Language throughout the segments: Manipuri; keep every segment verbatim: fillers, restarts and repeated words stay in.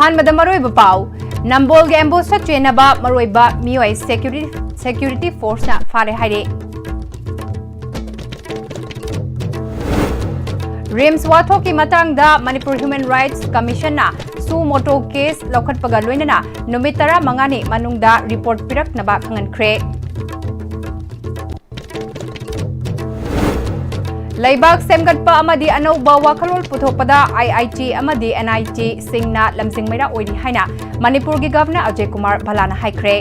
ꯑꯍꯥꯟꯕꯗ ꯃꯔꯨꯑꯣꯏꯕ ꯄꯥꯎ꯫ ꯅꯝꯕꯣꯜꯒꯤ ꯑꯦꯝꯕꯨꯁꯇ ꯆꯦꯟꯅꯕ ꯃꯔꯨꯑꯣꯏꯕ ꯃꯤꯑꯣꯏ ꯁꯦꯀ꯭ꯌꯨꯔꯤꯇꯤ, ꯁꯦꯀ꯭ꯌꯨꯔꯤꯇꯤ ꯐꯣꯔꯁꯅ ꯐꯥꯔꯦ ꯍꯥꯏꯔꯦ꯫ ꯔꯤꯝꯁ ꯋꯥꯊꯣꯛꯀꯤ ꯃꯇꯥꯡꯗ ꯃꯅꯤꯄꯨꯔ ꯍ꯭ꯌꯨꯃꯦꯟ ꯔꯥꯏꯠꯁ ꯀꯃꯤꯁꯟꯅ ꯁꯨ ꯃꯣꯇꯣ ꯀꯦꯁ ꯂꯧꯈꯠꯄꯒ ꯂꯣꯏꯅꯅ ꯅꯨꯃꯤꯠ ꯇꯔꯥꯃꯉꯥꯅꯤ ꯃꯅꯨꯡꯗ ꯔꯤꯄꯣꯔꯠ ꯄꯤꯔꯛꯅꯕ ꯈꯪꯍꯟꯈ꯭ꯔꯦ꯫ ꯂꯩꯕꯥꯛ ꯁꯦꯝꯒꯠꯄ ꯑꯃꯗꯤ ꯑꯅꯧꯕ ꯋꯥꯈꯜꯂꯣꯟ ꯄꯨꯊꯣꯛꯄꯗ ꯑꯥꯏ ꯑꯥꯏ ꯇꯤ ꯑꯃꯗꯤ ꯑꯦꯟ ꯑꯥꯏ ꯇꯤꯁꯤꯡꯅ ꯂꯝꯖꯤꯡ ꯃꯩꯔꯥ ꯑꯣꯏꯔꯤ ꯍꯥꯏꯅ ꯃꯅꯤꯄꯨꯔꯒꯤ ꯒꯚꯔꯅꯔ ꯑꯖꯌ ꯀꯨꯃꯥꯔ ꯚꯜꯂꯥꯅ ꯍꯥꯏꯈ꯭ꯔꯦ꯫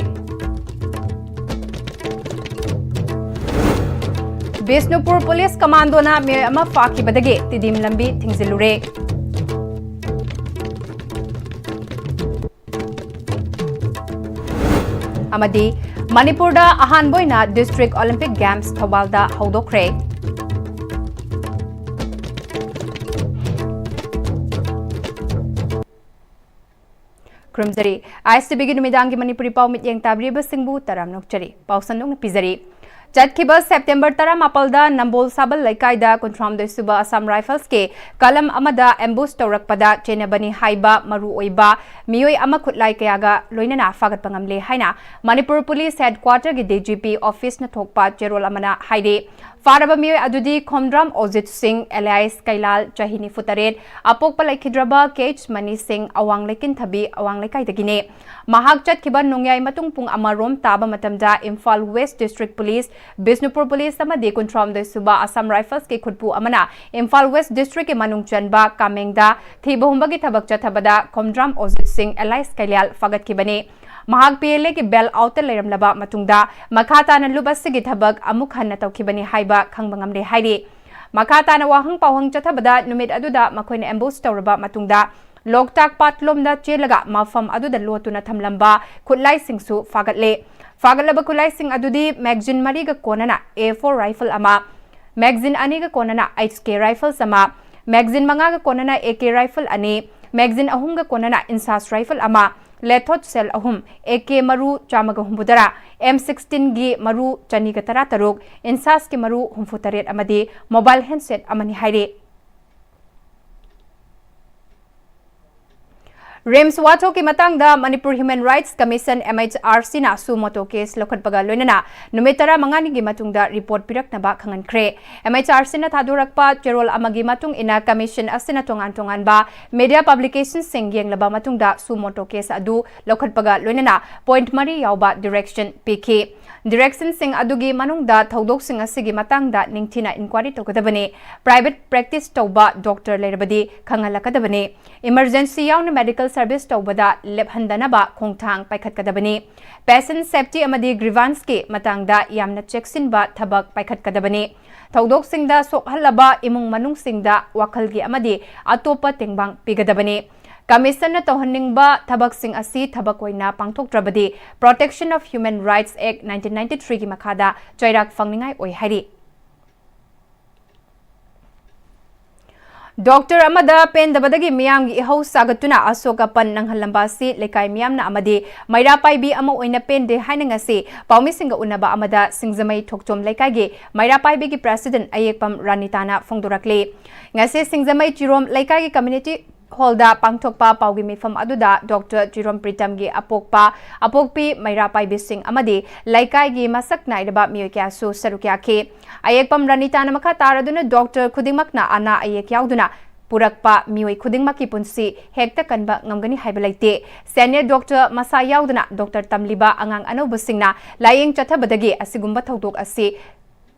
ꯕꯤꯁꯅꯨꯄꯨꯔ ꯄꯨꯂꯤꯁ ꯀꯃꯥꯟꯗꯣꯅ ꯃꯤꯑꯣꯏ ꯑꯃ ꯐꯥꯈꯤꯕꯗꯒꯤ ꯇꯤꯗꯤꯝ ꯂꯝꯕꯤ ꯊꯤꯡꯖꯤꯜꯂꯨꯔꯦ꯫ ꯑꯃꯗꯤ ꯃꯅꯤꯄꯨꯔꯗ ꯑꯍꯥꯟꯕ ꯑꯣꯏꯅ ꯗꯤꯁꯇ꯭ꯔꯤꯛ ꯑꯣꯂꯤꯝꯄꯤꯛ ꯒꯦꯝꯁ ꯊꯧꯕꯥꯜꯗ ꯍꯧꯗꯣꯛꯈ꯭ꯔꯦ꯫ ꯈꯨꯔꯨꯝꯖꯔꯤ꯫ ꯑꯥꯏ ꯑꯦꯁ ꯇꯤ ꯚꯤꯒꯤ ꯅꯨꯃꯤꯗꯥꯡꯒꯤ ꯃꯅꯤꯄꯨꯔꯤ ꯄꯥꯎ ꯃꯤꯠꯌꯦꯡ ꯇꯥꯕꯤꯔꯤꯕꯁꯤꯡꯕꯨ ꯇꯔꯥꯝꯅ ꯑꯣꯛꯆꯔꯤ꯫ ꯄꯥꯎ ꯁꯟꯗꯣꯛꯅ ꯄꯤꯖꯔꯤ꯫ ꯆꯠꯈꯤꯕ ꯁꯦꯞꯇꯦꯝꯕꯔ ꯇꯔꯥꯃꯥꯄꯜꯗ ꯅꯝꯕꯣꯜ ꯁꯥꯕꯜ ꯂꯩꯀꯥꯏꯗ ꯀꯨꯟꯊ꯭ꯔꯥꯍꯨꯝꯗꯣꯏ ꯁꯨꯕ ꯑꯁꯥꯝ ꯔꯥꯏꯐꯜꯁꯀꯤ ꯀꯂꯝ ꯑꯃꯗ ꯑꯦꯝꯕꯨꯁ ꯇꯧꯔꯛꯄꯗ ꯆꯦꯟꯅꯕꯅꯤ ꯍꯥꯏꯕ ꯃꯔꯨꯑꯣꯏꯕ ꯃꯤꯑꯣꯏ ꯑꯃ ꯈꯨꯠꯂꯥꯏ ꯀꯌꯥꯒ ꯂꯣꯏꯅꯅ ꯐꯥꯒꯠꯄ ꯉꯝꯂꯦ ꯍꯥꯏꯅ Manipur police ꯍꯦꯗꯀ꯭ꯋꯥꯇꯔꯒꯤ D G P ꯑꯣꯐꯤꯁꯅ ꯊꯣꯛꯄ ꯆꯦꯔꯣꯜ ꯑꯃꯅ ꯍꯥꯏꯔꯤ꯫ ꯐꯥꯔꯕ ꯃꯤꯑꯣꯏ ꯑꯗꯨꯗꯤ ꯈꯣꯝꯗ꯭ꯔꯥꯝ ꯑꯣꯖꯤꯠ ꯁꯤꯡ, alias ꯀꯩꯂꯥꯜ, ꯆꯍꯤ ꯅꯤꯐꯨ ꯇꯔꯦꯠ, ꯑꯄꯣꯛꯄ ꯂꯩꯈꯤꯗ꯭ꯔꯕ ꯀꯦ ꯑꯩꯆ ꯃꯅꯤ ꯁꯤꯡ, ꯑꯋꯥꯡ ꯂꯩꯀꯤꯟꯊꯕꯤ, ꯑꯋꯥꯡ ꯂꯩꯀꯥꯏꯗꯒꯤꯅꯤ꯫ ꯃꯍꯥꯛ ꯆꯠꯈꯤꯕ ꯅꯣꯡꯌꯥꯏ ꯃꯇꯨꯡ ꯄꯨꯡ ꯑꯃ ꯔꯣꯝ ꯇꯥꯕ ꯃꯇꯝꯗ Imphal west district police, Bishnupur police ꯑꯃꯗꯤ ꯀꯨꯟꯊ꯭ꯔꯥꯍꯨꯝꯗꯣꯏ ꯁꯨꯕ ꯑꯁꯥꯝ ꯔꯥꯏꯐꯜꯁꯀꯤ ꯈꯨꯠꯄꯨ ꯑꯃꯅ ꯏꯝꯐꯥꯜ ꯋꯦꯁ ꯗꯤꯁꯇ꯭ꯔꯤꯛꯀꯤ ꯃꯅꯨꯡ ꯆꯟꯕ ꯀꯥꯃꯦꯡꯗ ꯊꯤꯕ ꯍꯨꯝꯕꯒꯤ ꯊꯕꯛ ꯆꯠꯊꯕꯗ ꯈꯣꯝꯗ꯭ꯔꯥꯝ ꯑꯣꯖꯤꯠ ꯁꯤꯡ, alias ꯀꯩꯂꯥꯜ, ꯐꯥꯒꯠꯈꯤꯕꯅꯤ꯫ ꯃꯍꯥꯛ ꯄꯤ ꯑꯦꯜ ꯑꯦꯒꯤ ꯕꯦꯜ ꯑꯥꯎꯠꯇ ꯂꯩꯔꯝꯂꯕ ꯃꯇꯨꯡꯗ ꯃꯈꯥ ꯇꯥꯅ ꯂꯨꯞ ꯑꯁꯤꯒꯤ ꯊꯕꯛ ꯑꯃꯨꯛ ꯍꯟꯅ ꯇꯧꯈꯤꯕꯅꯤ ꯍꯥꯏꯕ ꯈꯪꯕ ꯉꯝꯂꯦ ꯍꯥꯏꯔꯤ꯫ ꯃꯈꯥ ꯇꯥꯅ ꯋꯥꯍꯪ ꯄꯥꯎꯍꯪ ꯆꯠꯊꯕꯗ ꯅꯨꯃꯤꯠ ꯑꯗꯨꯗ ꯃꯈꯣꯏꯅ ꯑꯦꯝꯕꯨꯁ ꯇꯧꯔꯕ ꯃꯇꯨꯡꯗ ꯂꯣꯛꯇꯥꯛ ꯄꯥꯠꯂꯣꯝꯗ ꯆꯦꯜꯂꯒ ꯃꯐꯝ ꯑꯗꯨꯗ ꯂꯣꯠꯇꯨꯅ ꯊꯝꯂꯝꯕ ꯈꯨꯠꯂꯥꯏꯁꯤꯡꯁꯨ ꯐꯥꯒꯠꯂꯦ꯫ ꯐꯥꯒꯠꯂꯕ ꯈꯨꯠꯂꯥꯏꯁꯤꯡ ꯑꯗꯨꯗꯤ ꯃꯦꯒꯖꯤꯟ ꯃꯔꯤꯒ ꯀꯣꯟꯅꯅ ꯑꯦ ꯐꯣꯔ ꯔꯥꯏꯐꯜ ꯑꯃ, ꯃꯦꯒꯖꯤꯟ ꯑꯅꯤꯒ ꯀꯣꯟꯅꯅ ꯑꯩꯆ ꯀꯦ ꯔꯥꯏꯐꯜꯁ ꯑꯃ, ꯃꯦꯒꯖꯤꯟ ꯃꯉꯥꯒ ꯀꯣꯟꯅꯅ ꯑꯦ ꯀꯦ ꯔꯥꯏꯐꯜ ꯑꯅꯤ, ꯃꯦꯒꯖꯤꯟ ꯑꯍꯨꯝꯒ ꯀꯣꯟꯅꯅ ꯏꯟꯁꯥꯁ ꯔꯥꯏꯐꯜ ꯑꯃ, ꯂꯦꯊꯣꯠ ꯁꯦꯜ ꯑꯍꯨꯝ, ꯑꯦ ꯀꯦ ꯃꯔꯨ ꯆꯥꯝꯃꯒ ꯍꯨꯝꯐꯨꯇꯔꯥ, ꯑꯦꯝ ꯁꯤꯛꯁꯇꯤꯟꯒꯤ ꯃꯔꯨ ꯆꯅꯤꯒ ꯇꯔꯥꯇꯔꯨꯛ, ꯏꯟꯁꯥꯁꯀꯤ ꯃꯔꯨ ꯍꯨꯝꯐꯨꯇꯔꯦꯠ ꯑꯃꯗꯤ ꯃꯣꯕꯥꯏꯜ ꯍꯦꯟꯁꯦꯠ ꯑꯃꯅꯤ ꯍꯥꯏꯔꯤ꯫ ꯔꯤꯝꯁ ꯋꯥꯊꯣꯛꯀꯤ ꯃꯇꯥꯡꯗ Manipur Human Rights Commission, M H R C ꯅ suo motu case ꯂꯧꯈꯠꯄꯒ ꯂꯣꯏꯅꯅ ꯅꯨꯃꯤꯠ ꯇꯔꯥꯃꯉꯥꯅꯤꯒꯤ ꯃꯇꯨꯡꯗ report ꯄꯤꯔꯛꯅꯕ ꯈꯪꯍꯟꯈ꯭ꯔꯦ꯫ M H R C ꯅ ꯊꯥꯗꯣꯔꯛꯄ ꯆꯦꯔꯣꯜ ꯑꯃꯒꯤ ꯃꯇꯨꯡ ꯏꯟꯅ, commission ꯑꯁꯤꯅ ꯇꯣꯉꯥꯟ ꯇꯣꯉꯥꯟꯕ media publication ꯁꯤꯡ ꯌꯦꯡꯂꯕ ꯃꯇꯨꯡꯗ suo motu case ꯑꯗꯨ ꯂꯧꯈꯠꯄꯒ ꯂꯣꯏꯅꯅ point ꯃꯔꯤ ꯌꯥꯎꯕ direction ꯄꯤꯈꯤ꯫ Direction ꯁꯤꯡ ꯑꯗꯨꯒꯤ ꯃꯅꯨꯡꯗ ꯊꯧꯗꯣꯛꯁꯤꯡ ꯑꯁꯤꯒꯤ ꯃꯇꯥꯡꯗ ꯅꯤꯡꯊꯤꯅ inquiry ꯇꯧꯒꯗꯕꯅꯤ, private practice ꯇꯧꯕ doctor ꯂꯩꯔꯕꯗꯤ ꯈꯪꯍꯜꯂꯛꯀꯗꯕꯅꯤ, emergency ꯌꯥꯎꯅ medical service ꯇꯧꯕꯗ ꯂꯦꯞꯍꯟꯗꯅꯕ ꯈꯣꯡꯊꯥꯡ ꯄꯥꯏꯈꯠꯀꯗꯕꯅꯤ, patient safety ꯑꯃꯗꯤ grievance ꯀꯤ ꯃꯇꯥꯡꯗ ꯌꯥꯝꯅ ꯆꯦꯛꯁꯤꯟꯕ ꯊꯕꯛ ꯄꯥꯏꯈꯠꯀꯗꯕꯅꯤ, ꯊꯧꯗꯣꯛꯁꯤꯡꯗ ꯁꯣꯛꯍꯜꯂꯕ ꯏꯃꯨꯡ ꯃꯅꯨꯡꯁꯤꯡꯗ ꯋꯥꯈꯜꯒꯤ ꯑꯃꯗꯤ ꯑꯇꯣꯞꯄ ꯇꯦꯡꯕꯥꯡ ꯄꯤꯒꯗꯕꯅꯤ꯫ Commission ꯅ ꯇꯧꯍꯟꯅꯤꯡꯕ ꯊꯕꯛꯁꯤꯡ ꯑꯁꯤ ꯊꯕꯛ ꯑꯣꯏꯅ ꯄꯥꯡꯊꯣꯛꯇ꯭ꯔꯕꯗꯤ Protection of Human Rights Act nineteen ninety three ꯒꯤ ꯃꯈꯥꯗ ꯆꯩꯔꯥꯛ ꯐꯪꯅꯤꯡꯉꯥꯏ ꯑꯣꯏ ꯍꯥꯏꯔꯤ꯫ Doctor ꯑꯃꯗ ꯄꯦꯟꯗꯕꯗꯒꯤ ꯃꯤꯌꯥꯝꯒꯤ ꯏꯍꯧ ꯁꯥꯒꯠꯇꯨꯅ ꯑꯁꯣꯛ ꯑꯄꯟ ꯅꯪꯍꯜꯂꯝꯕ ꯑꯁꯤ ꯂꯩꯀꯥꯏ ꯃꯤꯌꯥꯝꯅ ꯑꯃꯗꯤ ꯃꯩꯔꯥ ꯄꯥꯏꯕꯤ ꯑꯃ ꯑꯣꯏꯅ ꯄꯦꯟꯗꯦ ꯍꯥꯏꯅ ꯉꯁꯤ ꯄꯥꯎꯃꯤꯁꯤꯡꯒ ꯎꯅꯕ ꯑꯃꯗ ꯁꯤꯡꯖꯃꯩ ꯊꯣꯛꯆꯣꯝ ꯂꯩꯀꯥꯏꯒꯤ ꯃꯩꯔꯥ ꯄꯥꯏꯕꯤꯒꯤ president ꯑꯌꯦꯛꯄꯝ ꯔꯥꯅꯤꯇꯥꯅ ꯐꯣꯡꯗꯣꯔꯛꯂꯤ꯫ ꯉꯁꯤ ꯁꯤꯡꯖꯃꯩ ꯆꯤꯔꯣꯝ ꯂꯩꯀꯥꯏꯒꯤ community hall ꯗ ꯄꯥꯡꯊꯣꯛꯄ ꯄꯥꯎꯒꯤ ꯃꯤꯐꯝ ꯑꯗꯨꯗ Doctor ꯆꯤꯔꯣꯝ ꯄ꯭ꯔꯤꯇꯝꯒꯤ ꯑꯄꯣꯛꯄ, ꯑꯄꯣꯛꯄꯤ ꯃꯩꯔꯥ ꯄꯥꯏꯕꯤꯁꯤꯡ ꯑꯃꯗꯤ ꯂꯩꯀꯥꯏꯒꯤ ꯃꯁꯛ ꯅꯥꯏꯔꯕ ꯃꯤꯑꯣꯏ ꯀꯌꯥꯁꯨ ꯁꯔꯨꯛ ꯌꯥꯈꯤ꯫ ꯑꯌꯦꯛꯄꯝ ꯔꯥꯅꯤꯇꯥꯅ ꯃꯈꯥ ꯇꯥꯔꯗꯨꯅ, doctor ꯈꯨꯗꯤꯡꯃꯛꯅ ꯑꯅꯥ ꯑꯌꯦꯛ ꯌꯥꯎꯗꯨꯅ ꯄꯨꯔꯛꯄ ꯃꯤꯑꯣꯏ ꯈꯨꯗꯤꯡꯃꯛꯀꯤ ꯄꯨꯟꯁꯤ ꯍꯦꯛꯇ ꯀꯟꯕ ꯉꯝꯒꯅꯤ ꯍꯥꯏꯕ ꯂꯩꯇꯦ꯫ Senior doctor ꯃꯁꯥ ꯌꯥꯎꯗꯅ doctor ꯇꯝꯂꯤꯕ ꯑꯉꯥꯡ ꯑꯅꯧꯕꯁꯤꯡꯅ ꯂꯥꯌꯦꯡ ꯆꯠꯊꯕꯗꯒꯤ ꯑꯁꯤꯒꯨꯝꯕ ꯊꯧꯗꯣꯛ ꯑꯁꯤ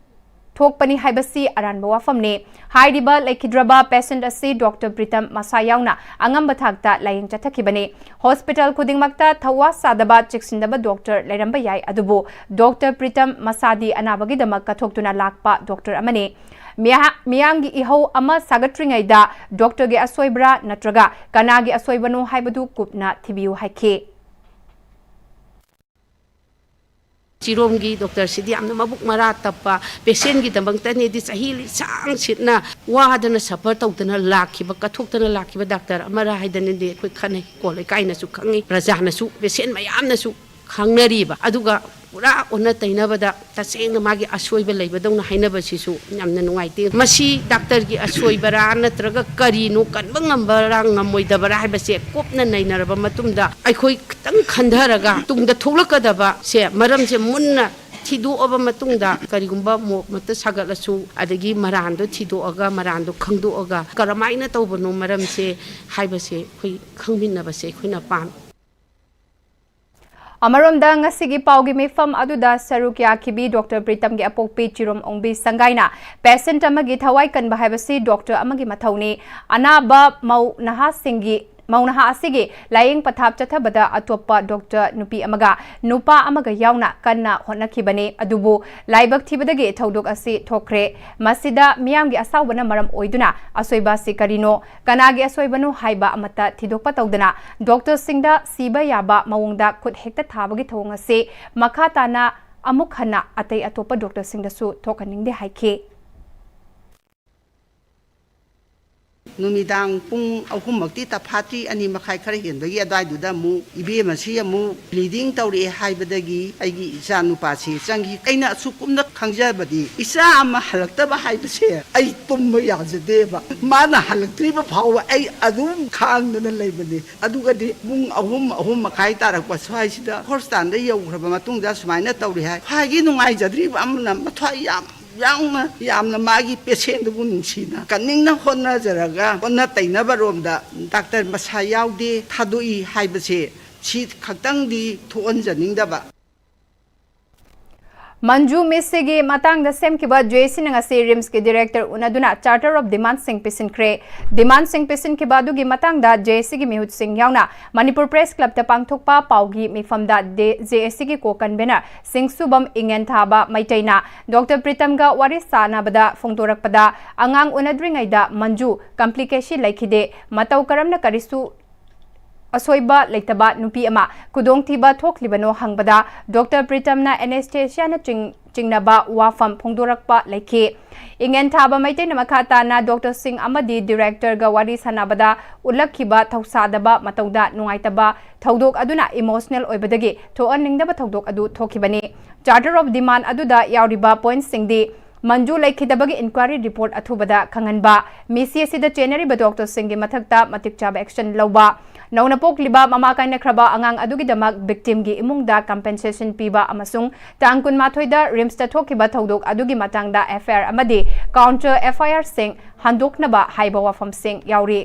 ꯊꯣꯛꯄꯅꯤ ꯍꯥꯏꯕꯁꯤ ꯑꯔꯥꯟꯕ ꯋꯥꯐꯝꯅꯤ꯫ ꯍꯥꯏꯔꯤꯕ ꯂꯩꯈꯤꯗ꯭ꯔꯕ patient ꯑꯁꯤ Doctor ꯄ꯭ꯔꯤꯇꯝ ꯃꯁꯥ ꯌꯥꯎꯅ ꯑꯉꯝꯕ ꯊꯥꯛꯇ ꯂꯥꯌꯦꯡ ꯆꯠꯊꯈꯤꯕꯅꯤ꯫ Hospital ꯈꯨꯗꯤꯡꯃꯛꯇ ꯊꯧꯋꯥ ꯁꯥꯗꯕ, ꯆꯦꯛꯁꯤꯟꯗꯕ doctor ꯂꯩꯔꯝꯕ ꯌꯥꯏ, ꯑꯗꯨꯕꯨ Doctor ꯄ꯭ꯔꯤꯇꯝ ꯃꯁꯥꯗꯤ ꯑꯅꯥꯕꯒꯤꯗꯃꯛ ꯀꯠꯊꯣꯛꯇꯨꯅ ꯂꯥꯛꯄ doctor ꯑꯃꯅꯤ꯫ ꯃꯤꯌꯥ-, ꯃꯤꯌꯥꯝꯒꯤ ꯏꯍꯧ ꯑꯃ ꯁꯥꯒꯠꯇ꯭ꯔꯤꯉꯩꯗ doctor ꯒꯤ ꯑꯁꯣꯏꯕ꯭ꯔꯥ ꯅꯠꯇ꯭ꯔꯒ ꯀꯅꯥꯒꯤ ꯑꯁꯣꯏꯕꯅꯣ ꯍꯥꯏꯕꯗꯨ ꯀꯨꯞꯅ ꯊꯤꯕꯤꯌꯨ ꯍꯥꯏꯈꯤ꯫ ꯆꯤꯔꯣꯝꯒꯤ doctor ꯁꯤꯗꯤ ꯌꯥꯝꯅ ꯃꯕꯨꯛ ꯃꯔꯥ ꯇꯞꯄ, patient ꯒꯤꯗꯃꯛꯇꯅꯦꯗꯤ ꯆꯍꯤ ꯂꯤꯁꯥꯡ ꯁꯤꯠꯅ ꯋꯥꯗꯅ suffer ꯇꯧꯗꯅ ꯂꯥꯛꯈꯤꯕ, ꯀꯠꯊꯣꯛꯇꯅ ꯂꯥꯛꯈꯤꯕ doctor ꯑꯃꯔꯥ ꯍꯥꯏꯗꯅꯗꯤ ꯑꯩꯈꯣꯏ ꯈꯟꯅꯩ꯫ ꯀꯣ ꯂꯩꯀꯥꯏꯅꯁꯨ ꯈꯪꯉꯤ, ꯄ꯭ꯔꯖꯥꯅꯁꯨ, patient ꯃꯌꯥꯝꯅꯁꯨ ꯈꯪꯅꯔꯤꯕ꯫ ꯑꯗꯨꯒ ꯄꯨꯔꯥ ꯑꯣꯟꯅ ꯇꯩꯅꯕꯗ ꯇꯁꯦꯡꯅ ꯃꯥꯒꯤ ꯑꯁꯣꯏꯕ ꯂꯩꯕꯗꯧꯅ ꯍꯥꯏꯅꯕꯁꯤꯁꯨ ꯌꯥꯝꯅ ꯅꯨꯡꯉꯥꯏꯇꯦ꯫ ꯃꯁꯤ ꯗꯥꯛꯇꯔꯒꯤ ꯑꯁꯣꯏꯕꯔꯥ ꯅꯠꯇ꯭ꯔꯒ ꯀꯔꯤꯅꯣ, ꯀꯟꯕ ꯉꯝꯕꯔꯥ ꯉꯝꯃꯣꯏꯗꯕꯔꯥ ꯍꯥꯏꯕꯁꯦ ꯀꯨꯞꯅ ꯅꯩꯅꯔꯕ ꯃꯇꯨꯡꯗ ꯑꯩꯈꯣꯏ ꯈꯤꯇꯪ ꯈꯟꯊꯔꯒ ꯇꯨꯡꯗ ꯊꯣꯛꯂꯛꯀꯗꯕꯁꯦ, ꯃꯔꯝꯁꯦ ꯃꯨꯟꯅ ꯊꯤꯗꯣꯛꯑꯕ ꯃꯇꯨꯡꯗ ꯀꯔꯤꯒꯨꯝꯕ ꯃꯣꯛ ꯃꯠꯇ ꯁꯥꯒꯠꯂꯁꯨ, ꯑꯗꯒꯤ ꯃꯔꯥꯟꯗꯣ ꯊꯤꯗꯣꯛꯑꯒ, ꯃꯔꯥꯟꯗꯣ ꯈꯪꯗꯣꯛꯑꯒ ꯀꯔꯝꯍꯥꯏꯅ ꯇꯧꯕꯅꯣ ꯃꯔꯝꯁꯦ ꯍꯥꯏꯕꯁꯦ ꯑꯩꯈꯣꯏ ꯈꯪꯃꯤꯟꯅꯕꯁꯦ ꯑꯩꯈꯣꯏꯅ ꯄꯥꯝꯃꯤ꯫ ꯑꯃꯔꯣꯝꯗ ꯉꯁꯤꯒꯤ ꯄꯥꯎꯒꯤ ꯃꯤꯐꯝ ꯑꯗꯨꯗ ꯁꯔꯨꯛ ꯌꯥꯈꯤꯕꯤ ꯗꯣꯛꯇꯔ ꯄ꯭ꯔꯤꯇꯝꯒꯤ ꯑꯄꯣꯛꯄꯤ ꯆꯤꯔꯣꯝ ꯑꯣꯡꯕꯤ ꯁꯪꯒꯥꯏꯅ, "Patient ꯑꯃꯒꯤ ꯊꯋꯥꯏ ꯀꯟꯕ ꯍꯥꯏꯕꯁꯤ ꯗꯣꯛꯇꯔ ꯑꯃꯒꯤ ꯃꯊꯧꯅꯤ꯫ ꯑꯅꯥꯕ ꯃꯧ ꯅꯍꯥꯁꯤꯡꯒꯤ, ꯃꯧ ꯅꯍꯥ ꯑꯁꯤꯒꯤ ꯂꯥꯌꯦꯡ ꯄꯊꯥꯞ ꯆꯠꯊꯕꯗ ꯑꯇꯣꯞꯄ ꯗꯣꯛꯇꯔ ꯅꯨꯄꯤ ꯑꯃꯒ ꯅꯨꯄꯥ ꯑꯃꯒ ꯌꯥꯎꯅ ꯀꯟꯅ ꯍꯣꯠꯅꯈꯤꯕꯅꯤ꯫ ꯑꯗꯨꯕꯨ ꯂꯥꯏꯕꯛ ꯊꯤꯕꯗꯒꯤ ꯊꯧꯗꯣꯛ ꯑꯁꯤ ꯊꯣꯛꯈ꯭ꯔꯦ꯫ ꯃꯁꯤꯗ ꯃꯤꯌꯥꯝꯒꯤ ꯑꯁꯥꯎꯕꯅ ꯃꯔꯝ ꯑꯣꯏꯗꯨꯅ ꯑꯁꯣꯏꯕ ꯑꯁꯤ ꯀꯔꯤꯅꯣ, ꯀꯅꯥꯒꯤ ꯑꯁꯣꯏꯕꯅꯣ ꯍꯥꯏꯕ ꯑꯃꯠꯇ ꯊꯤꯗꯣꯛꯄ ꯇꯧꯗꯅ ꯗꯣꯛꯇꯔꯁꯤꯡꯗ ꯁꯤꯕ ꯌꯥꯕ ꯃꯑꯣꯡꯗ ꯈꯨꯠ ꯍꯦꯛꯇ ꯊꯥꯕꯒꯤ ꯊꯧꯑꯣꯡ ꯑꯁꯤ ꯃꯈꯥ ꯇꯥꯅ ꯑꯃꯨꯛ ꯍꯟꯅ ꯑꯇꯩ ꯑꯇꯣꯞꯄ ꯗꯣꯛꯇꯔꯁꯤꯡꯗꯁꯨ ꯊꯣꯛꯍꯟꯅꯤꯡꯗꯦ" ꯍꯥꯏꯈꯤ꯫ ꯅꯨꯃꯤꯗꯥꯡ ꯄꯨꯡ ꯑꯍꯨꯝꯃꯛꯇꯤ ꯇꯐꯥꯠꯇ꯭ꯔꯤ, ꯑꯅꯤ ꯃꯈꯥꯏ ꯈꯔ ꯍꯦꯟꯕꯒꯤ ꯑꯗꯨꯋꯥꯏꯗꯨꯗ ꯑꯃꯨꯛ ꯏꯕꯦꯝ ꯑꯁꯤ ꯑꯃꯨꯛ ꯕ꯭ꯂꯤꯗꯤꯡ ꯇꯧꯔꯛꯑꯦ ꯍꯥꯏꯕꯗꯒꯤ ꯑꯩꯒꯤ ꯏꯆꯥ ꯅꯨꯄꯥꯁꯤ ꯆꯪꯈꯤ꯫ ꯑꯩꯅ ꯑꯁꯨꯛ ꯀꯨꯞꯅ ꯈꯪꯖꯕꯗꯤ, ꯏꯆꯥ ꯑꯃ ꯍꯜꯂꯛꯇꯕ ꯍꯥꯏꯕꯁꯦ ꯑꯩ ꯇꯨꯝꯕ ꯌꯥꯖꯗꯦꯕ꯫ ꯃꯥꯅ ꯍꯜꯂꯛꯇ꯭ꯔꯤꯕ ꯐꯥꯎꯕ ꯑꯩ ꯑꯗꯨꯝ ꯈꯥꯡꯗꯅ ꯂꯩꯕꯅꯤ꯫ ꯑꯗꯨꯒꯗꯤ ꯄꯨꯡ ꯑꯍꯨꯝ, ꯑꯍꯨꯝ ꯃꯈꯥꯏ ꯇꯥꯔꯛꯄ ꯁ꯭ꯋꯥꯏꯁꯤꯗ ꯍꯣꯁꯄꯤꯇꯥꯜꯗ ꯌꯧꯈ꯭ꯔꯕ ꯃꯇꯨꯡꯗ ꯁꯨꯃꯥꯏꯅ ꯇꯧꯔꯦ ꯍꯥꯏ꯫ ꯈ꯭ꯋꯥꯏꯒꯤ ꯅꯨꯡꯉꯥꯏꯖꯗ꯭ꯔꯤꯕ ꯑꯃꯅ, ꯃꯊ꯭ꯋꯥꯏ ꯌꯥꯝ ꯌꯥꯎꯅ ꯌꯥꯝꯅ ꯃꯥꯒꯤ ꯄꯦꯁꯦꯟꯗꯨꯕꯨ ꯅꯨꯡꯁꯤꯅ ꯀꯟꯅꯤꯡꯅ ꯍꯣꯠꯅꯖꯔꯒ ꯑꯣꯟꯅ ꯇꯩꯅꯕ ꯔꯣꯝꯗ ꯗꯥꯛꯇꯔ ꯃꯁꯥ ꯌꯥꯎꯗꯦ, ꯊꯥꯗꯣꯛꯏ ꯍꯥꯏꯕꯁꯦ ꯁꯤ ꯈꯛꯇꯪꯗꯤ ꯊꯣꯛꯍꯟꯖꯅꯤꯡꯗꯕ꯫ ꯃꯟꯖꯨ ꯃꯤꯁꯤꯒꯤ ꯃꯇꯥꯡꯗ ꯁꯦꯝꯈꯤꯕ ꯖꯦ ꯑꯦ ꯁꯤꯅ ꯉꯁꯤ ꯔꯤꯝꯁꯀꯤ ꯗꯤꯔꯦꯛꯇꯔ ꯎꯅꯗꯨꯅ ꯆꯥꯔꯇꯔ ꯑꯣꯐ ꯗꯤꯃꯥꯟꯁꯤꯡ ꯄꯤꯁꯤꯟꯈ꯭ꯔꯦ꯫ ꯗꯤꯃꯥꯟꯁꯤꯡ ꯄꯤꯁꯤꯟꯈꯤꯕ ꯑꯗꯨꯒꯤ ꯃꯇꯥꯡꯗ ꯖꯦ ꯑꯦ ꯁꯤꯒꯤ ꯃꯤꯍꯨꯠꯁꯤꯡ ꯌꯥꯎꯅ ꯃꯅꯤꯄꯨꯔ ꯄ꯭ꯔꯦꯁ ꯀ꯭ꯂꯕꯇ ꯄꯥꯡꯊꯣꯛꯄ ꯄꯥꯎꯒꯤ ꯃꯤꯐꯝꯗ ꯖꯦ ꯑꯦ ꯁꯤꯒꯤ ꯀꯣ ꯀꯟꯚꯦꯅꯔ ꯁꯤꯡꯁꯨꯕꯝ ꯏꯉꯦꯟꯊꯥꯕ ꯃꯩꯇꯩꯅ ꯗꯣꯛꯇꯔ ꯄ꯭ꯔꯤꯇꯝꯒ ꯋꯥꯔꯤ ꯁꯥꯅꯕꯗ ꯐꯣꯡꯗꯣꯔꯛꯄꯗ, ꯑꯉꯥꯡ ꯎꯅꯗ꯭ꯔꯤꯉꯩꯗ ꯃꯟꯖꯨ ꯀꯝꯄ꯭ꯂꯤꯀꯦꯁꯤ ꯂꯩꯈꯤꯗꯦ, ꯃꯇꯧ ꯀꯔꯝꯅ ꯀꯔꯤꯁꯨ ꯑꯁꯣꯏꯕ ꯂꯩꯇꯕ ꯅꯨꯄꯤ ꯑꯃ ꯈꯨꯗꯣꯡꯊꯤꯕ ꯊꯣꯛꯂꯤꯕꯅꯣ ꯍꯪꯕꯗ, ꯗꯣꯛꯇꯔ ꯄ꯭ꯔꯤꯇꯝꯅ ꯑꯦꯅꯦꯁꯊꯦꯁꯤꯌꯥꯅ ꯆꯤꯡ-, ꯆꯤꯡꯅꯕ ꯋꯥꯐꯝ ꯐꯣꯡꯗꯣꯔꯛꯄ ꯂꯩꯈꯤ꯫ ꯏꯪꯉꯦꯟ ꯊꯥꯕ ꯃꯩꯇꯩꯅ ꯃꯈꯥ ꯇꯥꯅ ꯗꯣꯛꯇꯔꯁꯤꯡ ꯑꯃꯗꯤ ꯗꯤꯔꯦꯛꯇꯔꯒ ꯋꯥꯔꯤ ꯁꯥꯟꯅꯕꯗ ꯎꯠꯂꯛꯈꯤꯕ ꯊꯧꯁꯥꯗꯕ ꯃꯇꯧꯗ ꯅꯨꯡꯉꯥꯏꯇꯕ ꯊꯧꯗꯣꯛ ꯑꯗꯨꯅ ꯏꯃꯣꯁꯅꯦꯜ ꯑꯣꯏꯕꯗꯒꯤ ꯊꯣꯛꯍꯟꯅꯤꯡꯗꯕ ꯊꯧꯗꯣꯛ ꯑꯗꯨ ꯊꯣꯛꯈꯤꯕꯅꯤ꯫ ꯆꯥꯔꯇꯔ ꯑꯣꯐ ꯗꯤꯃꯥꯟ ꯑꯗꯨꯗ ꯌꯥꯎꯔꯤꯕ ꯄꯣꯏꯟꯠꯁꯤꯡꯗꯤ ꯃꯟꯖꯨ ꯂꯩꯈꯤꯗꯕꯒꯤ ꯏꯟꯀ꯭ꯋꯥꯏꯔꯤ ꯔꯤꯄꯣꯔꯠ ꯑꯊꯨꯕꯗ ꯈꯪꯍꯟꯕ, ꯃꯤꯁꯤ ꯑꯁꯤꯗ ꯆꯦꯟꯅꯔꯤꯕ ꯗꯣꯛꯇꯔꯁꯤꯡꯒꯤ ꯃꯊꯛꯇ ꯃꯇꯤꯛ ꯆꯥꯕ ꯑꯦꯛꯁꯟ ꯂꯧꯕ, ꯅꯧꯅ ꯄꯣꯛꯂꯤꯕ ꯃꯃꯥ ꯀꯥꯏꯅꯈ꯭ꯔꯕ ꯑꯉꯥꯡ ꯑꯗꯨꯒꯤꯗꯃꯛ ꯚꯤꯛꯇꯤꯝꯒꯤ ꯏꯃꯨꯡꯗ ꯀꯝꯄꯦꯟꯁꯦꯁꯟ ꯄꯤꯕ ꯑꯃꯁꯨꯡ ꯇꯥꯡ ꯀꯨꯟꯃꯥꯊꯣꯏꯗ ꯔꯤꯝꯁꯇ ꯊꯣꯛꯈꯤꯕ ꯊꯧꯗꯣꯛ ꯑꯗꯨꯒꯤ ꯃꯇꯥꯡꯗ ꯑꯦꯐ ꯑꯥꯏ ꯑꯥꯔ ꯑꯃꯗꯤ ꯀꯥꯎꯟꯇꯔ ꯑꯦꯐ ꯑꯥꯏ ꯑꯥꯔꯁꯤꯡ ꯍꯟꯗꯣꯛꯅꯕ ꯍꯥꯏꯕ ꯋꯥꯐꯝꯁꯤꯡ ꯌꯥꯎꯔꯤ꯫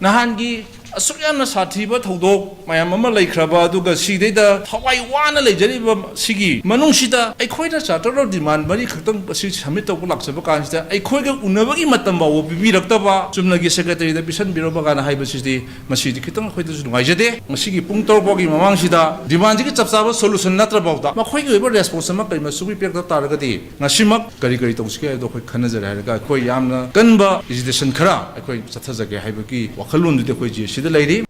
ꯅꯍꯥꯟꯒꯤ ꯑꯁꯨꯛ ꯌꯥꯝꯅ ꯁꯥꯊꯤꯕ ꯊꯧꯗꯣꯛ ꯃꯌꯥꯝ ꯑꯃ ꯂꯩꯈ꯭ꯔꯕ, ꯑꯗꯨꯒ ꯁꯤꯗꯩꯗ ꯊꯋꯥꯏ ꯋꯥꯅ ꯂꯩꯖꯔꯤꯕ ꯁꯤꯒꯤ ꯃꯅꯨꯡꯁꯤꯗ ꯑꯩꯈꯣꯏꯅ ꯆꯥꯔꯇꯔ ꯑꯣꯐ ꯗꯤꯃꯥꯟ ꯃꯔꯤꯈꯛꯇꯪ ꯑꯁꯤ ꯁꯕꯃꯤꯠ ꯇꯧꯕ ꯂꯥꯛꯆꯕ ꯀꯥꯟꯁꯤꯗ ꯑꯩꯈꯣꯏꯒ ꯎꯅꯕꯒꯤ ꯃꯇꯝ ꯐꯥꯎꯕ ꯄꯤꯕꯤꯔꯛꯇꯕ, ꯆꯨꯝꯅꯒꯤ ꯁꯦꯀ꯭ꯔꯦꯇꯔꯤꯗ ꯄꯤꯁꯟꯕꯤꯔꯝꯕ ꯀꯥꯏꯅ ꯍꯥꯏꯕꯁꯤꯗꯤ ꯃꯁꯤꯗꯤ ꯈꯤꯇꯪ ꯑꯩꯈꯣꯏꯗꯁꯨ ꯅꯨꯡꯉꯥꯏꯖꯗꯦ꯫ ꯉꯁꯤꯒꯤ ꯄꯨꯡ ꯇꯔꯨꯛ ꯐꯥꯎꯒꯤ ꯃꯃꯥꯡꯁꯤꯗ ꯗꯤꯃꯥꯟꯁꯤꯒꯤ ꯆꯞ ꯆꯥꯕ ꯁꯣꯂꯨꯁꯟ ꯅꯠꯇ꯭ꯔ ꯐꯥꯎꯗ ꯃꯈꯣꯏꯒꯤ ꯑꯣꯏꯕ ꯔꯦꯁꯄꯣꯟꯁ ꯑꯃ ꯀꯔꯤ ꯃꯆꯨꯒꯤ ꯄꯤꯔꯛꯇ ꯇꯥꯔꯒꯗꯤ ꯉꯁꯤꯃꯛ ꯀꯔꯤ ꯀꯔꯤ ꯇꯧꯁꯤꯒꯦ ꯍꯥꯏꯕꯗꯣ ꯑꯩꯈꯣꯏ ꯈꯟꯅꯖꯔꯦ ꯍꯥꯏꯔꯒ ꯑꯩꯈꯣꯏ ꯌꯥꯝꯅ ꯀꯟꯕ ꯑꯦꯖꯤꯇꯦꯁꯟ ꯈꯔ ꯑꯩꯈꯣꯏ ꯆꯠꯊꯖꯒꯦ ꯍꯥꯏꯕꯒꯤ ꯋꯥꯈꯜꯂꯣꯟꯗꯨꯗꯤ ꯑꯩꯈꯣꯏ ꯖꯦ ꯑꯦ ꯁꯤꯗ ꯂꯩꯔꯤ꯫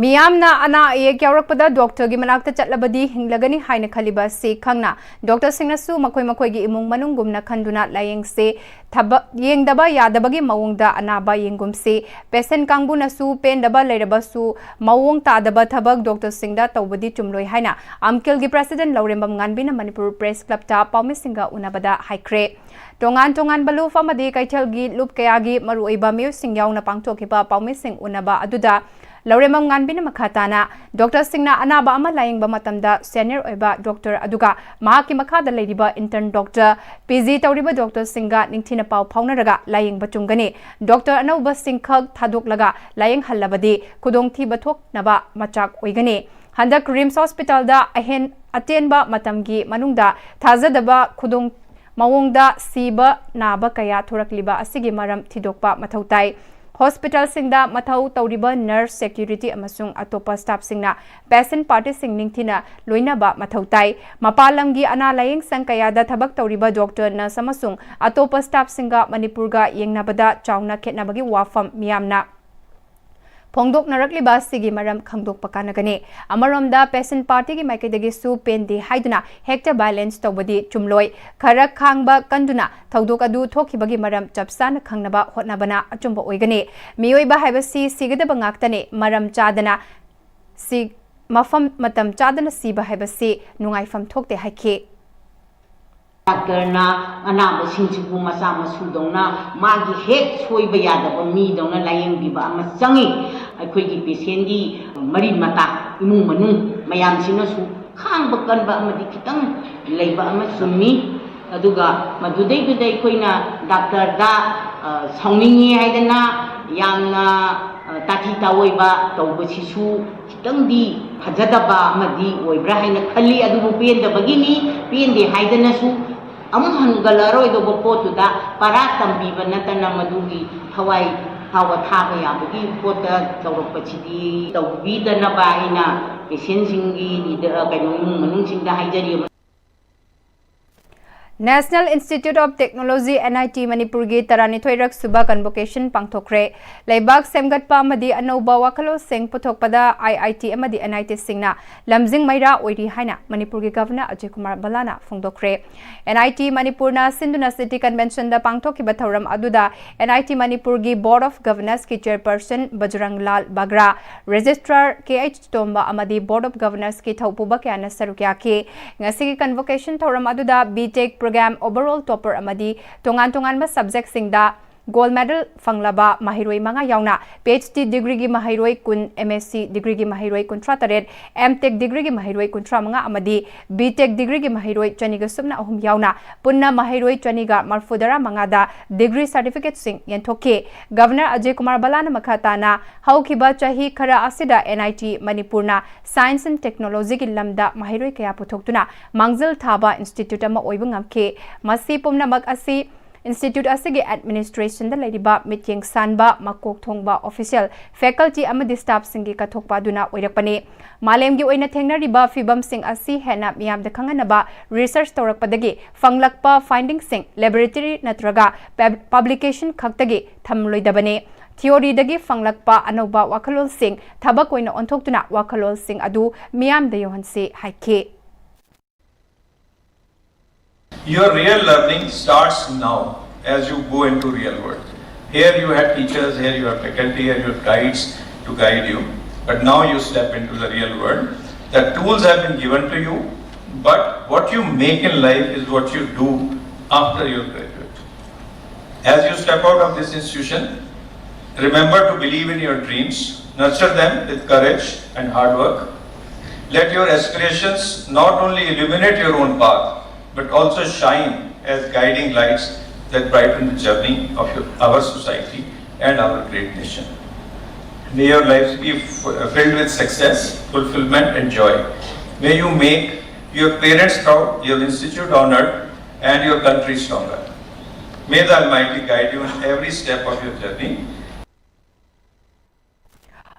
ꯃꯤꯌꯥꯝꯅ ꯑꯅꯥ ꯑꯌꯦꯛ ꯌꯥꯎꯔꯛꯄꯗ ꯗꯣꯛꯇꯔꯒꯤ ꯃꯅꯥꯛꯇ ꯆꯠꯂꯕꯗꯤ ꯍꯤꯡꯂꯒꯅꯤ ꯍꯥꯏꯅ ꯈꯜꯂꯤꯕ ꯑꯁꯤ ꯈꯪꯅ, ꯗꯣꯛꯇꯔꯁꯤꯡꯅꯁꯨ ꯃꯈꯣꯏ ꯃꯈꯣꯏꯒꯤ ꯏꯃꯨꯡ ꯃꯅꯨꯡꯒꯨꯝꯅ ꯈꯟꯗꯨꯅ ꯂꯥꯌꯦꯡꯁꯦ꯫ ꯊꯕꯛ ꯌꯦꯡꯗꯕ ꯌꯥꯗꯕꯒꯤ ꯃꯑꯣꯡꯗ ꯑꯅꯥꯕ ꯌꯦꯡꯒꯨꯝꯁꯤ꯫ ꯄꯦꯁꯦꯟ ꯀꯥꯡꯕꯨꯅꯁꯨ ꯄꯦꯟꯗꯕ ꯂꯩꯔꯕꯁꯨ ꯃꯑꯣꯡ ꯇꯥꯗꯕ ꯊꯕꯛ ꯗꯣꯛꯇꯔꯁꯤꯡꯗ ꯇꯧꯕꯗꯤ ꯆꯨꯝꯂꯣꯏ ꯍꯥꯏꯅ ꯑꯝꯀꯤꯜꯒꯤ ꯄ꯭ꯔꯦꯁꯤꯗꯦꯟ ꯂꯧꯔꯦꯝꯕꯝ ꯉꯥꯟꯕꯤꯅ ꯃꯅꯤꯄꯨꯔ ꯄ꯭ꯔꯦꯁ ꯀ꯭ꯂꯕꯇ ꯄꯥꯎꯃꯤꯁꯤꯡꯒ ꯎꯅꯕꯗ ꯍꯥꯏꯈ꯭ꯔꯦ꯫ ꯇꯣꯉꯥꯟ ꯇꯣꯉꯥꯟꯕ ꯂꯨꯞ ꯑꯃꯗꯤ ꯀꯩꯊꯦꯜꯒꯤ ꯂꯨꯞ ꯀꯌꯥꯒꯤ ꯃꯔꯨꯑꯣꯏꯕ ꯃꯤꯑꯣꯏꯁꯤꯡ ꯌꯥꯎꯅ ꯄꯥꯡꯊꯣꯛꯈꯤꯕ ꯄꯥꯎꯃꯤꯁꯤꯡ ꯎꯅꯕ ꯑꯗꯨꯗ ꯂꯧꯔꯦꯝꯕꯝ ꯉꯥꯟꯕꯤꯅ ꯃꯈꯥ ꯇꯥꯅ ꯗꯣꯛꯇꯔꯁꯤꯡꯅ ꯑꯅꯥꯕ ꯑꯃ ꯂꯥꯌꯦꯡꯕ ꯃꯇꯝꯗ ꯁꯦꯅꯤꯌꯔ ꯑꯣꯏꯕ ꯗꯣꯛꯇꯔ ꯑꯗꯨꯒ ꯃꯍꯥꯛꯀꯤ ꯃꯈꯥꯗ ꯂꯩꯔꯤꯕ ꯏꯟꯇꯔꯟ ꯗꯣꯛꯇꯔ, ꯄꯤ ꯖꯤ ꯇꯧꯔꯤꯕ ꯗꯣꯛꯇꯔꯁꯤꯡꯒ ꯅꯤꯡꯊꯤꯅ ꯄꯥꯎ ꯐꯥꯎꯅꯔꯒ ꯂꯥꯌꯦꯡꯕ ꯆꯨꯝꯒꯅꯤ꯫ ꯗꯣꯛꯇꯔ ꯑꯅꯧꯕꯁꯤꯡꯈꯛ ꯊꯥꯗꯣꯛꯂꯒ ꯂꯥꯌꯦꯡꯍꯜꯂꯕꯗꯤ ꯈꯨꯗꯣꯡꯊꯤꯕ ꯊꯣꯛꯅꯕ ꯃꯆꯥꯛ ꯑꯣꯏꯒꯅꯤ꯫ ꯍꯟꯗꯛ ꯔꯤꯝꯁ ꯍꯣꯁꯄꯤꯇꯥꯜꯗ ꯑꯍꯦꯟ-, ꯑꯇꯦꯟꯕ ꯃꯇꯝꯒꯤ ꯃꯅꯨꯡꯗ ꯊꯥꯖꯗꯕ ꯈꯨꯗꯣꯡ ꯃꯑꯣꯡꯗ ꯁꯤꯕ ꯅꯥꯕ ꯀꯌꯥ ꯊꯣꯔꯛꯂꯤꯕ ꯑꯁꯤꯒꯤ ꯃꯔꯝ ꯊꯤꯗꯣꯛꯄ ꯃꯊꯧ ꯇꯥꯏ꯫ ꯍꯣꯁꯄꯤꯇꯥꯜꯁꯤꯡꯗ ꯃꯊꯧ ꯇꯧꯔꯤꯕ ꯅꯔꯁ, ꯁꯦꯀ꯭ꯌꯨꯔꯤꯇꯤ ꯑꯃꯁꯨꯡ ꯑꯇꯣꯞꯄ ꯁ꯭ꯇꯥꯐꯁꯤꯡꯅ ꯄꯦꯁꯦꯟ ꯄꯥꯔꯇꯤꯁꯤꯡ ꯅꯤꯡꯊꯤꯅ ꯂꯣꯏꯅꯕ ꯃꯊꯧ ꯇꯥꯏ꯫ ꯃꯄꯥꯟ ꯂꯝꯒꯤ ꯑꯅꯥ ꯂꯥꯌꯦꯡ ꯁꯪ ꯀꯌꯥꯗ ꯊꯕꯛ ꯇꯧꯔꯤꯕ ꯗꯣꯛꯇꯔ, ꯅꯔꯁ ꯑꯃꯁꯨꯡ ꯑꯇꯣꯞꯄ ꯁ꯭ꯇꯥꯐꯁꯤꯡꯒ ꯃꯅꯤꯄꯨꯔꯒ ꯌꯦꯡꯅꯕꯗ ꯆꯥꯎꯅ ꯈꯦꯠꯅꯕꯒꯤ ꯋꯥꯐꯝ ꯃꯤꯌꯥꯝꯅ ꯐꯣꯡꯗꯣꯛꯅꯔꯛꯂꯤꯕ ꯑꯁꯤꯒꯤ ꯃꯔꯝ ꯈꯪꯗꯣꯛꯄ ꯀꯥꯟꯅꯒꯅꯤ꯫ ꯑꯃꯔꯣꯝꯗ, patient partyꯒꯤ ꯃꯥꯏꯀꯩꯗꯒꯤꯁꯨ ꯄꯦꯟꯗꯦ ꯍꯥꯏꯗꯨꯅ ꯍꯦꯛꯇ violence ꯇꯧꯕꯗꯤ ꯆꯨꯝꯂꯣꯏ꯫ ꯈꯔ ꯈꯥꯡꯕ ꯀꯟꯗꯨꯅ ꯊꯧꯗꯣꯛ ꯑꯗꯨ ꯊꯣꯛꯈꯤꯕꯒꯤ ꯃꯔꯝ ꯆꯞ ꯆꯥꯅ ꯈꯪꯅꯕ ꯍꯣꯠꯅꯕꯅ ꯑꯆꯨꯝꯕ ꯑꯣꯏꯒꯅꯤ꯫ ꯃꯤꯑꯣꯏꯕ ꯍꯥꯏꯕꯁꯤ ꯁꯤꯒꯗꯕ ꯉꯥꯛꯇꯅꯤ꯫ ꯃꯔꯝ ꯆꯥꯗꯅ ꯁꯤ-, ꯃꯐꯝ ꯃꯇꯝ ꯆꯥꯗꯅ ꯁꯤꯕ ꯍꯥꯏꯕꯁꯤ ꯅꯨꯡꯉꯥꯏꯐꯝ ꯊꯣꯛꯇꯦ ꯍꯥꯏꯈꯤ꯫ ꯗꯥꯛꯇꯔꯅ ꯑꯅꯥꯕꯁꯤꯡꯁꯤꯕꯨ ꯃꯆꯥ ꯃꯁꯨꯗꯧꯅ ꯃꯥꯒꯤ ꯍꯦꯛ ꯁꯣꯏꯕ ꯌꯥꯗꯕ ꯃꯤꯗꯧꯅ ꯂꯥꯌꯦꯡꯕꯤꯕ ꯑꯃ ꯆꯪꯉꯤ꯫ ꯑꯩꯈꯣꯏꯒꯤ patientꯀꯤ ꯃꯔꯤ ꯃꯇꯥ, ꯏꯃꯨꯡ ꯃꯅꯨꯡ ꯃꯌꯥꯝꯁꯤꯅꯁꯨ ꯈꯥꯡꯕ ꯀꯟꯕ ꯑꯃꯗꯤ ꯈꯤꯇꯪ ꯂꯩꯕ ꯑꯃ ꯆꯨꯝꯃꯤ꯫ ꯑꯗꯨꯒ ꯃꯗꯨꯗꯩꯗꯨꯗ ꯑꯩꯈꯣꯏꯅ ꯗꯥꯛꯇꯔꯗ, ꯑ, ꯁꯥꯎꯅꯤꯡꯉꯤ ꯍꯥꯏꯗꯅ ꯌꯥꯝꯅ, ꯑ, ꯇꯥꯊꯤ ꯇꯥꯑꯣꯏꯕ ꯇꯧꯕꯁꯤꯁꯨ ꯈꯤꯇꯪꯗꯤ ꯐꯖꯗꯕ ꯑꯃꯗꯤ ꯑꯣꯏꯕ꯭ꯔꯥ ꯍꯥꯏꯅ ꯈꯜꯂꯤ꯫ ꯑꯗꯨꯕꯨ ꯄꯦꯟꯗꯕꯒꯤꯅꯤ, ꯄꯦꯟꯗꯦ ꯍꯥꯏꯗꯅꯁꯨ ꯑꯃꯨꯛ ꯍꯟꯒꯠꯂꯔꯣꯏꯗꯧꯕ ꯄꯣꯠꯇꯨꯗ ꯄꯔꯥ ꯇꯝꯕꯤꯕ ꯅꯠꯇꯅ ꯃꯗꯨꯒꯤ ꯊꯋꯥꯏ ꯐꯥꯎꯕ ꯊꯥꯕ ꯌꯥꯕꯒꯤ ꯄꯣꯠꯇ ꯇꯧꯔꯛꯄꯁꯤꯗꯤ ꯇꯧꯕꯤꯗꯅꯕ ꯑꯩꯅ patientꯁꯤꯡꯒꯤ leader, ꯀꯩꯅꯣ, ꯏꯃꯨꯡ ꯃꯅꯨꯡꯁꯤꯡꯗ ꯍꯥꯏꯖꯔꯤ꯫ National Institute of Technology, NIT, ꯃꯅꯤꯄꯨꯔꯒꯤ ꯇꯔꯥꯅꯤꯊꯣꯏꯔꯛ ꯁꯨꯕ convocation ꯄꯥꯡꯊꯣꯛꯈ꯭ꯔꯦ꯫ ꯂꯩꯕꯥꯛ ꯁꯦꯝꯒꯠꯄ ꯑꯃꯗꯤ ꯑꯅꯧꯕ ꯋꯥꯈꯜꯂꯣꯟꯁꯤꯡ ꯄꯨꯊꯣꯛꯄꯗ IIT ꯑꯃꯗꯤ NITꯁꯤꯡꯅ ꯂꯝꯖꯤꯡ ꯃꯩꯔꯥ ꯑꯣꯏꯔꯤ ꯍꯥꯏꯅ ꯃꯅꯤꯄꯨꯔꯒꯤ Governor ꯑꯖꯌ ꯀꯨꯃꯥꯔ ꯚꯜꯂꯥꯅ ꯐꯣꯡꯗꯣꯛꯈ꯭ꯔꯦ꯫ NIT ꯃꯅꯤꯄꯨꯔꯅ ꯁꯤꯟꯗꯨꯅ City Conventionꯗ ꯄꯥꯡꯊꯣꯛꯈꯤꯕ ꯊꯧꯔꯝ ꯑꯗꯨꯗ NIT ꯃꯅꯤꯄꯨꯔꯒꯤ Board of Governorsꯀꯤ Chairperson Bajrang Lal Bagra, Registrar K H Tomba ꯑꯃꯗꯤ Board of Governorsꯀꯤ ꯊꯧꯄꯨꯕ ꯀꯌꯥꯅ ꯁꯔꯨꯛ ꯌꯥꯈꯤ꯫ ꯉꯁꯤꯒꯤ convocation ꯊꯧꯔꯝ ꯑꯗꯨꯗ B.Tech program overall topper ꯑꯃꯗꯤ ꯇꯣꯉꯥꯟ ꯇꯣꯉꯥꯟꯕ subjectꯁꯤꯡꯗ gold medal ꯐꯪꯂꯕ ꯃꯍꯩꯔꯣꯏ ꯃꯉꯥ ꯌꯥꯎꯅ PhD degreeꯒꯤ ꯃꯍꯩꯔꯣꯏ ꯀꯨꯟ, MSc degreeꯒꯤ ꯃꯍꯩꯔꯣꯏ ꯀꯨꯟꯊ꯭ꯔꯥ ꯇꯔꯦꯠ, M.Tech degreeꯒꯤ ꯃꯍꯩꯔꯣꯏ ꯀꯨꯟꯊ꯭ꯔꯥ ꯃꯉꯥ ꯑꯃꯗꯤ B.Tech degreeꯒꯤ ꯃꯍꯩꯔꯣꯏ ꯆꯅꯤꯒ ꯁꯨꯞꯅ ꯑꯍꯨꯝ ꯌꯥꯎꯅ ꯄꯨꯟꯅ ꯃꯍꯩꯔꯣꯏ ꯆꯅꯤꯒ ꯃꯔꯐꯨ ꯇꯔꯥ ꯃꯉꯥꯗ degree certificateꯁꯤꯡ ꯌꯦꯟꯊꯣꯛꯈꯤ꯫ Governor ꯑꯖꯌ ꯀꯨꯃꯥꯔ ꯚꯜꯂꯥꯅ ꯃꯈꯥ ꯇꯥꯅ ꯍꯧꯈꯤꯕ ꯆꯍꯤ ꯈꯔ ꯑꯁꯤꯗ NIT ꯃꯅꯤꯄꯨꯔꯅ Science and Technologyꯒꯤ ꯂꯝꯗ ꯃꯍꯩꯔꯣꯏ ꯀꯌꯥ ꯄꯨꯊꯣꯛꯇꯨꯅ ꯃꯥꯡꯖꯤꯜ ꯊꯥꯕ institute ꯑꯃ ꯑꯣꯏꯕ ꯉꯝꯈꯤ꯫ ꯃꯁꯤ ꯄꯨꯝꯅꯃꯛ ꯑꯁꯤ institute ꯑꯁꯤꯒꯤ administrationꯗ ꯂꯩꯔꯤꯕ ꯃꯤꯠꯌꯦꯡ ꯁꯥꯟꯕ, ꯃꯀꯣꯛ ꯊꯣꯡꯕ official, faculty ꯑꯃꯗꯤ staffꯁꯤꯡꯒꯤ ꯀꯠꯊꯣꯛꯄ ꯑꯗꯨꯅ ꯑꯣꯏꯔꯛꯄꯅꯤ꯫ ꯃꯥꯂꯦꯝꯒꯤ ꯑꯣꯏꯅ ꯊꯦꯡꯅꯔꯤꯕ ꯐꯤꯕꯝꯁꯤꯡ ꯑꯁꯤ ꯍꯦꯟꯅ ꯃꯤꯌꯥꯝꯗ ꯈꯪꯍꯟꯅꯕ research ꯇꯧꯔꯛꯄꯗꯒꯤ ꯐꯪꯂꯛꯄ findingꯁꯤꯡ laboratory ꯅꯠꯇ꯭ꯔꯒ pub-, publication ꯈꯛꯇꯒꯤ ꯊꯝꯂꯣꯏꯗꯕꯅꯤ꯫ theoryꯗꯒꯤ ꯐꯪꯂꯛꯄ ꯑꯅꯧꯕ ꯋꯥꯈꯜꯂꯣꯟꯁꯤꯡ ꯊꯕꯛ ꯑꯣꯏꯅ ꯑꯣꯟꯊꯣꯛꯇꯨꯅ ꯋꯥꯈꯜꯂꯣꯟꯁꯤꯡ ꯑꯗꯨ ꯃꯤꯌꯥꯝꯗ ꯌꯧꯍꯟꯁꯤ ꯍꯥꯏꯈꯤ꯫ Your real learning starts now as you go into real world. Here you had teachers, here you have faculty, here you have guides to guide you. But now you step into the real world. The tools have been given to you, but what you make in life is what you do after you graduate. As you step out of this institution, remember to believe in your dreams, nurture them with courage and hard work. Let your aspirations not only illuminate your own path, but also shine as guiding lights that brighten the journey of your, our society and our great nation. May your lives be f- filled with success, fulfillment, and joy. May you make your parents proud, your institute honored, and your country stronger. May the Almighty guide you in every step of your journey.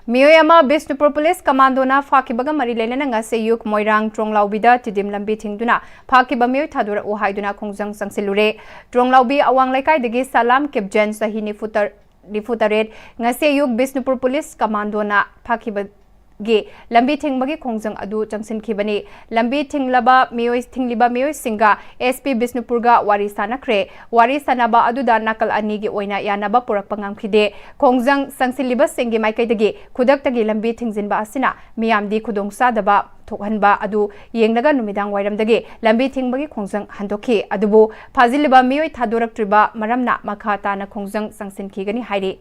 ꯃꯤꯑꯣꯏ ꯑꯃ ꯕꯤꯁꯅꯨꯄꯨꯔ ꯄꯨꯂꯤꯁ ꯀꯃꯥꯟꯗꯣꯅ ꯐꯥꯈꯤꯕꯒ ꯃꯔꯤ ꯂꯩꯅꯅ ꯉꯁꯤ ꯑꯌꯨꯛ ꯃꯣꯏꯔꯥꯡ ꯇ꯭ꯔꯣꯡꯂꯥꯎꯕꯤꯗ ꯇꯤꯗꯤꯝ ꯂꯝꯕꯤ ꯊꯤꯡꯗꯨꯅ ꯐꯥꯈꯤꯕ ꯃꯤꯑꯣꯏ ꯊꯥꯗꯣꯔꯛꯎ ꯍꯥꯏꯗꯨꯅ ꯈꯣꯡꯖꯪ ꯆꯪꯁꯤꯜꯂꯨꯔꯦ꯫ ꯇ꯭ꯔꯣꯡꯂꯥꯎꯕꯤ ꯑꯋꯥꯡ ꯂꯩꯀꯥꯏꯗꯒꯤ ꯁꯂꯥꯝ ꯀꯤꯞꯖꯦꯟ ꯆꯍꯤ ꯅꯤꯐꯨ ꯇꯔꯦꯠ, ꯅꯤꯐꯨ ꯇꯔꯦꯠ ꯉꯁꯤ ꯑꯌꯨꯛ ꯕꯤꯁꯅꯨꯄꯨꯔ ꯄꯨꯂꯤꯁ ꯀꯃꯥꯟꯗꯣꯅ ꯐꯥꯈꯤꯕꯒꯤ ꯂꯝꯕꯤ ꯊꯤꯡꯕꯒꯤ ꯈꯣꯡꯖꯪ ꯑꯗꯨ ꯆꯪꯁꯤꯟꯈꯤꯕꯅꯤ꯫ ꯂꯝꯕꯤ ꯊꯤꯡꯂꯕ ꯃꯤꯑꯣꯏ, ꯊꯤꯡꯂꯤꯕ ꯃꯤꯑꯣꯏꯁꯤꯡꯒ ꯑꯦꯁ ꯄꯤ ꯕꯤꯁꯅꯨꯄꯨꯔꯒ ꯋꯥꯔꯤ ꯁꯥꯅꯈ꯭ꯔꯦ꯫ ꯋꯥꯔꯤ ꯁꯥꯅꯕ ꯑꯗꯨꯗ ꯅꯥꯀꯜ ꯑꯅꯤꯒꯤ ꯑꯣꯏꯅ ꯌꯥꯅꯕ ꯄꯨꯔꯛꯄ ꯉꯝꯈꯤꯗꯦ꯫ ꯈꯣꯡꯖꯪ ꯆꯪꯁꯤꯜꯂꯤꯕꯁꯤꯡꯒꯤ ꯃꯥꯏꯀꯩꯗꯒꯤ ꯈꯨꯗꯛꯇꯒꯤ ꯂꯝꯕꯤ ꯊꯤꯡꯖꯤꯟꯕ ꯑꯁꯤꯅ ꯃꯤꯌꯥꯝꯗꯤ ꯈꯨꯗꯣꯡꯆꯥꯗꯕ ꯊꯣꯛꯍꯟꯕ ꯑꯗꯨ ꯌꯦꯡꯂꯒ ꯅꯨꯃꯤꯗꯥꯡ ꯋꯥꯏꯔꯝꯗꯒꯤ ꯂꯝꯕꯤ ꯊꯤꯡꯕꯒꯤ ꯈꯣꯡꯖꯪ ꯍꯟꯗꯣꯛꯈꯤ꯫ ꯑꯗꯨꯕꯨ ꯐꯥꯖꯤꯜꯂꯤꯕ ꯃꯤꯑꯣꯏ ꯊꯥꯗꯣꯔꯛꯇ꯭ꯔꯤꯕ ꯃꯔꯝꯅ ꯃꯈꯥ ꯇꯥꯅ ꯈꯣꯡꯖꯪ ꯆꯪꯁꯤꯟꯈꯤꯒꯅꯤ ꯍꯥꯏꯔꯤ꯫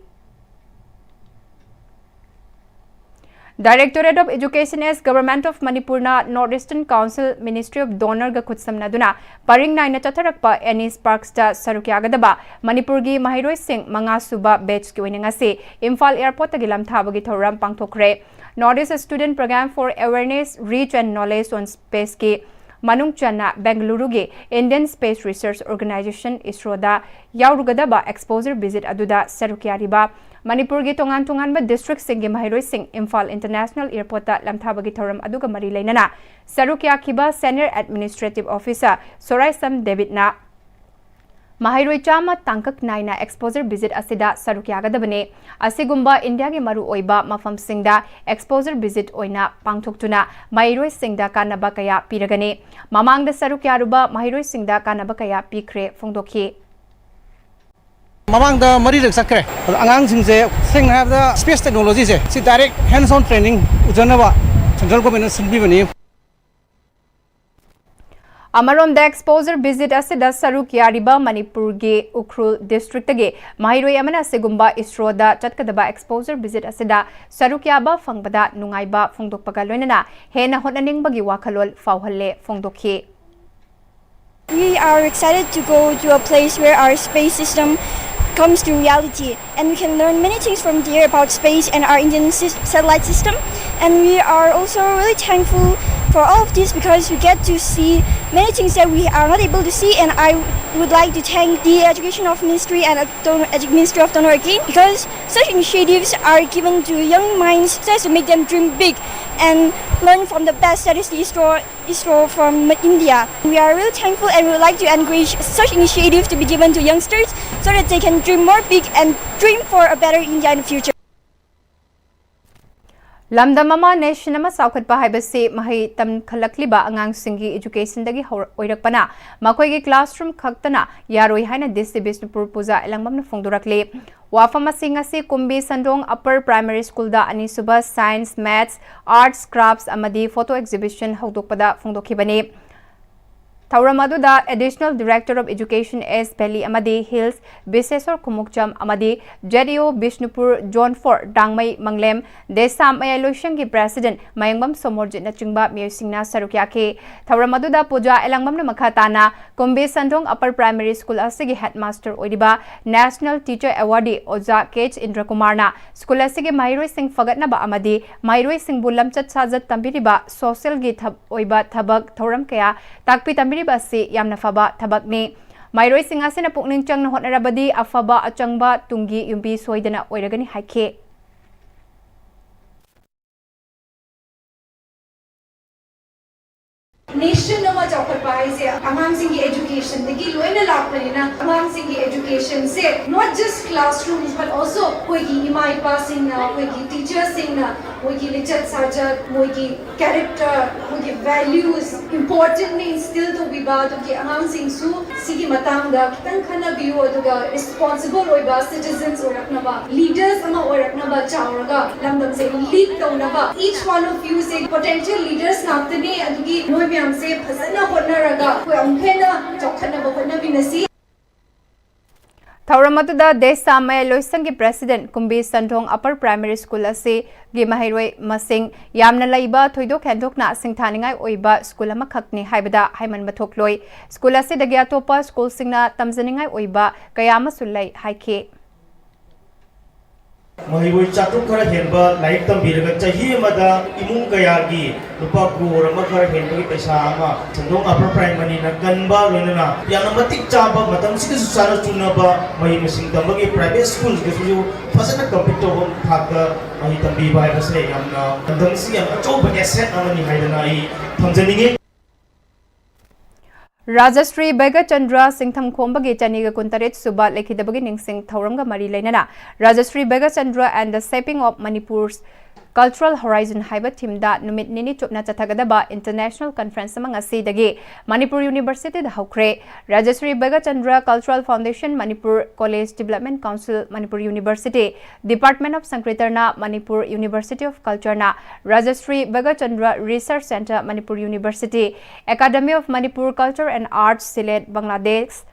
Directorate of Education is Government of ꯃꯅꯤꯄꯨꯔꯅ North Eastern Council Ministry of DoNERꯒ ꯈꯨꯠꯁꯝꯅꯗꯨꯅ ꯄꯔꯤꯡ ꯅꯥꯏꯅ ꯆꯠꯊꯔꯛꯄ ꯑꯦꯅꯤꯁ ꯄꯥꯔꯛꯁꯇ ꯁꯔꯨꯛ ꯌꯥꯒꯗꯕ ꯃꯅꯤꯄꯨꯔꯒꯤ ꯃꯍꯩꯔꯣꯏꯁꯤꯡ ꯃꯉꯥ ꯁꯨꯕ ꯕꯦꯠꯁꯀꯤ ꯑꯣꯏꯅ ꯉꯁꯤ ꯏꯝꯐꯥꯜ ꯑꯦꯌꯔꯄꯣꯔꯠꯇꯒꯤ ꯂꯝꯊꯥꯕꯒꯤ ꯊꯧꯔꯝ ꯄꯥꯡꯊꯣꯛꯈ꯭ꯔꯦ꯫ North East Student Program for Awareness, Reach and Knowledge on Spaceꯀꯤ ꯃꯅꯨꯡ ꯆꯟꯅ ꯕꯦꯡꯒꯂꯨꯔꯨꯒꯤ Indian Space Research Organization, ISROꯗ ꯌꯥꯎꯔꯨꯒꯗꯕ exposure visit ꯑꯗꯨꯗ ꯁꯔꯨꯛ ꯌꯥꯔꯤꯕ ꯃꯅꯤꯄꯨꯔꯒꯤ ꯇꯣꯉꯥꯟ ꯇꯣꯉꯥꯟꯕ districtꯁꯤꯡꯒꯤ ꯃꯍꯩꯔꯣꯏꯁꯤꯡ ꯏꯝꯐꯥꯜ International Airportꯇ ꯂꯝꯊꯥꯕꯒꯤ ꯊꯧꯔꯝ ꯑꯗꯨꯒ ꯃꯔꯤ ꯂꯩꯅꯅ ꯁꯔꯨꯛ ꯌꯥꯈꯤꯕ Senior Administrative Officer ꯁꯣꯔꯥꯏꯁꯝ ꯗꯦꯕꯤꯠꯅ ꯃꯍꯩꯔꯣꯏ ꯆꯥꯝꯃ ꯇꯥꯡꯀꯛ ꯅꯥꯏꯅ exposure visit ꯑꯁꯤꯗ ꯁꯔꯨꯛ ꯌꯥꯒꯗꯕꯅꯤ꯫ ꯑꯁꯤꯒꯨꯝꯕ ꯏꯟꯗꯤꯌꯥꯒꯤ ꯃꯔꯨꯑꯣꯏꯕ ꯃꯐꯝꯁꯤꯡꯗ exposure visit ꯑꯣꯏꯅ ꯄꯥꯡꯊꯣꯛꯇꯨꯅ ꯃꯍꯩꯔꯣꯏꯁꯤꯡꯗ ꯀꯥꯟꯅꯕ ꯀꯌꯥ ꯄꯤꯔꯒꯅꯤ꯫ ꯃꯃꯥꯡꯗ ꯁꯔꯨꯛ ꯌꯥꯔꯨꯕ ꯃꯍꯩꯔꯣꯏꯁꯤꯡꯗ ꯀꯥꯟꯅꯕ ꯀꯌꯥ ꯄꯤꯈ꯭ꯔꯦ ꯐꯣꯡꯗꯣꯛꯈꯤ꯫ ꯃꯃꯥꯡꯗ ꯃꯔꯤꯔꯛ ꯆꯠꯈ꯭ꯔꯦ꯫ ꯑꯗꯣ ꯑꯉꯥꯡꯁꯤꯡꯁꯦ ꯁꯦꯡꯅ ꯍꯥꯏꯔꯕꯗ space technologyꯁꯦ ꯁꯤ direct hands on training ꯎꯖꯅꯕ central governmentꯅ ꯁꯤꯟꯕꯤꯕꯅꯤ꯫ ꯑꯃꯔꯣꯝꯗ exposure visit ꯑꯁꯤꯗ ꯁꯔꯨꯛ ꯌꯥꯔꯤꯕ ꯃꯅꯤꯄꯨꯔꯒꯤ ꯎꯈ꯭ꯔꯨꯜ districtꯇꯒꯤ ꯃꯍꯩꯔꯣꯏ ꯑꯃꯅ ꯑꯁꯤꯒꯨꯝꯕ ꯏꯁꯔꯣꯗ ꯆꯠꯀꯗꯕ exposure visit ꯑꯁꯤꯗ ꯁꯔꯨꯛ ꯌꯥꯕ ꯐꯪꯕꯗ ꯅꯨꯡꯉꯥꯏꯕ ꯐꯣꯡꯗꯣꯛꯄꯒ ꯂꯣꯏꯅꯅ ꯍꯦꯟꯅ ꯍꯣꯠꯅꯅꯤꯡꯕꯒꯤ ꯋꯥꯈꯜꯂꯣꯟ ꯐꯥꯎꯍꯜꯂꯦ ꯐꯣꯡꯗꯣꯛꯈꯤ꯫ We are excited to go to a place where our space system comes to reality and we can learn many things from there about space and our Indian sys- satellite system. And we are also really thankful for all of this because we get to see many things that we are not able to see. And I would like to thank the Education of Ministry and Autonom- Edu- Ministry of Autonomous again because such initiatives are given to young minds just to make them dream big and learn from the best that is the ISRO ISRO from India. We are really thankful and we would like to encourage such initiatives to be given to youngsters so that they can dream more big and dream for a better India in the future. ꯂꯝꯗꯝ ꯑꯃ nation ꯑꯃ ꯆꯥꯎꯈꯠꯄ ꯍꯥꯏꯕꯁꯤ ꯃꯍꯩ ꯇꯝꯈꯠꯂꯛꯂꯤꯕ ꯑꯉꯥꯡꯁꯤꯡꯒꯤ educationꯗꯒꯤ ꯍꯧꯔ- ꯑꯣꯏꯔꯛꯄꯅ ꯃꯈꯣꯏꯒꯤ classroom ꯈꯛꯇꯅ ꯌꯥꯔꯣꯏ ꯍꯥꯏꯅ DC ꯕꯤꯁꯅꯨꯄꯨꯔ ꯄꯨꯖꯥ ꯑꯦꯂꯪꯕꯝꯅ ꯐꯣꯡꯗꯣꯔꯛꯂꯤ꯫ ꯋꯥꯐꯝ ꯑꯁꯤ ꯉꯁꯤ ꯀꯨꯝꯕꯤ ꯁꯟꯗꯣꯡ Upper Primary Schoolꯗ ꯑꯅꯤꯁꯨꯕ Science, Maths, Arts, Crafts ꯑꯃꯗꯤ Photo Exhibition ꯍꯧꯗꯣꯛꯄꯗ ꯐꯣꯡꯗꯣꯛꯈꯤꯕꯅꯤ꯫ ꯊꯧꯔꯝ ꯑꯗꯨꯗ Additional Director of Education East Valley ꯑꯃꯗꯤ Hills ꯕꯤꯁꯦꯁꯣꯔ ꯈꯨꯃꯨꯛꯆꯝ ꯑꯃꯗꯤ ZEO ꯕꯤꯁꯅꯨꯄꯨꯔ Zone four ꯗꯥꯡꯃꯩ ꯃꯪꯂꯦꯝ, ꯗꯦꯁꯥꯝ ꯃꯌꯥꯏ ꯂꯣꯏꯁꯪꯒꯤ President ꯃꯌꯦꯡꯕꯝ ꯁꯣꯃꯣꯔꯖꯤꯠꯅꯆꯤꯡꯕ ꯃꯤꯑꯣꯏꯁꯤꯡꯅ ꯁꯔꯨꯛ ꯌꯥꯈꯤ꯫ ꯊꯧꯔꯝ ꯑꯗꯨꯗ ꯄꯨꯖꯥ ꯑꯦꯂꯪꯕꯝꯅ ꯃꯈꯥ ꯇꯥꯅ ꯀꯨꯝꯕꯤ ꯁꯟꯗꯣꯡ Upper Primary School ꯑꯁꯤꯒꯤ headmaster ꯑꯣꯏꯔꯤꯕ National Teacher Awardee ꯑꯣꯖꯥ ꯀꯦ ꯑꯦꯆ ꯏꯟꯗ꯭ꯔꯀꯨꯃꯥꯔꯅ school ꯑꯁꯤꯒꯤ ꯃꯍꯩꯔꯣꯏꯁꯤꯡ ꯐꯒꯠꯅꯕ ꯑꯃꯗꯤ ꯃꯍꯩꯔꯣꯏꯁꯤꯡꯕꯨ ꯂꯝꯆꯠ ꯁꯥꯖꯠ ꯇꯝꯕꯤꯔꯤꯕ socialꯒꯤ ꯊ- ꯑꯣꯏꯕ ꯊꯕꯛ ꯊꯧꯔꯝ ꯀꯌꯥ ꯇꯥꯛꯄꯤ ꯇꯝꯕꯤꯔꯤꯕ ꯑꯁꯤ ꯌꯥꯝꯅ ꯐꯕ ꯊꯕꯛꯅꯤ꯫ ꯃꯍꯩꯔꯣꯏꯁꯤꯡ ꯑꯁꯤꯅ ꯄꯨꯛꯅꯤꯡ ꯆꯪꯅ ꯍꯣꯠꯅꯔꯕꯗꯤ ꯑꯐꯕ ꯑꯆꯪꯕ ꯇꯨꯡꯒꯤ ꯌꯨꯝꯕꯤ ꯁꯣꯏꯗꯅ ꯑꯣꯏꯔꯒꯅꯤ ꯍꯥꯏꯈꯤ꯫ Nation ꯑꯃ ꯆꯥꯎꯈꯠꯄ ꯍꯥꯏꯁꯦ ꯑꯉꯥꯡꯁꯤꯡꯒꯤ educationꯗꯒꯤ ꯂꯣꯏꯅ ꯂꯥꯛꯄꯅꯤꯅ, ꯑꯉꯥꯡꯁꯤꯡꯒꯤ educationꯁꯦ not just classrooms but also ꯑꯩꯈꯣꯏꯒꯤ ꯏꯃꯥ ꯏꯄꯥꯁꯤꯡꯅ, ꯑꯩꯈꯣꯏꯒꯤ teacherꯁꯤꯡꯅ ꯃꯣꯏꯒꯤ ꯂꯤꯆꯠ ꯁꯥꯖꯠ, ꯃꯣꯏꯒꯤ character, ꯃꯣꯏꯒꯤ values importantly instill ꯇꯧꯕꯤꯕ, ꯑꯗꯨꯒꯤ ꯑꯉꯥꯡꯁꯤꯡꯁꯨ ꯁꯤꯒꯤ ꯃꯇꯥꯡꯗ ꯈꯤꯇꯪ ꯈꯟꯅꯕꯤꯌꯨ, ꯑꯗꯨꯒ responsible ꯑꯣꯏꯕ citizens ꯑꯣꯏꯔꯛꯅꯕ, leaders ꯑꯃ ꯑꯣꯏꯔꯛꯅꯕ, ꯆꯥꯎꯔꯒ ꯂꯝꯗꯝꯁꯦ lead ꯇꯧꯅꯕ each one of youꯁꯦ potential leaders ꯉꯥꯛꯇꯅꯦ꯫ ꯑꯗꯨꯒꯤ ꯅꯣꯏ ꯃꯌꯥꯝꯁꯦ ꯐꯖꯅ ꯍꯣꯠꯅꯔꯒ ꯑꯩꯈꯣꯏ ꯑꯃꯨꯛ ꯍꯦꯟꯅ ꯆꯥꯎꯈꯠꯅꯕ ꯍꯣꯠꯅꯃꯤꯟꯅꯁꯤ꯫ ꯊꯧꯔꯝ ꯑꯗꯨꯗ ꯗꯦꯁꯥ ꯃꯌꯥꯏ ꯂꯣꯏꯁꯪꯒꯤ president ꯀꯨꯝꯕꯤ ꯁꯟꯗꯣꯡ Upper Primary School ꯑꯁꯤꯒꯤ ꯃꯍꯩꯔꯣꯏ ꯃꯁꯤꯡ ꯌꯥꯝꯅ ꯂꯩꯕ, ꯊꯣꯏꯗꯣꯛ ꯍꯦꯟꯗꯣꯛꯅ ꯁꯤꯡꯊꯥꯅꯤꯡꯉꯥꯏ ꯑꯣꯏꯕ school ꯑꯃꯈꯛꯅꯤ ꯍꯥꯏꯕꯗ ꯍꯥꯏꯃꯟꯕ ꯊꯣꯛꯂꯣꯏ꯫ School ꯑꯁꯤꯗꯒꯤ ꯑꯇꯣꯞꯄ schoolꯁꯤꯡꯅ ꯇꯝꯖꯅꯤꯡꯉꯥꯏ ꯑꯣꯏꯕ ꯀꯌꯥ ꯑꯃꯁꯨ ꯂꯩ ꯍꯥꯏꯈꯤ꯫ ꯃꯍꯩꯔꯣꯏ ꯆꯥꯇ꯭ꯔꯨꯛ ꯈꯔ ꯍꯦꯟꯕ ꯂꯥꯏꯔꯤꯛ ꯇꯝꯕꯤꯔꯒ ꯆꯍꯤ ꯑꯃꯗ ꯏꯃꯨꯡ ꯀꯌꯥꯒꯤ ꯂꯨꯄꯥ ꯀ꯭ꯔꯣꯔ ꯑꯃ ꯈꯔ ꯍꯦꯟꯕꯒꯤ ꯄꯩꯁꯥ ꯑꯃ ꯁꯟꯗꯣꯡ Upper Primaryꯅ ꯀꯟꯕ, ꯂꯣꯏꯅꯅ ꯌꯥꯝꯅ ꯃꯇꯤꯛ ꯆꯥꯕ, ꯃꯇꯝꯁꯤꯒꯁꯨ ꯆꯥꯅ ꯆꯨꯅꯕ ꯃꯍꯩ ꯃꯁꯤꯡ ꯇꯝꯕꯒꯤ private schoolꯁꯤꯡꯗꯁꯨ ꯐꯖꯅ compete ꯇꯧꯕ ꯊꯥꯛꯇ ꯃꯍꯩ ꯇꯝꯕꯤꯕ ꯍꯥꯏꯕꯁꯦ ꯌꯥꯝꯅ ꯂꯝꯗꯝꯁꯤ ꯌꯥꯝ ꯑꯆꯧꯕ asset ꯑꯃꯅꯤ ꯍꯥꯏꯗꯅ ꯑꯩ ꯊꯝꯖꯅꯤꯡꯉꯤ꯫ ꯔꯥꯖꯁ꯭ꯔꯤ ꯕꯩꯒꯆꯟꯗ꯭ꯔ ꯁꯤꯡꯊꯝ ꯈꯣꯝꯕꯒꯤ ꯆꯅꯤꯒ ꯀꯨꯟꯇꯔꯦꯠ ꯁꯨꯕ ꯂꯩꯈꯤꯗꯕꯒꯤ ꯅꯤꯡꯁꯤꯡ ꯊꯧꯔꯝꯒ ꯃꯔꯤ ꯂꯩꯅꯅ Rajashri Bhagachandra and the Shaping of Manipur's Cultural Horizon ꯍꯥꯏꯕ themeꯗ ꯅꯨꯃꯤꯠ ꯅꯤꯅꯤ ꯆꯨꯞꯅ ꯆꯠꯊꯒꯗꯕ international conference ꯑꯃ ꯉꯁꯤꯗꯒꯤ ꯃꯅꯤꯄꯨꯔ Universityꯗ ꯍꯧꯈ꯭ꯔꯦ꯫ Rajashri Bhagachandra Cultural Foundation, Manipur College Development Council, Manipur University, Department of Sankirtana, Manipur University of Cultureꯅ Rajashri Bhagachandra Research Centre, Manipur University, Academy of Manipur Culture and Arts, Sylhet, Bangladesh,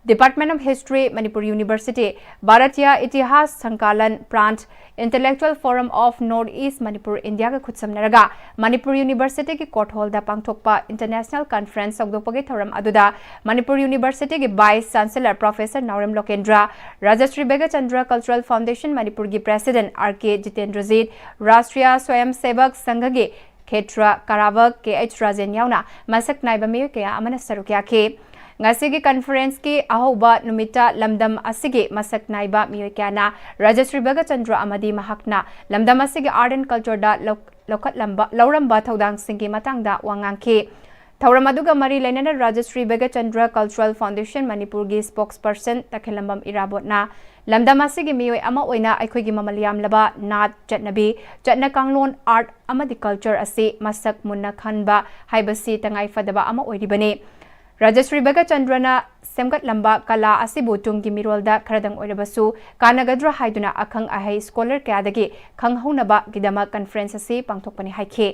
Department of History, Manipur University, Bharatiya Itihas Sankalan Prant, Intellectual Forum of North East Manipur, Indiaꯒ ꯈꯨꯠꯁꯝꯅꯔꯒ Manipur Universityꯒꯤ court hallꯗ ꯄꯥꯡꯊꯣꯛꯄ international conference ꯍꯧꯗꯣꯛꯄꯒꯤ ꯊꯧꯔꯝ ꯑꯗꯨꯗ ꯃꯅꯤꯄꯨꯔ Universityꯒꯤ Vice Chancellor Professor ꯅꯥꯎꯔꯦꯝ ꯂꯣꯀꯦꯟꯗ꯭ꯔ, Rajashri Bhagachandra Cultural Foundation ꯃꯅꯤꯄꯨꯔꯒꯤ President R K ꯖꯤꯇꯦꯟꯗ꯭ꯔꯖꯤꯠ, Rashtriya Swayamsevak Sanghꯒꯤ ꯈꯦꯇ꯭ꯔ ꯀꯥꯔꯥꯕꯛ ꯀꯦ ꯑꯩꯆ ꯔꯥꯖꯦꯟ ꯌꯥꯎꯅ ꯃꯁꯛ ꯅꯥꯏꯕ ꯃꯤꯑꯣꯏ ꯀꯌꯥ ꯑꯃꯅ ꯁꯔꯨꯛ ꯌꯥꯈꯤ꯫ ꯉꯁꯤꯒꯤ conferenceꯀꯤ ꯑꯍꯧꯕ ꯅꯨꯃꯤꯠꯇ ꯂꯝꯗꯝ ꯑꯁꯤꯒꯤ ꯃꯁꯛ ꯅꯥꯏꯕ ꯃꯤꯑꯣꯏ ꯀꯌꯥꯅ ꯔꯥꯖꯁ꯭ꯔꯤ ꯕꯒꯆꯟꯗ꯭ꯔ ꯑꯃꯗꯤ ꯃꯍꯥꯛꯅ ꯂꯝꯗꯝ ꯑꯁꯤꯒꯤ art and cultureꯗ ꯂꯧ-, ꯂꯧꯈꯠꯂꯝꯕ, ꯂꯧꯔꯝꯕ ꯊꯧꯗꯥꯡꯁꯤꯡꯒꯤ ꯃꯇꯥꯡꯗ ꯋꯥ ꯉꯥꯡꯈꯤ꯫ ꯊꯧꯔꯝ ꯑꯗꯨꯒ ꯃꯔꯤ ꯂꯩꯅꯅ ꯔꯥꯖꯁ꯭ꯔꯤ ꯕꯩꯒꯆꯟꯗ꯭ꯔ ꯀꯜꯆꯔꯦꯜ ꯐꯥꯎꯟꯗꯦꯁꯟ ꯃꯅꯤꯄꯨꯔꯒꯤ ꯁ꯭ꯄꯣꯛꯁꯄꯔꯁꯟ ꯇꯈꯦꯜꯂꯝꯕꯝ ꯏꯔꯥꯕꯣꯠꯅ ꯂꯝꯗꯝ ꯑꯁꯤꯒꯤ ꯃꯤꯑꯣꯏ ꯑꯃ ꯑꯣꯏꯅ ꯑꯩꯈꯣꯏꯒꯤ ꯃꯃꯜ ꯌꯥꯝꯂꯕ ꯅꯥꯠ, ꯆꯠꯅꯕꯤ, ꯆꯠꯅ ꯀꯥꯡꯂꯣꯟ, ꯑꯥꯔꯠ ꯑꯃꯗꯤ ꯀꯜꯆꯔ ꯑꯁꯤ ꯃꯁꯛ ꯃꯨꯟꯅ ꯈꯟꯕ ꯍꯥꯏꯕꯁꯤ ꯇꯉꯥꯏ ꯐꯗꯕ ꯑꯃ ꯑꯣꯏꯔꯤꯕꯅꯤ꯫ ꯔꯥꯖꯁ꯭ꯔꯤ ꯕꯩꯒꯆꯟꯗ꯭ꯔꯅ ꯁꯦꯝꯒꯠꯂꯝꯕ ꯀꯂꯥ ꯑꯁꯤꯕꯨ ꯇꯨꯡꯒꯤ ꯃꯤꯔꯣꯜꯗ ꯈꯔꯗꯪ ꯑꯣꯏꯔꯕꯁꯨ ꯀꯥꯟꯅꯒꯗ꯭ꯔꯥ ꯍꯥꯏꯗꯨꯅ ꯑꯈꯪ ꯑꯍꯩ ꯁ꯭ꯀꯣꯂꯔ ꯀꯌꯥꯗꯒꯤ ꯈꯪꯍꯧꯅꯕꯒꯤꯗꯃꯛ ꯀꯟꯐꯔꯦꯟꯁ ꯑꯁꯤ ꯄꯥꯡꯊꯣꯛꯄꯅꯤ ꯍꯥꯏꯈꯤ꯫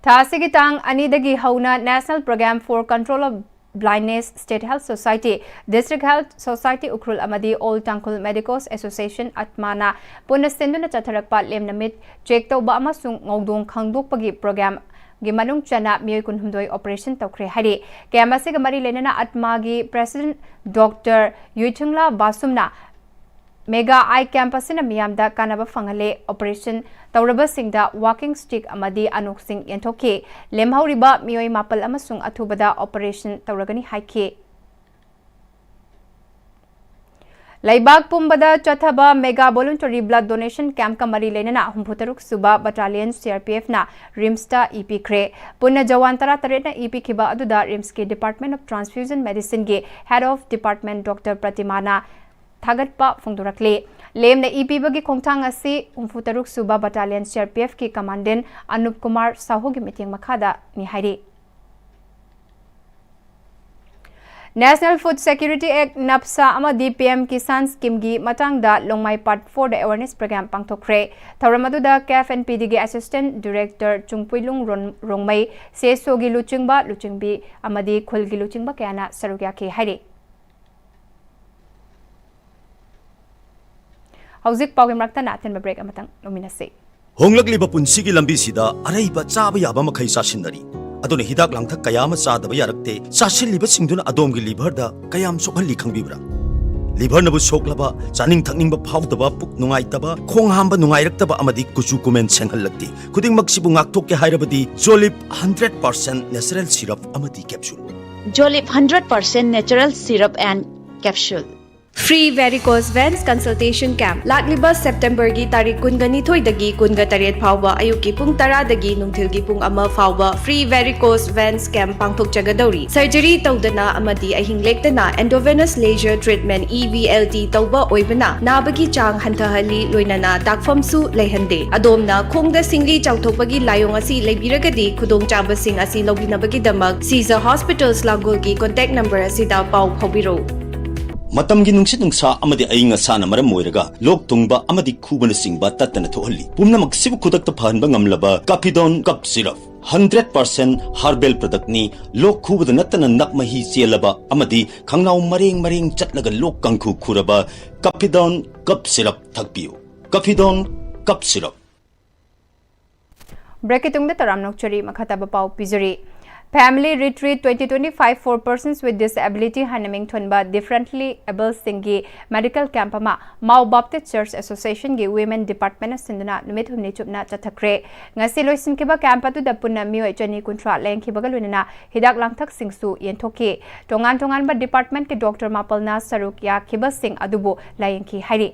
ꯊꯥ ꯑꯁꯤꯒꯤ ꯇꯥꯡ ꯑꯅꯤꯗꯒꯤ ꯍꯧꯅ National Program for Control of Blindness, State Health Society, District Health Society Ukhrul ꯑꯃꯗꯤ All Tangkhul Medicos Association, ꯑꯠꯃꯥꯅ ꯄꯨꯟꯅ ꯁꯤꯟꯗꯨꯅ ꯆꯠꯊꯔꯛꯄ ꯂꯦꯝꯅ ꯃꯤꯠ ꯆꯦꯛ ꯇꯧꯕ ꯑꯃꯁꯨꯡ ꯉꯧꯗꯣꯡ ꯈꯪꯗꯣꯛꯄꯒꯤ ꯄ꯭ꯔꯣꯒ꯭ꯔꯥꯝꯒꯤ ꯃꯅꯨꯡ ꯆꯟꯅ ꯃꯤꯑꯣꯏ ꯀꯨꯟꯍꯨꯝꯗꯣꯏ ꯑꯣꯄꯔꯦꯁꯟ ꯇꯧꯈ꯭ꯔꯦ ꯍꯥꯏꯔꯤ꯫ ꯀꯦꯝꯞ ꯑꯁꯤꯒ ꯃꯔꯤ ꯂꯩꯅꯅ ꯑꯠꯃꯥꯒꯤ ꯄ꯭ꯔꯦꯁꯤꯗꯦꯟꯠ ꯗꯣꯛꯇꯔ ꯌꯨꯏꯊꯨꯡꯂꯥ ꯕꯥꯁꯨꯝꯅ ꯃꯦꯒꯥ ꯑꯥꯏ ꯀꯦꯝꯞ ꯑꯁꯤꯅ ꯃꯤꯌꯥꯝꯗ ꯀꯥꯟꯅꯕ ꯐꯪꯍꯜꯂꯦ꯫ ꯑꯣꯄꯔꯦꯁꯟ ꯇꯧꯔꯕꯁꯤꯡꯗ ꯋꯥꯀꯤꯡ ꯁ꯭ꯇꯤꯛ ꯑꯃꯗꯤ ꯑꯅꯣꯛꯁꯤꯡ ꯌꯦꯟꯊꯣꯛꯈꯤ꯫ ꯂꯦꯝꯍꯧꯔꯤꯕ ꯃꯤꯑꯣꯏ ꯃꯥꯄꯜ ꯑꯃꯁꯨꯡ ꯑꯊꯨꯕꯗ ꯑꯣꯄꯔꯦꯁꯟ ꯇꯧꯔꯒꯅꯤ ꯍꯥꯏꯈꯤ꯫ ꯂꯩꯕꯥꯛ ꯄꯨꯝꯕꯗ ꯆꯠꯊꯕ ꯃꯦꯒꯥ ꯚꯣꯂꯨꯟꯇꯔꯤ ꯕ꯭ꯂꯗ ꯗꯣꯅꯦꯁꯟ ꯀꯦꯝꯞꯀ ꯃꯔꯤ ꯂꯩꯅꯅ ꯍꯨꯝꯐꯨ ꯇꯔꯨꯛ ꯁꯨꯕ ꯕꯠꯇꯥꯂꯤꯌꯟ ꯁꯤ ꯑꯥꯔ ꯄꯤ ꯑꯦꯐꯅ ꯔꯤꯝꯁꯇ ꯏ ꯄꯤꯈ꯭ꯔꯦ꯫ ꯄꯨꯟꯅ ꯖꯋꯥꯟ ꯇꯔꯥ ꯇꯔꯦꯠꯅ ꯏ ꯄꯤꯈꯤꯕ ꯑꯗꯨꯗ ꯔꯤꯝꯁꯀꯤ ꯗꯤꯄꯥꯔꯠꯃꯦꯟꯠ ꯑꯣꯐ ꯇ꯭ꯔꯥꯟꯁꯐ꯭ꯌꯨꯖꯟ ꯃꯦꯗꯤꯁꯤꯟꯒꯤ ꯍꯦꯗ ꯑꯣꯐ ꯗꯤꯄꯥꯔꯠꯃꯦꯟꯠ ꯗꯣꯛꯇꯔ ꯄ꯭ꯔꯇꯤꯃꯥꯅ ꯊꯥꯒꯠꯄ ꯐꯣꯡꯗꯣꯔꯛꯂꯤ꯫ ꯂꯦꯝꯅ ꯏ ꯄꯤꯕꯒꯤ ꯈꯣꯡꯊꯥꯡ ꯑꯁꯤ ꯍꯨꯝꯐꯨ ꯇꯔꯨꯛ ꯁꯨꯕ battalion C R P ꯑꯦꯐꯀꯤ ꯀꯃꯥꯟꯗꯦꯟꯠ Anup Kumar ꯁꯥꯍꯨꯒꯤ ꯃꯤꯠꯌꯦꯡ ꯃꯈꯥꯗꯅꯤ ꯍꯥꯏꯔꯤ꯫ National Food Security Act, ꯅꯞꯁꯥ ꯑꯃꯗꯤ ꯄꯤ ꯑꯦꯝ ꯀꯤꯁꯥꯟ ꯁ꯭ꯀꯤꯝꯒꯤ ꯃꯇꯥꯡꯗ ꯂꯣꯡꯃꯥꯏ ꯄꯥꯔꯠ ꯐꯣꯔꯗ ꯑꯦꯋꯦꯔꯅꯦꯁ ꯄ꯭ꯔꯣꯒ꯭ꯔꯥꯝ ꯄꯥꯡꯊꯣꯛꯈ꯭ꯔꯦ꯫ ꯊꯧꯔꯝ ꯑꯗꯨꯗ ꯀꯦ ꯑꯦꯐ ꯑꯦꯟ ꯄꯤ ꯗꯤꯒꯤ ꯑꯦꯁꯤꯁꯇꯦꯟꯠ ꯗꯤꯔꯦꯛꯇꯔ ꯆꯨꯡꯄꯨꯏꯂꯨꯡ ꯔꯣꯟ-, ꯔꯣꯡꯃꯩ, ꯁꯤ ꯑꯦꯁ ꯑꯣꯒꯤ ꯂꯨꯆꯤꯡꯕ, ꯂꯨꯆꯤꯡꯕꯤ ꯑꯃꯗꯤ ꯈꯨꯜꯒꯤ ꯂꯨꯆꯤꯡꯕ ꯀꯌꯥꯅ ꯁꯔꯨꯛ ꯌꯥꯈꯤ ꯍꯥꯏꯔꯤ꯫ ꯍꯧꯖꯤꯛ ꯄꯥꯎꯒꯤ ꯃꯔꯛꯇ ꯑꯇꯦꯟꯕ ꯕ꯭ꯔꯦꯛ ꯑꯃꯇꯪ ꯂꯧꯃꯤꯟꯅꯁꯤ꯫ ꯍꯣꯡꯂꯛꯂꯤꯕ ꯄꯨꯟꯁꯤꯒꯤ ꯂꯝꯕꯤꯁꯤꯗ ꯑꯔꯩꯕ ꯆꯥꯕ ꯌꯥꯕ ꯃꯈꯩ ꯆꯥꯁꯤꯟꯅꯔꯤ꯫ ꯑꯗꯨꯅ ꯍꯤꯗꯥꯛ ꯂꯥꯡꯊꯛ ꯀꯌꯥ ꯑꯃ ꯆꯥꯗꯕ ꯌꯥꯔꯛꯇꯦ꯫ ꯆꯥꯁꯤꯜꯂꯤꯕꯁꯤꯡꯗꯨꯅ ꯑꯗꯣꯝꯒꯤ ꯂꯤꯚꯔꯗ ꯀꯌꯥꯝ ꯁꯣꯛꯍꯜꯂꯤ ꯈꯪꯕꯤꯕ꯭ꯔꯥ? ꯂꯤꯚꯔꯅꯕꯨ ꯁꯣꯛꯂꯕ, ꯆꯥꯅꯤꯡ ꯊꯛꯅꯤꯡꯕ ꯐꯥꯎꯗꯕ, ꯄꯨꯛ ꯅꯨꯡꯉꯥꯏꯇꯕ, ꯈꯣꯡ ꯍꯥꯝꯕ ꯅꯨꯡꯉꯥꯏꯔꯛꯇꯕ ꯑꯃꯗꯤ ꯀꯨꯆꯨ ꯀꯨꯃꯦꯟ ꯁꯦꯡꯍꯜꯂꯛꯇꯦ꯫ ꯈꯨꯗꯤꯡꯃꯛꯁꯤꯕꯨ ꯉꯥꯛꯊꯣꯛꯀꯦ ꯍꯥꯏꯔꯕꯗꯤ Jolip hundred percent natural syrup ꯑꯃꯗꯤ capsule. Jolip hundred percent natural syrup and capsule. Free Varicose Veins Consultation Camp ꯂꯥꯛꯂꯤꯕ ꯁꯦꯞꯇꯦꯝꯕꯔꯒꯤ ꯇꯥꯔꯤꯛ ꯀꯨꯟꯒ ꯅꯤꯊꯣꯏꯗꯒꯤ ꯀꯨꯟꯒ ꯇꯔꯦꯠ ꯐꯥꯎꯕ ꯑꯌꯨꯛꯀꯤ ꯄꯨꯡ ꯇꯔꯥꯗꯒꯤ ꯅꯨꯡꯊꯤꯜꯒꯤ ꯄꯨꯡ ꯑꯃ ꯐꯥꯎꯕ Free Varicose Veins Camp ꯄꯥꯡꯊꯣꯛꯆꯒꯗꯧꯔꯤ꯫ ꯁꯔꯖꯔꯤ ꯇꯧꯗꯅ ꯑꯃꯗꯤ ꯑꯍꯤꯡ ꯂꯦꯛꯇꯅ Endovenous Laser Treatment E V L T ꯇꯧꯕ ꯑꯣꯏꯕꯅ ꯅꯥꯕꯒꯤ ꯆꯥꯡ ꯍꯟꯊꯍꯜꯂꯤ, ꯂꯣꯏꯅꯅ ꯗꯥꯛꯐꯝꯁꯨ ꯂꯩꯍꯟꯗꯦ꯫ ꯑꯗꯣꯝꯅ ꯈꯣꯡꯗ ꯁꯤꯡꯂꯤ ꯆꯥꯎꯊꯣꯛꯄꯒꯤ ꯂꯥꯏꯑꯣꯡ ꯑꯁꯤ ꯂꯩꯕꯤꯔꯒꯗꯤ ꯈꯨꯗꯣꯡꯆꯥꯕꯁꯤꯡ ꯑꯁꯤ ꯂꯧꯕꯤꯅꯕꯒꯤꯗꯃꯛ Caesar Hospitals ꯂꯥꯡꯒꯣꯜꯒꯤ contact number ꯑꯁꯤꯗ ꯄꯥꯎ ꯐꯥꯎꯕꯤꯔꯛꯎ꯫ ꯃꯇꯝꯒꯤ ꯅꯨꯡꯁꯤꯠ ꯅꯨꯡꯁꯥ ꯑꯃꯗꯤ ꯑꯏꯪ ꯑꯁꯥꯅ ꯃꯔꯝ ꯑꯣꯏꯔꯒ ꯂꯣꯛ ꯊꯨꯡꯕ ꯑꯃꯗꯤ ꯈꯨꯕꯅꯆꯤꯡꯕ ꯇꯠꯇꯅ ꯊꯣꯛꯍꯜꯂꯤ꯫ ꯄꯨꯝꯅꯃꯛꯁꯤꯕꯨ ꯈꯨꯗꯛꯇ ꯐꯍꯟꯕ ꯉꯝꯂꯕ Caphidone Cough Syrup, hundred percent herbal product ꯅꯤ꯫ ꯂꯣꯛ ꯈꯨꯕꯗ ꯅꯠꯇꯅ ꯅꯞ ꯃꯍꯤ ꯆꯦꯜꯂꯕ ꯑꯃꯗꯤ ꯈꯪꯅꯥꯎ ꯃꯔꯦꯡ ꯃꯔꯦꯡ ꯆꯠꯂꯒ ꯂꯣꯛ ꯀꯥꯡꯈꯨ ꯈꯨꯔꯕ Caphidone Cough Syrup ꯊꯛꯄꯤꯌꯨ꯫ Caphidone Cough Syrup꯫ Break ꯀꯤ ꯇꯨꯡꯗ ꯇꯔꯥꯝꯅ ꯑꯣꯛꯆꯔꯤ, ꯃꯈꯥ ꯇꯥꯕ ꯄꯥꯎ ꯄꯤꯖꯔꯤ꯫ Family Retreat twenty twenty-five for Persons with Disability ꯍꯥꯏꯅ ꯃꯤꯡꯊꯣꯟꯕ Differently Abled ꯁꯤꯡꯒꯤ medical camp ꯑꯃ Mao Baptist Church Association ꯒꯤ Women Department ꯅ ꯁꯤꯟꯗꯨꯅ ꯅꯨꯃꯤꯠ ꯍꯨꯝꯅꯤ ꯆꯨꯞꯅ ꯆꯠꯊꯈ꯭ꯔꯦ꯫ ꯉꯁꯤ ꯂꯣꯏꯁꯤꯟꯈꯤꯕ camp ꯑꯗꯨꯗ ꯄꯨꯟꯅ ꯃꯤꯑꯣꯏ ꯆꯅꯤ ꯀꯨꯟꯊ꯭ꯔꯥ ꯂꯥꯌꯦꯡꯈꯤꯕꯒ ꯂꯣꯏꯅꯅ ꯍꯤꯗꯥꯛ ꯂꯥꯡꯊꯛꯁꯤꯡꯁꯨ ꯌꯦꯟꯊꯣꯛꯈꯤ꯫ ꯇꯣꯉꯥꯟ ꯇꯣꯉꯥꯟꯕ department ꯀꯤ doctor ꯃꯥꯄꯜꯅ ꯁꯔꯨꯛ ꯌꯥꯈꯤꯕꯁꯤꯡ ꯑꯗꯨꯕꯨ ꯂꯥꯌꯦꯡꯈꯤ ꯍꯥꯏꯔꯤ꯫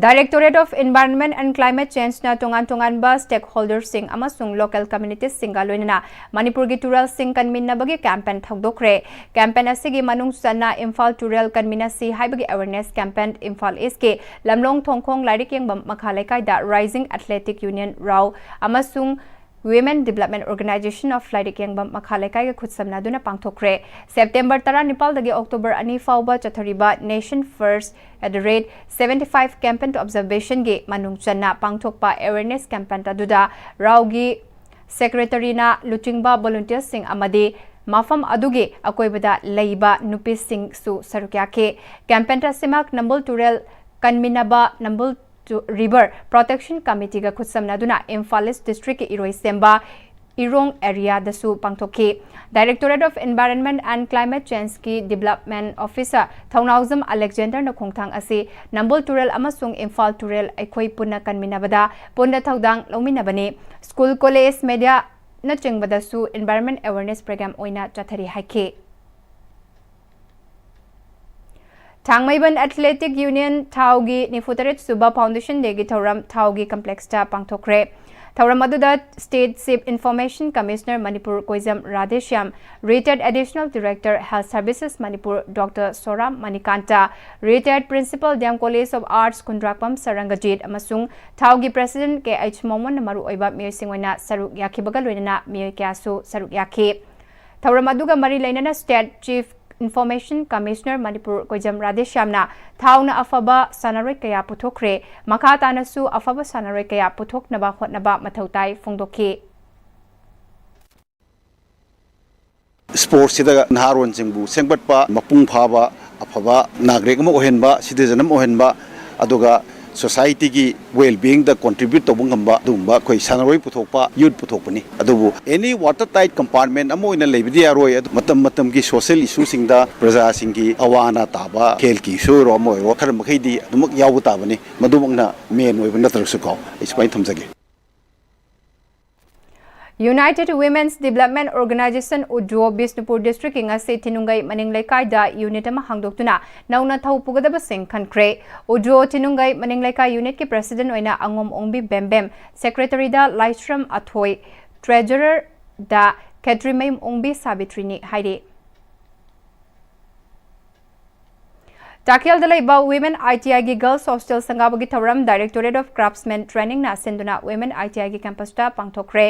Directorate of Environment and Climate Change ꯅ ꯇꯣꯉꯥꯟ ꯇꯣꯉꯥꯟꯕ stakeholder ꯁꯤꯡ ꯑꯃꯁꯨꯡ local communities ꯁꯤꯡꯒ ꯂꯣꯏꯅꯅ ꯃꯅꯤꯄꯨꯔꯒꯤ ꯇꯨꯔꯦꯜꯁꯤꯡ ꯀꯟꯃꯤꯟꯅꯕꯒꯤ campaign ꯍꯧꯗꯣꯛꯈ꯭ꯔꯦ꯫ Campaign ꯑꯁꯤꯒꯤ ꯃꯅꯨꯡ ꯆꯟꯅ ꯏꯝꯐꯥꯜ ꯇꯨꯔꯦꯜ ꯀꯟꯃꯤꯟꯅꯁꯤ ꯍꯥꯏꯕꯒꯤ awareness campaign ꯏꯝꯐꯥꯜ East ꯀꯤ ꯂꯝꯂꯣꯡ ꯊꯣꯡꯈꯣꯡ ꯂꯥꯏꯔꯤꯛ ꯌꯦꯡꯐꯝ ꯃꯈꯥ ꯂꯩꯀꯥꯏꯗ Rising Athletic Union, RAW, ꯑꯃꯁꯨꯡ Women Development Organization of ꯂꯥꯏꯔꯤꯛ ꯌꯦꯡꯐꯝ ꯃꯈꯥ ꯂꯩꯀꯥꯏꯒ ꯈꯨꯠꯁꯝꯅꯗꯨꯅ ꯄꯥꯡꯊꯣꯛꯈ꯭ꯔꯦ꯫ ꯁꯦꯞꯇꯦꯝꯕꯔ ꯇꯔꯥꯅꯤꯄꯥꯜꯗꯒꯤ ꯑꯣꯛꯇꯣꯕꯔ ꯑꯅꯤ ꯐꯥꯎꯕ ꯆꯠꯊꯔꯤꯕ Nation First at the rate seventy five campaign observation ꯒꯤ ꯃꯅꯨꯡ ꯆꯟꯅ ꯄꯥꯡꯊꯣꯛꯄ awareness campaign ꯑꯗꯨꯗ RAW ꯒꯤ secretary ꯅ ꯂꯨꯆꯤꯡꯕ volunteer ꯁꯤꯡ ꯑꯃꯗꯤ ꯃꯐꯝ ꯑꯗꯨꯒꯤ ꯑꯀꯣꯏꯕꯗ ꯂꯩꯕ ꯅꯨꯄꯤꯁꯤꯡꯁꯨ ꯁꯔꯨꯛ ꯌꯥꯈꯤ꯫ Campaign ꯑꯁꯤꯃꯛ ꯅꯝꯕꯨꯜ ꯇꯨꯔꯦꯜ ꯀꯟꯃꯤꯟꯅꯕ ꯅꯝꯕꯨꯜ ꯇꯨ-, River Protection Committee ꯒ ꯈꯨꯠꯁꯝꯅꯗꯨꯅ ꯏꯝꯐꯥꯜ East District ꯀꯤ ꯏꯔꯣꯏꯁꯦꯝꯕ ꯏꯔꯣꯡ area ꯗꯁꯨ ꯄꯥꯡꯊꯣꯛꯈꯤ꯫ Directorate of Environment and Climate Change ꯀꯤ Development Officer ꯊꯧꯅꯥꯎꯖꯝ Alexander ꯅ ꯈꯣꯡꯊꯥꯡ ꯑꯁꯤ ꯅꯝꯕꯨꯜ ꯇꯨꯔꯦꯜ ꯑꯃꯁꯨꯡ ꯏꯝꯐꯥꯜ ꯇꯨꯔꯦꯜ ꯑꯩꯈꯣꯏ ꯄꯨꯟꯅ ꯀꯟꯃꯤꯟꯅꯕꯗ ꯄꯨꯟꯅ ꯊꯧꯗꯥꯡ ꯂꯧꯃꯤꯟꯅꯕꯅꯤ꯫ School, college, media ꯅꯆꯤꯡꯕꯗꯁꯨ environment awareness program ꯑꯣꯏꯅ ꯆꯠꯊꯔꯤ ꯍꯥꯏꯈꯤ꯫ ꯊꯥꯡꯃꯩꯕꯟ Athletic Union ꯊꯥꯎꯒꯤ ꯅꯤꯐꯨꯇꯔꯦꯠ ꯁꯨꯕ Foundation Dayꯒꯤ ꯊꯧꯔꯝ ꯊꯥꯎꯒꯤ complexꯇ ꯄꯥꯡꯊꯣꯛꯈ꯭ꯔꯦ꯫ ꯊꯧꯔꯝ ꯑꯗꯨꯗ State Chief Information Commissioner Manipur Koijam Radheshyam, Retired Additional Director Health Services Manipur doctor Soram Manikanta, Retired Principal D M College of Arts ꯈꯨꯟꯗ꯭ꯔꯥꯛꯄꯝ ꯁꯔꯪꯒꯖꯤꯠ ꯑꯃꯁꯨꯡ ꯊꯥꯎꯒꯤ President K H ꯃꯣꯃꯣꯟꯅ ꯃꯔꯨꯑꯣꯏꯕ ꯃꯤꯑꯣꯏꯁꯤꯡ ꯑꯣꯏꯅ ꯁꯔꯨꯛ ꯌꯥꯈꯤꯕꯒ ꯂꯣꯏꯅꯅ ꯃꯤꯑꯣꯏ ꯀꯌꯥꯁꯨ ꯁꯔꯨꯛ ꯌꯥꯈꯤ꯫ ꯊꯧꯔꯝ ꯑꯗꯨꯒ ꯃꯔꯤ ꯂꯩꯅꯅ State Chief Information Commissioner Manipur ꯀꯣꯏꯖꯝ ꯔꯥꯙꯦꯁ꯭ꯌꯥꯝꯅ ꯊꯥꯎꯅ ꯑꯐꯕ ꯁꯥꯟꯅꯔꯣꯏ ꯀꯌꯥ ꯄꯨꯊꯣꯛꯈ꯭ꯔꯦ, ꯃꯈꯥ ꯇꯥꯅꯁꯨ ꯑꯐꯕ ꯁꯥꯟꯅꯔꯣꯏ ꯀꯌꯥ ꯄꯨꯊꯣꯛꯅꯕ ꯍꯣꯠꯅꯕ ꯃꯊꯧ ꯇꯥꯏ ꯐꯣꯡꯗꯣꯛꯈꯤ꯫ Sportsꯁꯤꯗ ꯅꯍꯥꯔꯣꯟꯁꯤꯡꯕꯨ ꯁꯦꯝꯒꯠꯄ, ꯃꯄꯨꯡ ꯐꯥꯕ ꯑꯐꯕ ꯅꯥꯒꯔꯤꯛ ꯑꯃ ꯑꯣꯏꯍꯟꯕ, citizen ꯑꯃ ꯑꯣꯏꯍꯟꯕ, ꯑꯗꯨꯒ societyꯒꯤ well beingꯗ contribute ꯇꯧꯕ ꯉꯝꯕ ꯑꯗꯨꯒꯨꯝꯕ ꯑꯩꯈꯣꯏ ꯁꯥꯟꯅꯔꯣꯏ ꯄꯨꯊꯣꯛꯄ, youth ꯄꯨꯊꯣꯛꯄꯅꯤ꯫ ꯑꯗꯨꯕꯨ any water tight compartment ꯑꯃ ꯑꯣꯏꯅ ꯂꯩꯕꯗꯤ ꯌꯥꯔꯣꯏ꯫ ꯑꯗꯨ ꯃꯇꯝ ꯃꯇꯝꯒꯤ social issueꯁꯤꯡꯗ ꯄ꯭ꯔꯖꯥꯁꯤꯡꯒꯤ ꯑꯋꯥ ꯑꯅꯥ ꯇꯥꯕ, healthꯀꯤ issue ꯑꯣꯏꯔꯣ ꯑꯃ ꯑꯣꯏꯔꯣ, ꯈꯔ ꯃꯈꯩꯗꯤ ꯑꯗꯨꯃꯛ ꯌꯥꯎꯕ ꯇꯥꯕꯅꯤ꯫ ꯃꯗꯨꯃꯛꯅ main ꯑꯣꯏꯕ ꯅꯠꯇ꯭ꯔꯒꯁꯨ ꯀꯣ, ꯑꯩ ꯁꯨꯃꯥꯏꯅ ꯊꯝꯖꯒꯦ꯫ United Women's Development Organization, UDWO, Bishnupur districtꯀꯤ ꯉꯁꯤ ꯊꯤꯅꯨꯡꯒꯩ ꯃꯅꯤꯡ ꯂꯩꯀꯥꯏꯗ unit ꯑꯃ ꯍꯥꯡꯗꯣꯛꯇꯨꯅ ꯅꯧꯅ ꯊꯧ ꯄꯨꯒꯗꯕꯁꯤꯡ ꯈꯟꯈ꯭ꯔꯦ꯫ UDWO ꯊꯤꯅꯨꯡꯒꯩ ꯃꯅꯤꯡ ꯂꯩꯀꯥꯏ unitꯀꯤ president ꯑꯣꯏꯅ ꯑꯉꯣꯝ ꯑꯣꯡꯕꯤ ꯕꯦꯝꯕꯦꯝ, secretaryꯗ ꯂꯥꯏꯁ꯭ꯔꯝ ꯑꯊꯣꯏ, treasurerꯗ ꯈꯦꯇ꯭ꯔꯤꯃꯌꯨꯝ ꯑꯣꯡꯕꯤ ꯁꯥꯕꯤꯇ꯭ꯔꯤꯅꯤ ꯍꯥꯏꯔꯤ꯫ ꯇꯥꯈꯦꯜꯗ ꯂꯩꯕ Women ITIꯒꯤ Girls Hostel ꯁꯪꯒꯥꯕꯒꯤ ꯊꯧꯔꯝ Directorate of Craftsmen Trainingꯅ ꯁꯤꯟꯗꯨꯅ Women ITIꯒꯤ campusꯇ ꯄꯥꯡꯊꯣꯛꯈ꯭ꯔꯦ꯫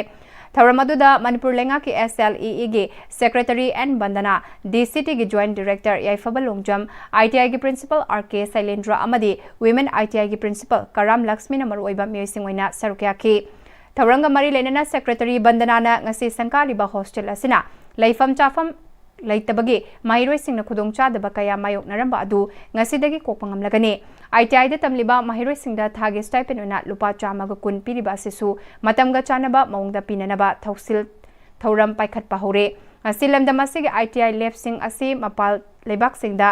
ꯊꯧꯔꯝ ꯑꯗꯨꯗ ꯃꯅꯤꯄꯨꯔ ꯂꯩꯉꯥꯛꯀꯤ SLEEꯒꯤ secretary N ꯕꯟꯗꯅꯥ, DCTꯒꯤ joint director ꯌꯥꯏꯐꯕ ꯂꯣꯡꯖꯝ, ITIꯒꯤ principal R K ꯁꯩꯂꯦꯟꯗ꯭ꯔ ꯑꯃꯗꯤ Women ITIꯒꯤ principal ꯀꯔꯥꯝ ꯂꯛꯁꯃꯤꯅ ꯃꯔꯨꯑꯣꯏꯕ ꯃꯤꯑꯣꯏꯁꯤꯡ ꯑꯣꯏꯅ ꯁꯔꯨꯛ ꯌꯥꯈꯤ꯫ ꯊꯧꯔꯝꯒ ꯃꯔꯤ ꯂꯩꯅꯅ secretary ꯕꯟꯗꯅꯥꯅ ꯉꯁꯤ ꯁꯪꯒꯥꯔꯤꯕ hostel ꯑꯁꯤꯅ ꯂꯩꯐꯝ ꯆꯥꯐꯝ ꯂꯩꯇꯕꯒꯤ ꯃꯍꯩꯔꯣꯏꯁꯤꯡꯅ ꯈꯨꯗꯣꯡꯆꯥꯗꯕ ꯀꯌꯥ ꯃꯥꯌꯣꯛꯅꯔꯝꯕ ꯑꯗꯨ ꯉꯁꯤꯗꯒꯤ ꯀꯣꯛꯄ ꯉꯝꯂꯒꯅꯤ꯫ ITIꯗ ꯇꯝꯂꯤꯕ ꯃꯍꯩꯔꯣꯏꯁꯤꯡꯗ ꯊꯥꯒꯤ stipend ꯑꯣꯏꯅ ꯂꯨꯄꯥ ꯆꯥꯝꯃꯒ ꯀꯨꯟ ꯄꯤꯔꯤꯕ ꯑꯁꯤꯁꯨ ꯃꯇꯝꯒ ꯆꯥꯟꯅꯕ ꯃꯑꯣꯡꯗ ꯄꯤꯅꯅꯕ ꯊꯧꯁꯤꯜ ꯊꯧꯔꯝ ꯄꯥꯏꯈꯠꯄ ꯍꯧꯔꯦ꯫ ꯉꯁꯤ ꯂꯝꯗꯝ ꯑꯁꯤꯒꯤ ITI labꯁꯤꯡ ꯑꯁꯤ ꯃꯄꯥꯟ ꯂꯩꯕꯥꯛꯁꯤꯡꯗ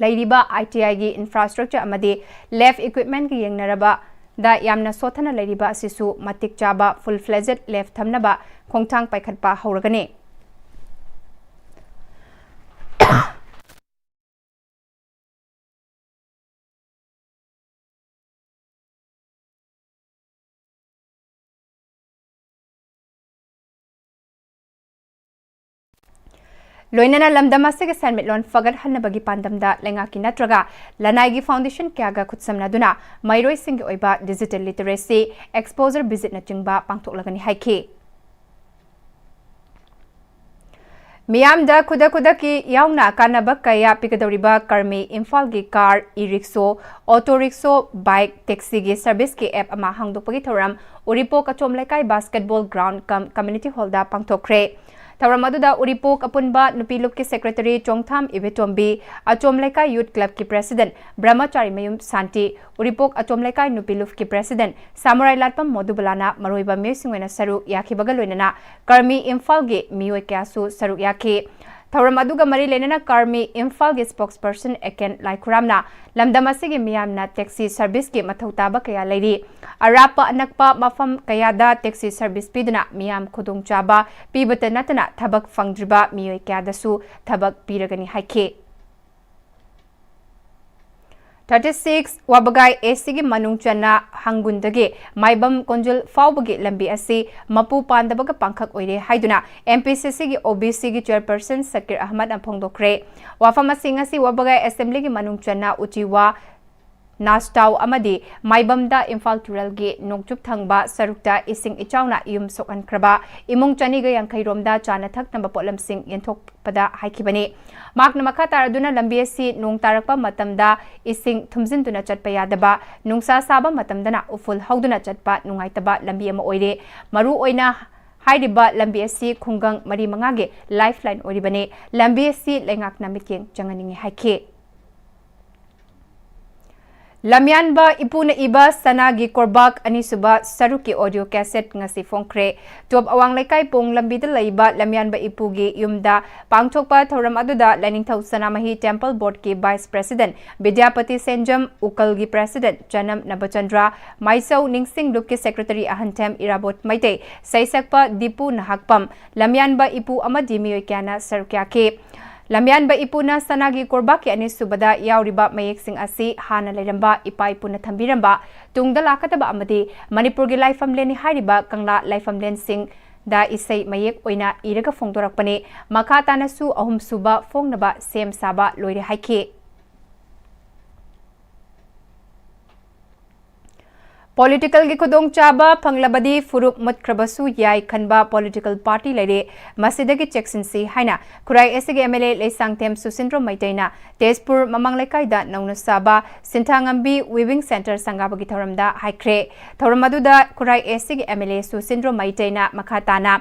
ꯂꯩꯔꯤꯕ ITIꯒꯤ infrastructure ꯑꯃꯗꯤ lab equipmentꯒ ꯌꯦꯡꯅꯔꯕ ꯗ ꯌꯥꯝꯅ ꯁꯣꯠꯊꯅ ꯂꯩꯔꯤꯕ ꯑꯁꯤꯁꯨ ꯃꯇꯤꯛ ꯆꯥꯕ full fledged lab ꯊꯝꯅꯕ ꯈꯣꯡꯊꯥꯡ ꯄꯥꯏꯈꯠꯄ ꯍꯧꯔꯒꯅꯤ꯫ ꯂꯣꯏꯅꯅ ꯂꯝꯗꯝ ꯑꯁꯤꯒꯤ ꯁꯦꯟꯃꯤꯠꯂꯣꯟ ꯐꯒꯠꯍꯟꯅꯕꯒꯤ ꯄꯥꯟꯗꯝꯗ ꯂꯩꯉꯥꯛꯀꯤ ꯅꯠꯇ꯭ꯔꯒ ꯂꯅꯥꯏꯒꯤ foundation ꯀꯌꯥꯒ ꯈꯨꯠꯁꯝꯅꯗꯨꯅ ꯃꯍꯩꯔꯣꯏꯁꯤꯡꯒꯤ ꯑꯣꯏꯕ digital literacy, exposure visit ꯅꯆꯤꯡꯕ ꯄꯥꯡꯊꯣꯛꯂꯒꯅꯤ ꯍꯥꯏꯈꯤ꯫ ꯃꯤꯌꯥꯝꯗ ꯈꯨꯗꯛ ꯈꯨꯗꯛꯀꯤ ꯌꯥꯎꯅ ꯀꯥꯟꯅꯕ ꯀꯌꯥ ꯄꯤꯒꯗꯧꯔꯤꯕ ꯀꯔꯃꯤ ꯏꯝꯐꯥꯜꯒꯤ car, e-rickshaw, auto rickshaw, bike, taxiꯒꯤ serviceꯀꯤ app ꯑꯃ ꯍꯥꯡꯗꯣꯛꯄꯒꯤ ꯊꯧꯔꯝ ꯎꯔꯤꯄꯣꯛ ꯑꯆꯣꯝ ꯂꯩꯀꯥꯏ basketball ground cum community hallꯗ ꯄꯥꯡꯊꯣꯛꯈ꯭ꯔꯦ꯫ ꯊꯧꯔꯝ ꯑꯗꯨꯗ ꯎꯔꯤꯄꯣꯛ ꯑꯄꯨꯟꯕ ꯅꯨꯄꯤ ꯂꯨꯞꯀꯤ secretary ꯆꯣꯡꯊꯥꯝ ꯏꯕꯦꯇꯣꯝꯕꯤ, ꯑꯆꯣꯝ ꯂꯩꯀꯥꯏ youth clubꯀꯤ president ꯕ꯭ꯔꯍꯃꯆꯥꯔꯤ ꯃꯌꯨꯝ ꯁꯥꯟꯇꯤ, ꯎꯔꯤꯄꯣꯛ ꯑꯆꯣꯝ ꯂꯩꯀꯥꯏ ꯅꯨꯄꯤ ꯂꯨꯞꯀꯤ president ꯁꯥꯃꯨꯔꯥꯏ ꯂꯥꯠꯄꯝ ꯃꯣꯗꯨꯕꯂꯥꯅ ꯃꯔꯨꯑꯣꯏꯕ ꯃꯤꯑꯣꯏꯁꯤꯡ ꯑꯣꯏꯅ ꯁꯔꯨꯛ ꯌꯥꯈꯤꯕꯒ ꯂꯣꯏꯅꯅ ꯀꯔꯃꯤ ꯏꯝꯐꯥꯜꯒꯤ ꯃꯤꯑꯣꯏ ꯀꯌꯥꯁꯨ ꯁꯔꯨꯛ ꯌꯥꯈꯤ꯫ ꯊꯧꯔꯝ ꯑꯗꯨꯒ ꯃꯔꯤ ꯂꯩꯅꯅ ꯀꯔꯃꯤ ꯏꯝꯐꯥꯜꯒꯤ spokesperson ꯑꯦꯀꯦꯟ ꯂꯥꯏꯈꯨꯔꯥꯝꯅ ꯂꯝꯗꯝ ꯑꯁꯤꯒꯤ ꯃꯤꯌꯥꯝꯅ taxi serviceꯀꯤ ꯃꯊꯧ ꯇꯥꯕ ꯀꯌꯥ ꯂꯩꯔꯤ꯫ ꯑꯔꯥꯞꯄ ꯑꯅꯛꯄ ꯃꯐꯝ ꯀꯌꯥꯗ taxi service ꯄꯤꯗꯨꯅ ꯃꯤꯌꯥꯝ ꯈꯨꯗꯣꯡꯆꯥꯕ ꯄꯤꯕꯇ ꯅꯠꯇꯅ ꯊꯕꯛ ꯐꯪꯗ꯭ꯔꯤꯕ ꯃꯤꯑꯣꯏ ꯀꯌꯥꯗꯁꯨ ꯊꯕꯛ ꯄꯤꯔꯒꯅꯤ ꯍꯥꯏꯈꯤ꯫ Thirty six ꯋꯥꯕꯒꯥꯏ ACꯒꯤ ꯃꯅꯨꯡ ꯆꯟꯅ ꯍꯪꯒꯨꯟꯗꯒꯤ ꯃꯥꯏꯕꯝ ꯀꯣꯟꯖꯨꯜ ꯐꯥꯎꯕꯒꯤ ꯂꯝꯕꯤ ꯑꯁꯤ ꯃꯄꯨ ꯄꯥꯟꯗꯕꯒ ꯄꯥꯡꯈꯛ ꯑꯣꯏꯔꯦ ꯍꯥꯏꯗꯨꯅ MPCCꯒꯤ OBCꯒꯤ chairperson ꯁꯀꯤꯔ ꯑꯍꯃꯗꯅ ꯐꯣꯡꯗꯣꯛꯈ꯭ꯔꯦ꯫ ꯋꯥꯐꯝ ꯑꯁꯤ ꯉꯁꯤ ꯋꯥꯕꯒꯥꯏ assemblyꯒꯤ ꯃꯅꯨꯡ ꯆꯟꯅ ꯎꯆꯤꯋꯥ, ꯅꯥꯁꯇꯥꯎ ꯑꯃꯗꯤ ꯃꯥꯏꯕꯝꯗ ꯏꯝꯐꯥꯜ ꯇꯨꯔꯦꯜꯒꯤ ꯅꯣꯡꯆꯨꯞ ꯊꯪꯕ ꯁꯔꯨꯛꯇ ꯏꯁꯤꯡ ꯏꯆꯥꯎꯅ ꯌꯨꯝ ꯁꯣꯛꯍꯟꯈ꯭ꯔꯕ ꯏꯃꯨꯡ ꯆꯅꯤꯒ ꯌꯥꯡꯈꯩ ꯔꯣꯝꯗ ꯆꯥꯅ ꯊꯛꯅꯕ ꯄꯣꯠꯂꯝꯁꯤꯡ ꯌꯦꯟꯊꯣꯛꯄꯗ ꯍꯥꯏꯈꯤꯕꯅꯤ꯫ ꯃꯍꯥꯛꯅ ꯃꯈꯥ ꯇꯥꯔꯗꯨꯅ ꯂꯝꯕꯤ ꯑꯁꯤ ꯅꯣꯡ ꯇꯥꯔꯛꯄ ꯃꯇꯝꯗ ꯏꯁꯤꯡ ꯊꯨꯝꯖꯤꯟꯗꯨꯅ ꯆꯠꯄ ꯌꯥꯗꯕ, ꯅꯨꯡꯁꯥ ꯁꯥꯕ ꯃꯇꯝꯗꯅ ꯎꯐꯨꯜ ꯍꯧꯗꯨꯅ ꯆꯠꯄ ꯅꯨꯡꯉꯥꯏꯇꯕ ꯂꯝꯕꯤ ꯑꯃ ꯑꯣꯏꯔꯦ꯫ ꯃꯔꯨ ꯑꯣꯏꯅ ꯍꯥꯏꯔꯤꯕ ꯂꯝꯕꯤ ꯑꯁꯤ ꯈꯨꯡꯒꯪ ꯃꯔꯤ ꯃꯉꯥꯒꯤ lifeline ꯑꯣꯏꯔꯤꯕꯅꯤ꯫ ꯂꯝꯕꯤ ꯑꯁꯤ ꯂꯩꯉꯥꯛꯅ ꯃꯤꯠꯌꯦꯡ ꯆꯪꯍꯟꯅꯤꯡꯏ ꯍꯥꯏꯈꯤ꯫ ꯂꯝꯌꯥꯟꯕ ꯏꯄꯨꯅ ꯏꯕ ꯁꯅꯥꯒꯤ ꯀꯣꯔꯕꯥꯛ ꯑꯅꯤꯁꯨꯕ ꯁꯔꯨꯛꯀꯤ audio cassette ꯉꯁꯤ ꯐꯣꯡꯈ꯭ꯔꯦ꯫ ꯇꯣꯞ ꯑꯋꯥꯡ ꯂꯩꯀꯥꯏ ꯄꯣꯡ ꯂꯝꯕꯤꯗ ꯂꯩꯕ ꯂꯝꯌꯥꯟꯕ ꯏꯄꯨꯒꯤ ꯌꯨꯝꯗ ꯄꯥꯡꯊꯣꯛꯄ ꯊꯧꯔꯝ ꯑꯗꯨꯗ ꯂꯥꯏꯅꯤꯡꯊꯧ ꯁꯅꯥꯃꯍꯤ Temple Board ꯀꯤ Vice President ꯕꯤꯗ꯭ꯌꯥꯄꯇꯤ ꯁꯦꯟꯖꯝ, ꯎꯀꯜꯒꯤ President ꯆꯅꯝ ꯅꯕꯆꯟꯗ꯭ꯔ, ꯃꯥꯏꯆꯧ ꯅꯤꯡꯁꯤꯡ ꯂꯨꯞꯀꯤ Secretary ꯑꯍꯟꯊꯦꯝ ꯏꯔꯥꯕꯣꯠ ꯃꯩꯇꯩ, ꯁꯩꯁꯛꯄ ꯗꯤꯄꯨ ꯅꯍꯥꯛꯄꯝ, ꯂꯝꯌꯥꯟꯕ ꯏꯄꯨ ꯑꯃꯗꯤ ꯃꯤꯑꯣꯏ ꯀꯌꯥꯅ ꯁꯔꯨꯛ ꯌꯥꯈꯤ꯫ ꯂꯝꯌꯥꯟꯕ ꯏꯄꯨꯅ ꯁꯅꯥꯒꯤ ꯀꯣꯔꯕꯥꯛꯀꯤ ꯑꯅꯤꯁꯨꯕꯗ ꯌꯥꯎꯔꯤꯕ ꯃꯌꯦꯛꯁꯤꯡ ꯑꯁꯤ ꯍꯥꯟꯅ ꯂꯩꯔꯝꯕ ꯏꯄꯥ ꯏꯄꯨꯅ ꯊꯝꯕꯤꯔꯝꯕ, ꯇꯨꯡꯗ ꯂꯥꯛꯀꯗꯕ ꯑꯃꯗꯤ ꯃꯅꯤꯄꯨꯔꯒꯤ ꯂꯥꯏꯐꯝꯂꯦꯟꯅꯤ ꯍꯥꯏꯔꯤꯕ ꯀꯪꯂꯥ ꯂꯥꯏꯐꯝꯂꯦꯟꯁꯤꯡꯗ ꯏꯁꯩ ꯃꯌꯦꯛ ꯑꯣꯏꯅ ꯏꯔꯒ ꯐꯣꯡꯗꯣꯔꯛꯄꯅꯤ꯫ ꯃꯈꯥ ꯇꯥꯅꯁꯨ ꯑꯍꯨꯝꯁꯨꯕ ꯐꯣꯡꯅꯕ ꯁꯦꯝ ꯁꯥꯕ ꯂꯣꯏꯔꯦ ꯍꯥꯏꯈꯤ꯫ Political ꯒꯤ ꯈꯨꯗꯣꯡꯆꯥꯕ ꯐꯪꯂꯕꯗꯤ ꯐꯨꯔꯨꯞ ꯃꯨꯠꯈ꯭ꯔꯕꯁꯨ ꯌꯥꯏ ꯈꯟꯕ political party ꯂꯩꯔꯦ, ꯃꯁꯤꯗꯒꯤ ꯆꯦꯛꯁꯤꯟꯁꯤ ꯍꯥꯏꯅ ꯈꯨꯔꯥꯏ ꯑꯦꯁ ꯁꯤꯒꯤ M L A Leishangthem Susindro ꯃꯩꯇꯩꯅ ꯇꯦꯖꯄꯨꯔ ꯃꯃꯥꯡ ꯂꯩꯀꯥꯏꯗ ꯅꯧꯅ ꯁꯥꯕ ꯁꯤꯟꯊꯥꯉꯝꯕꯤ weaving centre ꯁꯪꯒꯥꯕꯒꯤ ꯊꯧꯔꯝꯗ ꯍꯥꯏꯈ꯭ꯔꯦ꯫ ꯊꯧꯔꯝ ꯑꯗꯨꯗ ꯈꯨꯔꯥꯏ ꯑꯦꯁ ꯁꯤꯒꯤ ꯑꯦꯝ ꯑꯦꯜ ꯑꯦ ꯁꯨꯁꯤꯟꯗ꯭ꯔꯣ ꯃꯩꯇꯩꯅ ꯃꯈꯥ ꯇꯥꯅ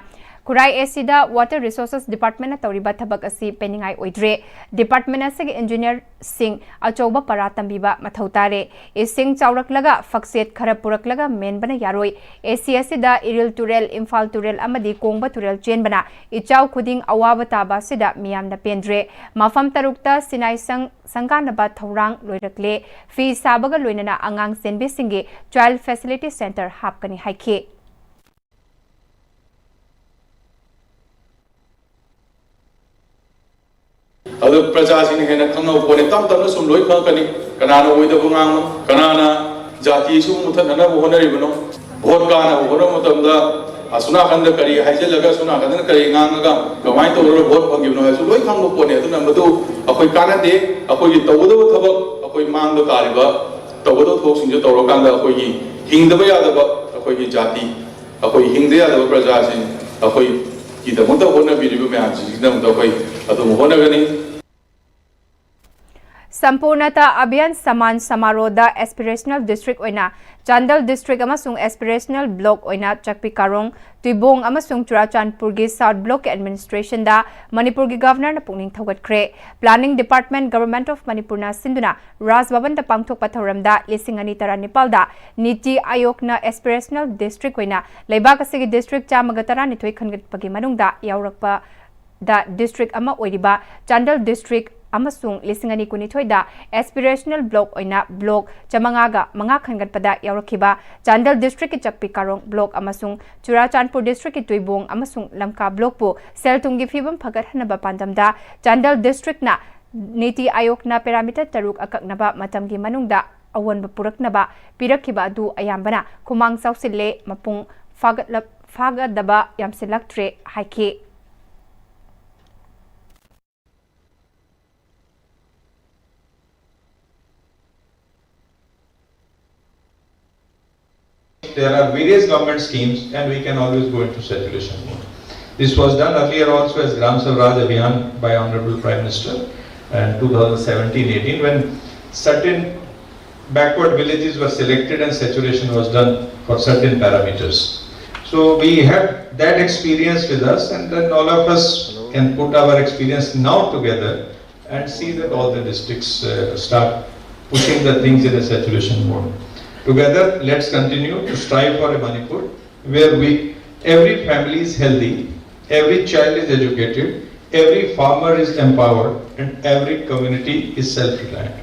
ꯈꯨꯔꯥꯏ ꯑꯦꯁ ꯁꯤꯗ Water Resources Department ꯅ ꯇꯧꯔꯤꯕ ꯊꯕꯛ ꯑꯁꯤ ꯄꯦꯟꯅꯤꯡꯉꯥꯏ ꯑꯣꯏꯗ꯭ꯔꯦ꯫ Department ꯑꯁꯤꯒꯤ engineer ꯁꯤꯡ ꯑꯆꯧꯕ ꯄꯔꯥ ꯇꯝꯕꯤꯕ ꯃꯊꯧ ꯇꯥꯔꯦ꯫ ꯏꯁꯤꯡ ꯆꯥꯎꯔꯛꯂꯒ ꯐꯛꯆꯦꯠ ꯈꯔ ꯄꯨꯔꯛꯂꯒ ꯃꯦꯟꯕꯅ ꯌꯥꯔꯣꯏ꯫ ꯑꯦꯁ ꯁꯤ ꯑꯁꯤꯗ ꯏꯔꯤꯜ ꯇꯨꯔꯦꯜ, ꯏꯝꯐꯥꯜ ꯇꯨꯔꯦꯜ ꯑꯃꯗꯤ ꯀꯣꯡꯕ ꯇꯨꯔꯦꯜ ꯆꯦꯟꯕꯅ ꯏꯆꯥꯎ ꯈꯨꯗꯤꯡ ꯑꯋꯥꯕ ꯇꯥꯕ ꯑꯁꯤꯗ ꯃꯤꯌꯥꯝꯅ ꯄꯦꯟꯗ꯭ꯔꯦ꯫ ꯃꯐꯝ ꯇꯔꯨꯛꯇ ꯁꯤꯅꯥꯏ ꯁꯪ ꯁꯪꯒꯥꯅꯕ ꯊꯧꯔꯥꯡ ꯂꯣꯏꯔꯛꯂꯦ꯫ ꯐꯤ ꯁꯥꯕꯒ ꯂꯣꯏꯅꯅ ꯑꯉꯥꯡ ꯆꯦꯟꯕꯤꯁꯤꯡꯒꯤ child facility centre ꯍꯥꯞꯀꯅꯤ ꯍꯥꯏꯈꯤ꯫ ꯑꯗꯨ ꯄ꯭ꯔꯖꯥꯁꯤꯡꯅ ꯍꯦꯟꯅ ꯈꯪꯍꯧꯕ ꯄꯣꯠꯅꯤ꯫ ꯇꯞ ꯇꯞꯅ ꯁꯨꯝ ꯂꯣꯏ ꯈꯪꯉꯛꯀꯅꯤ꯫ ꯀꯅꯥꯅ ꯑꯣꯏꯗꯕ ꯉꯥꯡꯕꯅꯣ, ꯀꯅꯥꯅ ꯖꯥꯇꯤ ꯑꯁꯤꯕꯨ ꯃꯨꯊꯠꯅꯅꯕ ꯍꯣꯠꯅꯔꯤꯕꯅꯣ? ꯚꯣꯠ ꯀꯥꯅꯕ ꯍꯣꯠꯅꯕ ꯃꯇꯝꯗ ꯑꯁꯣꯝ ꯅꯥꯀꯟꯗ ꯀꯔꯤ ꯍꯥꯏꯖꯤꯜꯂꯒ, ꯑꯁꯣꯝ ꯅꯥꯀꯟꯗꯅ ꯀꯔꯤ ꯉꯥꯡꯉꯒ, ꯀꯃꯥꯏꯅ ꯇꯧꯔꯒ ꯚꯣꯠ ꯐꯪꯈꯤꯕꯅꯣ ꯍꯥꯏꯕꯁꯨ ꯂꯣꯏ ꯈꯪꯕ ꯄꯣꯠꯅꯤ꯫ ꯑꯗꯨꯅ ꯃꯗꯨ ꯑꯩꯈꯣꯏ ꯀꯥꯟꯅꯗꯦ꯫ ꯑꯩꯈꯣꯏꯒꯤ ꯇꯧꯒꯗꯕ ꯊꯕꯛ, ꯑꯩꯈꯣꯏ ꯃꯥꯡꯗ ꯇꯥꯔꯤꯕ, ꯇꯧꯒꯗꯕ ꯊꯕꯛꯁꯤꯡꯁꯦ ꯇꯧꯔꯀꯥꯟꯗ ꯑꯩꯈꯣꯏꯒꯤ ꯍꯤꯡꯗꯕ ꯌꯥꯗꯕ ꯑꯩꯈꯣꯏꯒꯤ ꯖꯥꯇꯤ, ꯑꯩꯈꯣꯏ ꯍꯤꯡꯗ ꯌꯥꯗꯕ ꯄ꯭ꯔꯖꯥꯁꯤꯡ, ꯑꯩꯈꯣꯏꯒꯤꯗꯃꯛꯇ ꯍꯣꯠꯅꯕꯤꯔꯤꯕ ꯃꯌꯥꯝꯁꯤꯡꯁꯤꯒꯤꯗꯃꯛꯇ ꯑꯩꯈꯣꯏ ꯑꯗꯨꯝ ꯍꯣꯠꯅꯒꯅꯤ꯫ ꯁꯝꯄꯨꯔꯅꯇ ꯑꯚꯤꯌꯥꯟ ꯁꯃꯥꯟ ꯁꯃꯥꯔꯣꯍꯗ ꯑꯦꯁꯄꯤꯔꯦꯁꯅꯦꯜ ꯗꯤꯁꯇ꯭ꯔꯤꯛ ꯑꯣꯏꯅ ꯆꯥꯟꯗꯦꯜ ꯗꯤꯁꯇ꯭ꯔꯤꯛ ꯑꯃꯁꯨꯡ ꯑꯦꯁꯄꯤꯔꯦꯁꯅꯦꯜ ꯕ꯭ꯂꯣꯛ ꯑꯣꯏꯅ ꯆꯥꯛꯄꯤ ꯀꯥꯔꯣꯡ, ꯇꯨꯏꯕꯣꯡ ꯑꯃꯁꯨꯡ ꯆꯨꯔꯥꯆꯥꯟꯄꯨꯔꯒꯤ ꯁꯥꯎꯠ ꯕ꯭ꯂꯣꯛꯀꯤ ꯑꯦꯗꯃꯤꯅꯤꯁꯇ꯭ꯔꯦꯁꯟꯗ ꯃꯅꯤꯄꯨꯔꯒꯤ ꯒꯚꯔꯅꯔꯅ ꯄꯨꯛꯅꯤꯡ ꯊꯧꯒꯠꯈ꯭ꯔꯦ꯫ ꯄ꯭ꯂꯥꯅꯤꯡ ꯗꯤꯄꯥꯔꯠꯃꯦꯟ, ꯒꯚꯔꯟꯃꯦꯟꯠ ꯑꯣꯐ ꯃꯅꯤꯄꯨꯔꯅ ꯁꯤꯟꯗꯨꯅ ꯔꯥꯖ ꯚꯕꯟꯗ ꯄꯥꯡꯊꯣꯛꯄ ꯊꯧꯔꯝꯗ ꯂꯤꯁꯤꯡ ꯑꯅꯤ ꯇꯔꯥꯅꯤꯄꯥꯜꯗ ꯅꯤꯇꯤ ꯑꯥꯌꯣꯒꯅ ꯑꯦꯁꯄꯤꯔꯦꯁꯅꯦꯜ ꯗꯤꯁꯇ꯭ꯔꯤꯛ ꯑꯣꯏꯅ ꯂꯩꯕꯥꯛ ꯑꯁꯤꯒꯤ ꯗꯤꯁꯇ꯭ꯔꯤꯛ ꯆꯥꯝꯃꯒ ꯇꯔꯥꯅꯤꯊꯣꯏ ꯈꯟꯒꯠꯄꯒꯤ ꯃꯅꯨꯡꯗ ꯌꯥꯎꯔꯛꯄ ꯗ ꯗꯤꯁꯇ꯭ꯔꯤꯛ ꯑꯃ ꯑꯣꯏꯔꯤꯕ ꯆꯥꯟꯗꯦꯜ ꯗꯤꯁꯇ꯭ꯔꯤꯛ ꯑꯃꯁꯨꯡ ꯂꯤꯁꯤꯡ ꯑꯅꯤ ꯀꯨꯟꯅꯤꯊꯣꯏꯗ ꯑꯦꯁꯄꯤꯔꯦꯁꯅꯦꯜ ꯕ꯭ꯂꯣꯛ ꯑꯣꯏꯅ ꯕ꯭ꯂꯣꯛ ꯆꯥꯃꯉꯥꯒ ꯃꯉꯥ ꯈꯟꯒꯠꯄꯗ ꯌꯥꯎꯔꯛꯈꯤꯕ ꯆꯥꯟꯗꯦꯜ ꯗꯤꯁꯇ꯭ꯔꯤꯛꯀꯤ ꯆꯥꯛꯄꯤ ꯀꯥꯔꯣꯡ ꯕ꯭ꯂꯣꯛ ꯑꯃꯁꯨꯡ ꯆꯨꯔꯥꯆꯥꯟꯄꯨꯔ ꯗꯤꯁꯇ꯭ꯔꯤꯛꯀꯤ ꯇꯨꯏꯕꯣꯡ ꯑꯃꯁꯨꯡ ꯂꯝꯀꯥ ꯕ꯭ꯂꯣꯛꯄꯨ ꯁꯦꯜ ꯊꯨꯝꯒꯤ ꯐꯤꯕꯝ ꯐꯒꯠꯍꯟꯅꯕ ꯄꯥꯟꯗꯝꯗ ꯆꯥꯟꯗꯦꯜ ꯗꯤꯁꯇ꯭ꯔꯤꯛꯅ ꯅꯤꯇꯤ ꯑꯥꯌꯣꯒꯅ ꯄꯦꯔꯥꯃꯤꯇꯔ ꯇꯔꯨꯛ ꯑꯀꯛꯅꯕ ꯃꯇꯝꯒꯤ ꯃꯅꯨꯡꯗ ꯑꯑꯣꯟꯕ ꯄꯨꯔꯛꯅꯕ ꯄꯤꯔꯛꯈꯤꯕ ꯑꯗꯨ ꯑꯌꯥꯝꯕꯅ ꯈꯨꯃꯥꯡ ꯆꯥꯎꯁꯤꯜꯂꯦ, ꯃꯄꯨꯡ ꯐꯥꯒꯠꯂ-, ꯐꯥꯒꯗꯕ ꯌꯥꯝꯁꯤꯜꯂꯛꯇ꯭ꯔꯦ ꯍꯥꯏꯈꯤ꯫ There are various government schemes and we can always go into saturation mode. This was done earlier also as Gram Swaraj Abhiyan by Honorable Prime Minister in two thousand seventeen eighteen, when certain backward villages were selected and saturation was done for certain parameters. So we have that experience with us, and then all of us can put our experience now together and see that all the districts uh, start pushing the things in a saturation mode. Together, let's continue to strive for a Manipur where we, every family is healthy, every child is educated, every farmer is empowered, and every community is self-reliant.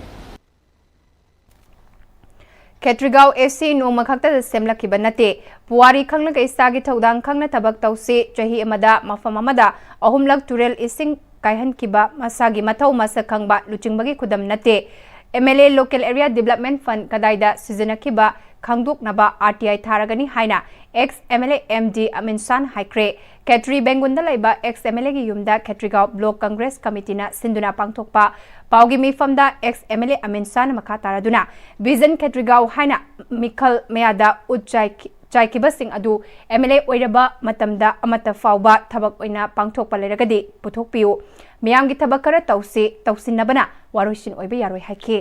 Khetrigao S C ꯅꯣꯡꯃ ꯈꯛꯇꯗ ꯁꯦꯝꯂꯛꯈꯤꯕ ꯅꯠꯇꯦ꯫ ꯄꯨꯋꯥꯔꯤ ꯈꯪꯂꯒ ꯏꯁꯥꯒꯤ ꯊꯧꯗꯥꯡ ꯈꯪꯅ ꯊꯕꯛ ꯇꯧꯁꯤ꯫ ꯆꯍꯤ ꯑꯃꯗ ꯃꯐꯝ ꯑꯃꯗ ꯑꯍꯨꯝꯂꯛ ꯇꯨꯔꯦꯜ ꯏꯁꯤꯡ ꯀꯥꯏꯍꯟꯈꯤꯕ ꯃꯁꯥꯒꯤ ꯃꯊꯧ ꯃꯁꯛ ꯈꯪꯕ ꯂꯨꯆꯤꯡꯕꯒꯤ ꯈꯨꯗꯝ ꯅꯠꯇꯦ꯫ ꯑꯦꯝ ꯑꯦꯜ ꯑꯦ Local Area Development Fund ꯀꯗꯥꯏꯗ ꯁꯤꯖꯤꯟꯅꯈꯤꯕ ꯈꯪꯗꯣꯛꯅꯕ ꯑꯥꯔ ꯇꯤ ꯑꯥꯏ ꯊꯥꯔꯒꯅꯤ ꯍꯥꯏꯅ ex M L A M D ꯑꯃꯤꯟ ꯁꯥꯍꯅ ꯍꯥꯏꯈ꯭ꯔꯦ꯫ ꯈꯦꯇ꯭ꯔꯤ ꯕꯦꯡꯒꯨꯟꯗ ꯂꯩꯕ ex M L A ꯒꯤ ꯌꯨꯝꯗ ꯈꯦꯇ꯭ꯔꯤꯒꯥꯎ Block Congress Committee ꯅ ꯁꯤꯟꯗꯨꯅ ꯄꯥꯡꯊꯣꯛꯄ ꯄꯥꯎꯒꯤ ꯃꯤꯐꯝꯗ ex M L A ꯑꯃꯤꯟ ꯁꯥꯍꯅ ꯃꯈꯥ ꯇꯥꯔꯗꯨꯅ Vision ꯈꯦꯇ꯭ꯔꯤꯒꯥꯎ ꯍꯥꯏꯅ ꯃꯤꯈꯜ ꯃꯌꯥꯗ ꯎꯠ ꯆꯥꯏꯈꯤ-, ꯆꯥꯏꯈꯤꯕꯁꯤꯡ ꯑꯗꯨ MLA ꯑꯣꯏꯔꯕ ꯃꯇꯝꯗ ꯑꯃꯠꯇ ꯐꯥꯎꯕ ꯊꯕꯛ ꯑꯣꯏꯅ ꯄꯥꯡꯊꯣꯛꯄ ꯂꯩꯔꯒꯗꯤ ꯄꯨꯊꯣꯛꯄꯤꯌꯨ꯫ ꯃꯤꯌꯥꯝꯒꯤ ꯊꯕꯛ ꯈꯔ ꯇꯧꯁꯤ, ꯇꯧꯁꯤꯟꯅꯕꯅ ꯋꯥꯔꯣꯏꯁꯤꯟ ꯑꯣꯏꯕ ꯌꯥꯔꯣꯏ ꯍꯥꯏꯈꯤ꯫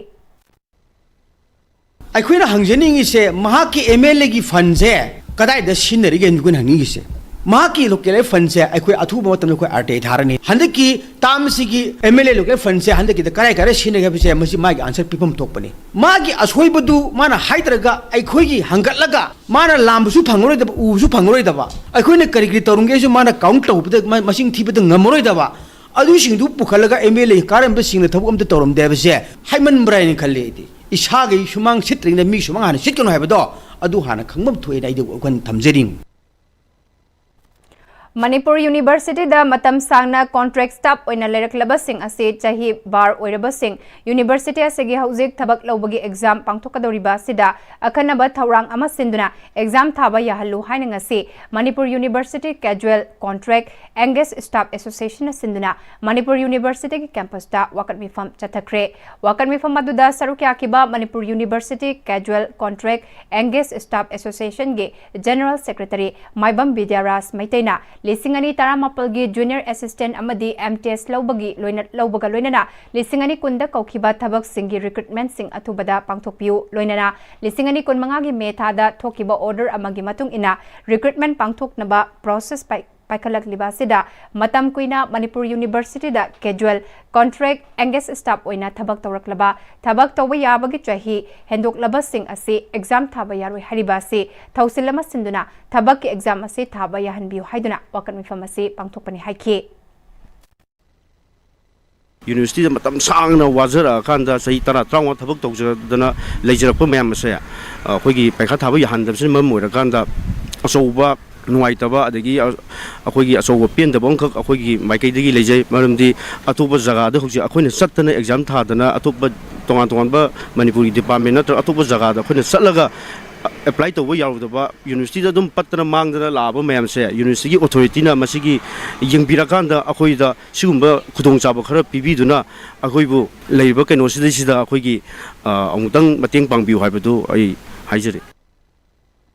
ꯑꯩꯈꯣꯏꯅ ꯍꯪꯖꯅꯤꯡꯉꯤꯁꯦ, ꯃꯍꯥꯛꯀꯤ MLAꯒꯤ fundꯁꯦ ꯀꯗꯥꯏꯗ ꯁꯤꯖꯤꯟꯅꯔꯤꯒꯦ ꯍꯥꯏꯅ ꯑꯩꯈꯣꯏꯅ ꯍꯪꯅꯤꯡꯉꯤꯁꯦ꯫ ꯃꯍꯥꯛꯀꯤ local fundꯁꯦ ꯑꯩꯈꯣꯏ ꯑꯊꯨꯕ ꯃꯇꯝꯗ ꯑꯩꯈꯣꯏ RTI ꯊꯥꯔꯅꯤ꯫ ꯍꯟꯗꯛꯀꯤ termꯁꯤꯒꯤ MLA local fundꯁꯦ ꯍꯟꯗꯛꯀꯤꯗ ꯀꯗꯥꯏ ꯀꯗꯥꯏ ꯁꯤꯖꯤꯟꯅꯒꯦ ꯍꯥꯏꯕꯁꯦ ꯃꯁꯤ ꯃꯥꯒꯤ answer ꯄꯤꯐꯝ ꯊꯣꯛꯄꯅꯤ꯫ ꯃꯥꯒꯤ ꯑꯁꯣꯏꯕꯗꯨ ꯃꯥꯅ ꯍꯥꯏꯗ꯭ꯔꯒ ꯑꯩꯈꯣꯏꯒꯤ ꯍꯪꯒꯠꯂꯒ ꯃꯥꯅ ꯂꯥꯝꯕꯁꯨ ꯐꯪꯉꯔꯣꯏꯗꯕ, ꯎꯕꯁꯨ ꯐꯪꯉꯔꯣꯏꯗꯕ, ꯑꯩꯈꯣꯏꯅ ꯀꯔꯤ ꯀꯔꯤ ꯇꯧꯔꯝꯒꯦꯁꯨ ꯃꯥꯅ count ꯇꯧꯕꯗ ꯃ-, ꯃꯁꯤꯡ ꯊꯤꯕꯗ ꯉꯝꯃꯔꯣꯏꯗꯕ, ꯑꯗꯨꯁꯤꯡꯗꯨ ꯄꯨꯈꯠꯂꯒ MLA ꯀꯥꯔꯝꯕꯁꯤꯡꯅ ꯊꯕꯛ ꯑꯝꯇ ꯇꯧꯔꯝꯗꯦ ꯍꯥꯏꯕꯁꯦ ꯍꯥꯏꯃꯟꯕ꯭ꯔꯥ ꯍꯥꯏꯅ ꯈꯜꯂꯤ ꯑꯩꯗꯤ꯫ ꯏꯁꯥꯒꯤ ꯁꯨꯃꯥꯡ ꯁꯤꯠꯇ꯭ꯔꯤꯉꯩꯗ ꯃꯤ ꯁꯨꯃꯥꯡ ꯍꯥꯟꯅ ꯁꯤꯠꯀꯅꯨ ꯍꯥꯏꯕꯗꯣ ꯑꯗꯨ ꯍꯥꯟꯅ ꯈꯪꯐꯝ ꯊꯣꯛꯑꯦꯅ ꯑꯩꯗꯤ ꯋꯥꯈꯜ ꯊꯝꯖꯔꯤ꯫ ꯃꯅꯤꯄꯨꯔ Universityꯗ ꯃꯇꯝ ꯁꯥꯡꯅ contract staff ꯑꯣꯏꯅ ꯂꯩꯔꯛꯂꯕꯁꯤꯡ ꯑꯁꯤ ꯆꯍꯤ bar ꯑꯣꯏꯔꯕꯁꯤꯡ, university ꯑꯁꯤꯒꯤ ꯍꯧꯖꯤꯛ ꯊꯕꯛ ꯂꯧꯕꯒꯤ exam ꯄꯥꯡꯊꯣꯛꯀꯗꯧꯔꯤꯕ ꯑꯁꯤꯗ ꯑꯈꯟꯅꯕ ꯊꯧꯔꯥꯡ ꯑꯃ ꯁꯤꯟꯗꯨꯅ exam ꯊꯥꯕ ꯌꯥꯍꯜꯂꯨ ꯍꯥꯏꯅ ꯉꯁꯤ Manipur University Casual Contract Engaged Staff Associationꯅ ꯁꯤꯟꯗꯨꯅ ꯃꯅꯤꯄꯨꯔ Universityꯒꯤ campusꯇ ꯋꯥꯀꯠ ꯃꯤꯐꯝ ꯆꯠꯊꯈ꯭ꯔꯦ꯫ ꯋꯥꯀꯠ ꯃꯤꯐꯝ ꯑꯗꯨꯗ ꯁꯔꯨꯛ ꯌꯥꯈꯤꯕ Manipur University Casual Contract Engaged Staff Associationꯒꯤ General Secretary ꯃꯥꯏꯕꯝ ꯕꯤꯗ꯭ꯌꯥꯔꯥꯖ ꯃꯩꯇꯩꯅ ꯂꯤꯁꯤꯡ ꯑꯅꯤ ꯇꯔꯥꯃꯥꯄꯜꯒꯤ Junior Assistant ꯑꯃꯗꯤ MTS ꯂꯧꯕꯒꯤ ꯂꯣꯏꯅ-, ꯂꯧꯕꯒ ꯂꯣꯏꯅꯅ ꯂꯤꯁꯤꯡ ꯑꯅꯤ ꯀꯨꯟꯗ ꯀꯧꯈꯤꯕ ꯊꯕꯛꯁꯤꯡꯒꯤ recruitmentꯁꯤꯡ ꯑꯊꯨꯕꯗ ꯄꯥꯡꯊꯣꯛꯄꯤꯌꯨ, ꯂꯣꯏꯅꯅ ꯂꯤꯁꯤꯡ ꯑꯅꯤ ꯀꯨꯟꯃꯉꯥꯒꯤ May ꯊꯥꯗ ꯊꯣꯛꯈꯤꯕ order ꯑꯃꯒꯤ ꯃꯇꯨꯡ ꯏꯟꯅ recruitment ꯄꯥꯡꯊꯣꯛꯅꯕ process ꯄꯥꯏ-, ꯄꯥꯏꯈꯠꯂꯛꯂꯤꯕ ꯑꯁꯤꯗ ꯃꯇꯝ ꯀꯨꯏꯅ Manipur Universityꯗ casual contract engaged staff ꯑꯣꯏꯅ ꯊꯕꯛ ꯇꯧꯔꯛꯂꯕ, ꯊꯕꯛ ꯇꯧꯕ ꯌꯥꯕꯒꯤ ꯆꯍꯤ ꯍꯦꯟꯗꯣꯛꯂꯕꯁꯤꯡ ꯑꯁꯤ exam ꯊꯥꯕ ꯌꯥꯔꯣꯏ ꯍꯥꯏꯔꯤꯕ ꯑꯁꯤ ꯊꯧꯁꯤꯜ ꯑꯃ ꯁꯤꯟꯗꯨꯅ ꯊꯕꯛꯀꯤ exam ꯑꯁꯤ ꯊꯥꯕ ꯌꯥꯍꯟꯕꯤꯌꯨ ꯍꯥꯏꯗꯨꯅ ꯋꯥꯀꯠ ꯃꯤꯐꯝ ꯑꯁꯤ ꯄꯥꯡꯊꯣꯛꯄꯅꯤ ꯍꯥꯏꯈꯤ꯫ Universityꯗ ꯃꯇꯝ ꯁꯥꯡꯅ ꯋꯥꯖꯔꯛꯑꯀꯥꯟꯗ, ꯆꯍꯤ ꯇꯔꯥ, ꯇꯔꯥꯃꯉꯥ ꯊꯕꯛ ꯇꯧꯖꯗꯅ ꯂꯩꯖꯔꯛꯄ ꯃꯌꯥꯝ ꯑꯁꯦ, ꯑ, ꯑꯩꯈꯣꯏꯒꯤ ꯄꯩꯈꯥ ꯊꯥꯕ ꯌꯥꯍꯟꯗꯕꯁꯤꯅ ꯃꯔꯝ ꯑꯣꯏꯔꯀꯥꯟꯗ, ꯑꯆꯧꯕ ꯅꯨꯡꯉꯥꯏꯇꯕ, ꯑꯗꯒꯤ, ꯑ, ꯑꯩꯈꯣꯏꯒꯤ ꯑꯆꯧꯕ ꯄꯦꯟꯗꯕ ꯑꯃꯈꯛ ꯑꯩꯈꯣꯏꯒꯤ ꯃꯥꯏꯀꯩꯗꯒꯤ ꯂꯩꯖꯩ꯫ ꯃꯔꯝꯗꯤ ꯑꯇꯣꯞꯄ ꯖꯒꯥꯗ ꯍꯧꯖꯤꯛ ꯑꯩꯈꯣꯏꯅ ꯆꯠꯇꯅ exam ꯊꯥꯗꯅ, ꯑꯇꯣꯞꯄ ꯇꯣꯉꯥꯟ ꯇꯣꯉꯥꯟꯕ ꯃꯅꯤꯄꯨꯔꯒꯤ department ꯅꯠꯇ꯭ꯔꯒ ꯑꯇꯣꯞꯄ ꯖꯒꯥꯗ ꯑꯩꯈꯣꯏꯅ ꯆꯠꯂꯒ apply ꯇꯧꯕ ꯌꯥꯔꯨꯗꯕ, Universityꯗ ꯑꯗꯨꯝ ꯄꯠꯇꯅ ꯃꯥꯡꯗꯅ ꯂꯥꯛꯑꯕ ꯃꯌꯥꯝꯁꯦ, Universityꯒꯤ authorityꯅ ꯃꯁꯤꯒꯤ ꯌꯦꯡꯕꯤꯔꯀꯥꯟꯗ ꯑꯩꯈꯣꯏꯗ ꯁꯤꯒꯨꯝꯕ ꯈꯨꯗꯣꯡꯆꯥꯕ ꯈꯔ ꯄꯤꯕꯤꯗꯨꯅ ꯑꯩꯈꯣꯏꯕꯨ ꯂꯩꯔꯤꯕ ꯀꯩꯅꯣꯁꯤꯗꯩꯁꯤꯗ ꯑꯩꯈꯣꯏꯒꯤ, ꯑ, ꯑꯃꯨꯛꯇꯪ ꯃꯇꯦꯡ ꯄꯥꯡꯕꯤꯌꯨ ꯍꯥꯏꯕꯗꯨ ꯑꯩ ꯍꯥꯏꯖꯔꯤ꯫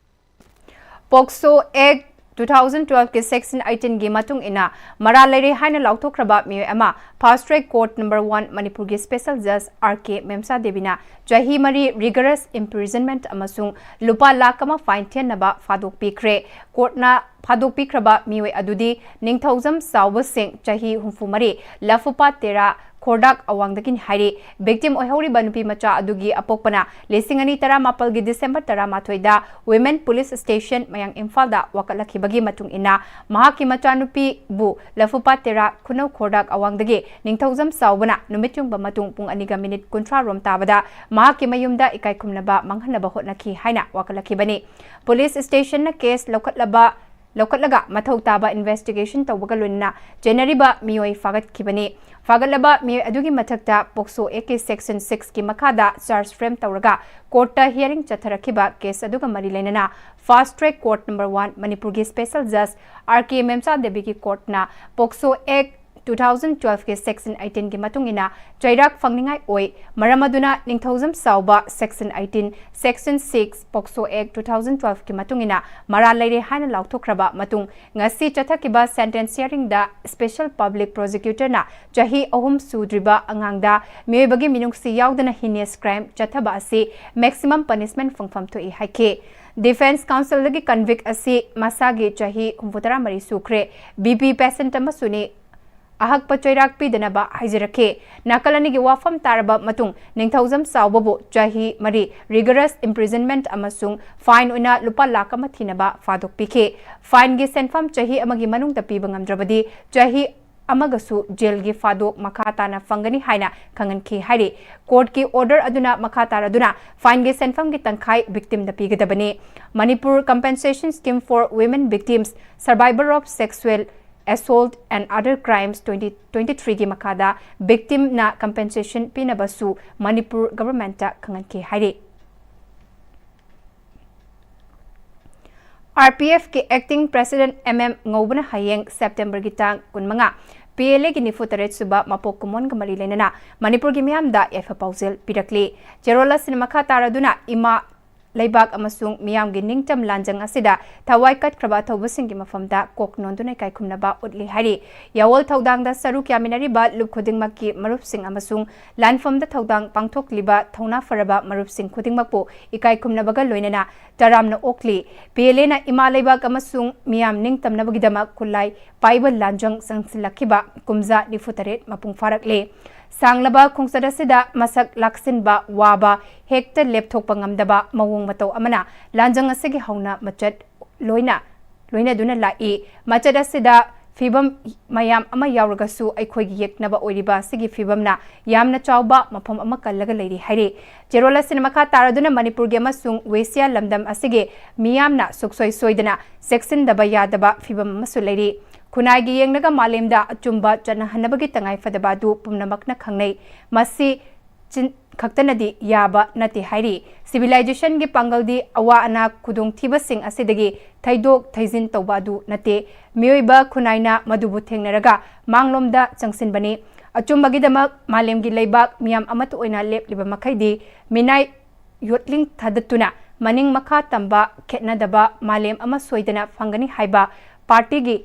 ꯄꯣꯛꯁꯣ ꯑꯦꯛ ꯇꯨ ꯊꯥꯎꯖꯟ ꯇ꯭ꯋꯦꯜꯐꯀꯤ ꯁꯦꯛꯁꯟ ꯑꯩꯠꯇꯤꯟꯒꯤ ꯃꯇꯨꯡ ꯏꯟꯅ ꯃꯔꯥꯜ ꯂꯩꯔꯦ ꯍꯥꯏꯅ ꯂꯥꯎꯊꯣꯛꯈ꯭ꯔꯕ ꯃꯤꯑꯣꯏ ꯑꯃ fast track court number one ꯃꯅꯤꯄꯨꯔꯒꯤ ꯁ꯭ꯄꯦꯁꯦꯜ ꯖꯖ ꯑꯥꯔ ꯀꯦ ꯃꯦꯝꯁꯥ ꯗꯦꯕꯤꯅ ꯆꯍꯤ ꯃꯔꯤ ꯔꯤꯒꯔꯁ ꯏꯝꯄ꯭ꯔꯤꯖꯟꯃꯦꯟꯠ ꯑꯃꯁꯨꯡ ꯂꯨꯄꯥ ꯂꯥꯈ ꯑꯃ ꯐꯥꯏꯟ ꯊꯤꯍꯟꯅꯕ ꯐꯥꯗꯣꯛꯄꯤꯈ꯭ꯔꯦ꯫ ꯀꯣꯔꯠꯅ ꯐꯥꯗꯣꯛꯄꯤꯈ꯭ꯔꯕ ꯃꯤꯑꯣꯏ ꯑꯗꯨꯗꯤ ꯅꯤꯡꯊꯧꯖꯝ ꯆꯥꯎꯕ ꯁꯤꯡ, ꯆꯍꯤ ꯍꯨꯝꯐꯨ ꯃꯔꯤ, ꯂꯐꯨꯄꯥꯠ ꯇꯦꯔꯥ, ꯈꯣꯔꯗꯥꯛ ꯑꯋꯥꯡꯗꯒꯤꯅꯤ ꯍꯥꯏꯔꯤ꯫ ꯚꯤꯛꯇꯤꯝ ꯑꯣꯏꯍꯧꯔꯤꯕ ꯅꯨꯄꯤ ꯃꯆꯥ ꯑꯗꯨꯒꯤ ꯑꯄꯣꯛꯄꯅ ꯂꯤꯁꯤꯡ ꯑꯅꯤ ꯇꯔꯥꯃꯥꯄꯜꯒꯤ ꯗꯤꯁꯦꯝꯕꯔ ꯇꯔꯥꯃꯥꯊꯣꯏꯗ ꯋꯤꯃꯦꯟ ꯄꯨꯂꯤꯁ ꯁ꯭ꯇꯦꯁꯟ, ꯃꯌꯥꯡ ꯏꯝꯐꯥꯜꯗ ꯋꯥꯀꯠꯂꯛꯈꯤꯕꯒꯤ ꯃꯇꯨꯡ ꯏꯟꯅ, ꯃꯍꯥꯛꯀꯤ ꯃꯆꯥꯅꯨꯄꯤꯕꯨ ꯂꯐꯨꯄꯥꯠ ꯇꯦꯔꯥ, ꯈꯨꯅꯧ ꯈꯣꯔꯗꯥꯛ ꯑꯋꯥꯡꯗꯒꯤ ꯅꯤꯡꯊꯧꯖꯝ ꯆꯥꯎꯕꯅ ꯅꯨꯃꯤꯠ ꯌꯨꯡꯕ ꯃꯇꯨꯡ ꯄꯨꯡ ꯑꯅꯤꯒ ꯃꯤꯅꯤꯠ ꯀꯨꯟꯊ꯭ꯔꯥ ꯔꯣꯝ ꯇꯥꯕꯗ ꯃꯍꯥꯛꯀꯤ ꯃꯌꯨꯝꯗ ꯏꯀꯥꯏ ꯈꯨꯝꯅꯕ ꯃꯥꯡꯍꯟꯅꯕ ꯍꯣꯠꯅꯈꯤ ꯍꯥꯏꯅ ꯋꯥꯀꯠꯂꯛꯈꯤꯕꯅꯤ꯫ ꯄꯨꯂꯤꯁ ꯁ꯭ꯇꯦꯁꯟꯅ ꯀꯦꯁ ꯂꯧꯈꯠꯂꯕ ꯂꯧꯈꯠꯂꯒ ꯃꯊꯧ ꯇꯥꯕ ꯏꯟꯚꯦꯁꯇꯤꯒꯦꯁꯟ ꯇꯧꯕꯒ ꯂꯣꯏꯅꯅ ꯆꯦꯟꯅꯔꯤꯕ ꯃꯤꯑꯣꯏ ꯐꯥꯒꯠꯈꯤꯕꯅꯤ꯫ ꯐꯥꯒꯠꯂꯕ ꯃꯤꯑꯣꯏ ꯑꯗꯨꯒꯤ ꯃꯊꯛꯇ ꯄꯣꯛꯁꯣ ꯑꯦꯛꯀꯤ ꯁꯦꯛꯁꯟ ꯁꯤꯛꯁꯀꯤ ꯃꯈꯥꯗ ꯆꯥꯔꯖ ꯐ꯭ꯔꯦꯝ ꯇꯧꯔꯒ ꯀꯣꯔꯠꯇ ꯍꯤꯌꯥꯔꯤꯡ ꯆꯠꯊꯔꯛꯈꯤꯕ ꯀꯦꯁ ꯑꯗꯨꯒ ꯃꯔꯤ ꯂꯩꯅꯅ fast track court number one ꯃꯅꯤꯄꯨꯔꯒꯤ ꯁ꯭ꯄꯦꯁꯦꯜ ꯖꯖ ꯑꯥꯔ ꯀꯦ ꯃꯦꯝꯆꯥ ꯗꯦꯕꯤꯒꯤ ꯀꯣꯔꯠꯅ ꯄꯣꯛꯁꯣ ꯑꯦꯛ ꯇꯨ ꯊꯥꯎꯖꯟ ꯇ꯭ꯋꯦꯜꯐꯀꯤ ꯁꯦꯛꯁꯟ ꯑꯩꯠꯇꯤꯟꯒꯤ ꯃꯇꯨꯡ ꯏꯟꯅ ꯆꯩꯔꯥꯛ ꯐꯪꯅꯤꯡꯉꯥꯏ ꯑꯣꯏ꯫ ꯃꯔꯝ ꯑꯗꯨꯅ ꯅꯤꯡꯊꯧꯖꯝ ꯆꯥꯎꯕ ꯁꯦꯛꯁꯟ ꯑꯩꯠꯇꯤꯟ, section six, POCSO act two thousand ꯇ꯭ꯋꯦꯜꯐꯀꯤ ꯃꯇꯨꯡ ꯏꯟꯅ ꯃꯔꯥꯜ ꯂꯩꯔꯦ ꯍꯥꯏꯅ ꯂꯥꯎꯊꯣꯛꯈ꯭ꯔꯕ ꯃꯇꯨꯡ ꯉꯁꯤ ꯆꯠꯊꯈꯤꯕ ꯁꯦꯟꯇꯦꯟꯁ ꯍꯤꯌꯥꯔꯤꯡꯗ ꯁ꯭ꯄꯦꯁꯦꯜ ꯄꯕ꯭ꯂꯤꯛ ꯄ꯭ꯔꯣꯁꯤꯀ꯭ꯌꯨꯇꯔꯅ ꯆꯍꯤ ꯑꯍꯨꯝ ꯁꯨꯗ꯭ꯔꯤꯕ ꯑꯉꯥꯡꯗ ꯃꯤꯑꯣꯏꯕꯒꯤ ꯃꯤꯅꯨꯡꯁꯤ ꯌꯥꯎꯗꯅ ꯍꯤꯅꯤꯌꯁ ꯀ꯭ꯔꯥꯏꯝ ꯆꯠꯊꯕ ꯑꯁꯤ ꯃꯦꯛꯁꯤꯃꯝ ꯄꯅꯤꯁꯃꯦꯟꯠ ꯐꯪꯐꯝ ꯊꯣꯛꯏ ꯍꯥꯏꯈꯤ꯫ ꯗꯤꯐꯦꯟꯁ ꯀꯥꯎꯟꯁꯤꯜꯗꯒꯤ ꯀꯟꯚꯤꯛ ꯑꯁꯤ ꯃꯁꯥꯒꯤ ꯆꯍꯤ ꯍꯨꯝꯐꯨꯇꯔꯥ ꯃꯔꯤ ꯁꯨꯈ꯭ꯔꯦ, ꯕꯤ ꯄꯤ ꯄꯦꯁꯦꯟꯠ ꯑꯃꯁꯨꯅꯤ, ꯑꯍꯛꯄ ꯆꯩꯔꯥꯛ ꯄꯤꯗꯅꯕ ꯍꯥꯏꯖꯔꯛꯈꯤ꯫ ꯅꯥꯀꯜ ꯑꯅꯤꯒꯤ ꯋꯥꯐꯝ ꯇꯥꯔꯕ ꯃꯇꯨꯡ ꯅꯤꯡꯊꯧꯖꯝ ꯆꯥꯎꯕꯕꯨ ꯆꯍꯤ ꯃꯔꯤ ꯔꯤꯒꯔꯁ ꯏꯝꯄ꯭ꯔꯤꯖꯟꯃꯦꯟꯠ ꯑꯃꯁꯨꯡ ꯐꯥꯏꯟ ꯑꯣꯏꯅ ꯂꯨꯄꯥ ꯂꯥꯈ ꯑꯃ ꯊꯤꯅꯕ ꯐꯥꯗꯣꯛꯄꯤꯈꯤ꯫ ꯐꯥꯏꯟꯒꯤ ꯁꯦꯟꯐꯝ ꯆꯍꯤ ꯑꯃꯒꯤ ꯃꯅꯨꯡꯗ ꯄꯤꯕ ꯉꯝꯗ꯭ꯔꯕꯗꯤ ꯆꯍꯤ ꯑꯃꯒꯁꯨ ꯖꯦꯜꯒꯤ ꯐꯥꯗꯣꯛ ꯃꯈꯥ ꯇꯥꯅ ꯐꯪꯒꯅꯤ ꯍꯥꯏꯅ ꯈꯪꯍꯟꯈꯤ ꯍꯥꯏꯔꯤ꯫ ꯀꯣꯔꯠꯀꯤ ꯑꯣꯔꯗꯔ ꯑꯗꯨꯅ ꯃꯈꯥ ꯇꯥꯔꯗꯨꯅ ꯐꯥꯏꯟꯒꯤ ꯁꯦꯟꯐꯝꯒꯤ ꯇꯪꯈꯥꯏ ꯚꯤꯛꯇꯤꯝꯗ ꯄꯤꯒꯗꯕꯅꯤ꯫ Manipur Compensation Scheme for Women Victims, Survivor of Sexual Assault and Other Crimes twenty twenty-threeꯒꯤ ꯃꯈꯥꯗ ꯚꯤꯛꯇꯤꯝꯅ ꯀꯝꯄꯦꯟꯁꯦꯁꯟ ꯄꯤꯅꯕꯁꯨ ꯃꯅꯤꯄꯨꯔ ꯒꯚꯔꯟꯃꯦꯟꯠꯇ ꯈꯪꯍꯟꯈꯤ ꯍꯥꯏꯔꯤ꯫ ꯑꯥꯔ ꯄꯤ ꯑꯦꯐꯀꯤ ꯑꯦꯛꯇꯤꯡ ꯄ꯭ꯔꯦꯁꯤꯗꯦꯟꯠ ꯑꯦꯝ ꯑꯦꯝ ꯉꯧꯕꯅ ꯍꯌꯦꯡ ꯁꯦꯞꯇꯦꯝꯕꯔꯒꯤ ꯇꯥꯡ ꯀꯨꯟꯃꯉꯥ ꯄꯤ ꯑꯦꯜ ꯑꯦꯒꯤ ꯅꯤꯐꯨ ꯇꯔꯦꯠ ꯁꯨꯕ ꯃꯄꯣꯛ ꯀꯨꯝꯑꯣꯟꯒ ꯃꯔꯤ ꯂꯩꯅꯅ ꯃꯅꯤꯄꯨꯔꯒꯤ ꯃꯤꯌꯥꯝꯗ ꯌꯥꯏꯐ ꯄꯥꯎꯖꯦꯜ ꯄꯤꯔꯛꯂꯤ꯫ ꯆꯦꯔꯣꯜ ꯑꯁꯤꯅ ꯃꯈꯥ ꯇꯥꯔꯗꯨꯅ ꯏꯃꯥ ꯂꯩꯕꯥꯛ ꯑꯃꯁꯨꯡ ꯃꯤꯌꯥꯝꯒꯤ ꯅꯤꯡꯇꯝ ꯂꯥꯟꯖꯪ ꯑꯁꯤꯗ ꯊꯋꯥꯏ ꯀꯠꯈ꯭ꯔꯕ ꯑꯊꯧꯕꯁꯤꯡꯒꯤ ꯃꯐꯝꯗ ꯀꯣꯛ ꯅꯣꯟꯗꯨꯅ ꯏꯀꯥꯏ ꯈꯨꯝꯅꯕ ꯎꯠꯂꯤ ꯍꯥꯏꯔꯤ꯫ ꯌꯥꯑꯣꯜ ꯊꯧꯗꯥꯡꯗ ꯁꯔꯨꯛ ꯌꯥꯃꯤꯟꯅꯔꯤꯕ ꯂꯨꯞ ꯈꯨꯗꯤꯡꯃꯛꯀꯤ ꯃꯔꯨꯞꯁꯤꯡ ꯑꯃꯁꯨꯡ ꯂꯥꯟꯐꯝꯗ ꯊꯧꯗꯥꯡ ꯄꯥꯡꯊꯣꯛꯂꯤꯕ ꯊꯧꯅꯥ ꯐꯔꯕ ꯃꯔꯨꯞꯁꯤꯡ ꯈꯨꯗꯤꯡꯃꯛꯄꯨ ꯏꯀꯥꯏ ꯈꯨꯝꯅꯕꯒ ꯂꯣꯏꯅꯅ ꯇꯔꯥꯝꯅ ꯑꯣꯛꯂꯤ꯫ ꯄꯤ ꯑꯦꯜ ꯑꯦꯅ ꯏꯃꯥ ꯂꯩꯕꯥꯛ ꯑꯃꯁꯨꯡ ꯃꯤꯌꯥꯝ ꯅꯤꯡꯇꯝꯅꯕꯒꯤꯗꯃꯛ ꯈꯨꯠꯂꯥꯏ ꯄꯥꯏꯕ ꯂꯥꯟꯖꯪ ꯆꯪꯁꯤꯜꯂꯛꯈꯤꯕ ꯀꯨꯝꯖꯥ ꯅꯤꯐꯨ ꯇꯔꯦꯠ ꯃꯄꯨꯡ ꯐꯥꯔꯛꯂꯦ꯫ ꯁꯥꯡꯂꯕ ꯈꯣꯡꯆꯠ ꯑꯁꯤꯗ ꯃꯁꯛ ꯂꯥꯛꯁꯤꯟꯕ ꯋꯥꯕ, ꯍꯦꯛꯇ ꯂꯦꯞꯊꯣꯛꯄ ꯉꯝꯗꯕ ꯃꯑꯣꯡ ꯃꯇꯧ ꯑꯃꯅ ꯂꯥꯟꯖꯪ ꯑꯁꯤꯒꯤ ꯍꯧꯅ ꯃꯆꯠ ꯂꯣꯏꯅ ꯂꯣꯏꯅꯗꯨꯅ ꯂꯥꯛꯏ꯫ ꯃꯆꯠ ꯑꯁꯤꯗ ꯐꯤꯕꯝ ꯃꯌꯥꯝ ꯑꯃ ꯌꯥꯎꯔꯒꯁꯨ ꯑꯩꯈꯣꯏꯒꯤ ꯌꯦꯛꯅꯕ ꯑꯣꯏꯔꯤꯕ ꯑꯁꯤꯒꯤ ꯐꯤꯕꯝꯅ ꯌꯥꯝꯅ ꯆꯥꯎꯕ ꯃꯐꯝ ꯑꯃ ꯀꯜꯂꯒ ꯂꯩꯔꯤ ꯍꯥꯏꯔꯤ꯫ ꯆꯦꯔꯣꯜ ꯑꯁꯤꯅ ꯃꯈꯥ ꯇꯥꯔꯗꯨꯅ ꯃꯅꯤꯄꯨꯔꯒꯤ ꯑꯃꯁꯨꯡ ꯋꯦꯁꯤꯌꯥ ꯂꯝꯗꯝ ꯑꯁꯤꯒꯤ ꯃꯤꯌꯥꯝꯅ ꯁꯨꯛꯁꯣꯏ ꯁꯣꯏꯗꯅ ꯆꯦꯛꯁꯤꯟꯗꯕ ꯌꯥꯗꯕ ꯐꯤꯕꯝ ꯑꯃꯁꯨ ꯂꯩꯔꯤ꯫ ꯈꯨꯟꯅꯥꯏꯒꯤ ꯌꯦꯡꯂꯒ ꯃꯥꯂꯦꯝꯗ ꯑꯆꯨꯝꯕ ꯆꯠꯅꯍꯟꯅꯕꯒꯤ ꯇꯉꯥꯏꯐꯗꯕ ꯑꯗꯨ ꯄꯨꯝꯅꯃꯛꯅ ꯈꯪꯅꯩ꯫ ꯃꯁꯤ ꯆꯤꯟ ꯈꯛꯇꯅꯗꯤ ꯌꯥꯕ ꯅꯠꯇꯦ ꯍꯥꯏꯔꯤ꯫ ꯁꯤꯚꯤꯂꯥꯏꯖꯦꯁꯟꯒꯤ ꯄꯥꯡꯒꯜꯗꯤ ꯑꯋꯥ ꯑꯅꯥ ꯈꯨꯗꯣꯡꯊꯤꯕꯁꯤꯡ ꯑꯁꯤꯗꯒꯤ ꯊꯩꯗꯣꯛ ꯊꯩꯖꯤꯟ ꯇꯧꯕ ꯑꯗꯨ ꯅꯠꯇꯦ꯫ ꯃꯤꯑꯣꯏꯕ ꯈꯨꯟꯅꯥꯏꯅ ꯃꯗꯨꯕꯨ ꯊꯦꯡꯅꯔꯒ ꯃꯥꯡꯂꯣꯝꯗ ꯆꯪꯁꯤꯟꯕꯅꯤ꯫ ꯑꯆꯨꯝꯕꯒꯤꯗꯃꯛ ꯃꯥꯂꯦꯝꯒꯤ ꯂꯩꯕꯥꯛ ꯃꯤꯌꯥꯝ ꯑꯃꯠꯇ ꯑꯣꯏꯅ ꯂꯦꯞꯂꯤꯕ ꯃꯈꯩꯗꯤ ꯃꯤꯅꯥꯏ ꯌꯣꯠꯂꯤꯡ ꯊꯥꯗꯠꯇꯨꯅ ꯃꯅꯤꯡ ꯃꯈꯥ ꯇꯝꯕ ꯈꯦꯠꯅꯗꯕ ꯃꯥꯂꯦꯝ ꯑꯃ ꯁꯣꯏꯗꯅ ꯐꯪꯒꯅꯤ ꯍꯥꯏꯕ ꯄꯥꯔꯇꯤꯒꯤ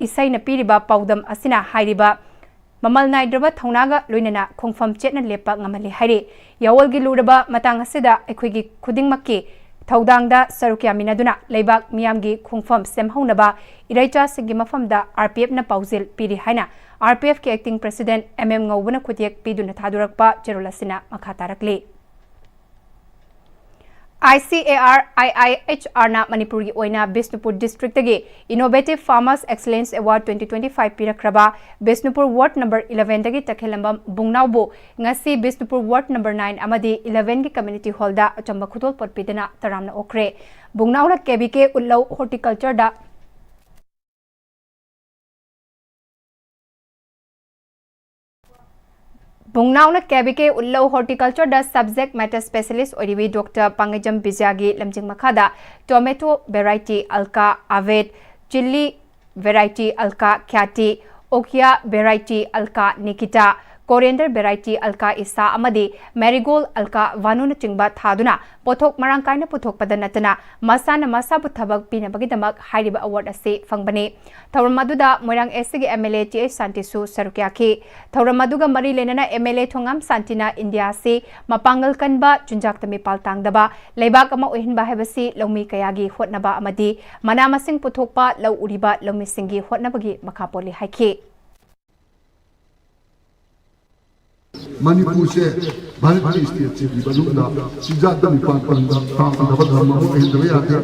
ꯏꯁꯩꯅ ꯄꯤꯔꯤꯕ ꯄꯥꯎꯗꯝ ꯑꯁꯤꯅ ꯍꯥꯏꯔꯤꯕ ꯃꯃꯜ ꯅꯥꯏꯗ꯭ꯔꯕ ꯊꯧꯅꯥꯒ ꯂꯣꯏꯅꯅ ꯈꯣꯡꯐꯝ ꯆꯦꯠꯅ ꯂꯦꯞꯄ ꯉꯝꯍꯜꯂꯤ ꯍꯥꯏꯔꯤ꯫ ꯌꯥꯑꯣꯜꯒꯤ ꯂꯨꯔꯕ ꯃꯇꯥꯡ ꯑꯁꯤꯗ ꯑꯩꯈꯣꯏꯒꯤ ꯈꯨꯗꯤꯡꯃꯛꯀꯤ ꯊꯧꯗꯥꯡꯗ ꯁꯔꯨꯛ ꯌꯥꯃꯤꯟꯅꯗꯨꯅ ꯂꯩꯕꯥꯛ ꯃꯤꯌꯥꯝꯒꯤ ꯈꯣꯡꯐꯝ ꯁꯦꯝꯍꯧꯅꯕ ꯏꯔꯩꯆꯥꯁꯤꯡꯒꯤ ꯃꯐꯝꯗ ꯑꯥꯔ ꯄꯤ ꯑꯦꯐꯅ ꯄꯥꯎꯖꯦꯜ ꯄꯤꯔꯤ ꯍꯥꯏꯅ ꯑꯥꯔ ꯄꯤ ꯑꯦꯐꯀꯤ acting president ꯑꯦꯝ ꯑꯦꯝ ꯉꯧꯕꯅ ꯈꯨꯠꯌꯦꯛ ꯄꯤꯗꯨꯅ ꯊꯥꯗꯣꯔꯛꯄ ꯆꯦꯔꯣꯜ ꯑꯁꯤꯅ ꯃꯈꯥ ꯇꯥꯔꯛꯂꯤ꯫ I C A R I I H ꯑꯥꯔꯅ ꯃꯅꯤꯄꯨꯔꯒꯤ ꯑꯣꯏꯅ Bishnupur districtꯇꯒꯤ Innovative Farmers Excellence Award twenty twenty five ꯄꯤꯔꯛꯈ꯭ꯔꯕ Bishnupur ward number elevenꯗꯒꯤ ꯇꯈꯦꯜꯂꯝꯕꯝ ꯕꯨꯡꯅꯥꯎꯕꯨ ꯉꯁꯤ ꯕꯤꯁꯅꯨꯄꯨꯔ ward number nine ꯑꯃꯗꯤ elevenꯒꯤ community hallꯗ ꯑꯆꯝꯕ ꯈꯨꯗꯣꯜꯄꯣꯠ ꯄꯤꯗꯨꯅ ꯇꯔꯥꯝꯅ ꯑꯣꯛꯈ꯭ꯔꯦ꯫ ꯕꯨꯡꯅꯥꯎꯅ ꯀꯦ ꯕꯤ ꯀꯦ ꯎꯠꯂꯧ Horticultureꯗ ꯕꯨꯡꯅꯥꯎꯅ ꯀꯦ ꯕꯤ ꯀꯦ ꯎꯠꯂꯧ Horticultureꯗ subject matter specialist ꯑꯣꯏꯔꯤꯕꯤ ꯗꯣꯛꯇꯔ ꯄꯥꯡꯒꯩꯖꯝ ꯕꯤꯖꯌꯥꯒꯤ ꯂꯝꯖꯤꯡ ꯃꯈꯥꯗ tomato variety Alka Avid, chilli variety Alka Khyati, okra variety Alka Nikita, coriander variety alka isa ꯑꯃꯗꯤ marigold alka vanu ꯅꯆꯤꯡꯕ ꯊꯥꯗꯨꯅ ꯄꯣꯠꯊꯣꯛ ꯃꯔꯥꯡ ꯀꯥꯏꯅ ꯄꯨꯊꯣꯛꯄꯗ ꯅꯠꯇꯅ ꯃꯁꯥꯅ ꯃꯁꯥꯕꯨ ꯊꯕꯛ ꯄꯤꯅꯕꯒꯤꯗꯃꯛ ꯍꯥꯏꯔꯤꯕ award ꯑꯁꯤ ꯐꯪꯕꯅꯤ꯫ ꯊꯧꯔꯝ ꯑꯗꯨꯗ ꯃꯣꯏꯔꯥꯡ S C ꯒꯤ M L A T H ꯁꯥꯟꯇꯤꯁꯨ ꯁꯔꯨꯛ ꯌꯥꯈꯤ꯫ ꯊꯧꯔꯝ ꯑꯗꯨꯒ ꯃꯔꯤ ꯂꯩꯅꯅ M L A ꯊꯣꯉꯥꯝ ꯁꯥꯟꯇꯤꯅ ꯏꯟꯗꯤꯌꯥ ꯑꯁꯤ ꯃꯄꯥꯡꯒꯜ ꯀꯟꯕ, ꯆꯤꯟꯖꯥꯛꯇ ꯃꯤꯄꯥꯜ ꯇꯥꯡꯗꯕ ꯂꯩꯕꯥꯛ ꯑꯃ ꯑꯣꯏꯍꯟꯕ ꯍꯥꯏꯕꯁꯤ ꯂꯧꯃꯤ ꯀꯌꯥꯒꯤ ꯍꯣꯠꯅꯕ ꯑꯃꯗꯤ ꯃꯅꯥ ꯃꯁꯤꯡ ꯄꯨꯊꯣꯛꯄ ꯂꯧ ꯎꯔꯤꯕ ꯂꯧꯃꯤꯁꯤꯡꯒꯤ ꯍꯣꯠꯅꯕꯒꯤ ꯃꯈꯥ ꯄꯣꯜꯂꯤ ꯍꯥꯏꯈꯤ꯫ ꯃꯅꯤꯄꯨꯔꯁꯦ ꯚꯥꯔꯠꯀꯤ ꯁ꯭ꯇꯦꯠꯁꯤꯡꯒꯤ ꯃꯅꯨꯡꯗ ꯆꯤꯟꯖꯥꯛꯇ ꯃꯤꯄꯥꯟ ꯄꯟꯕ ꯇꯥꯡꯗꯕ ꯙꯔꯃ ꯑꯃ ꯑꯣꯏꯍꯟꯗꯕ ꯌꯥꯗꯦ꯫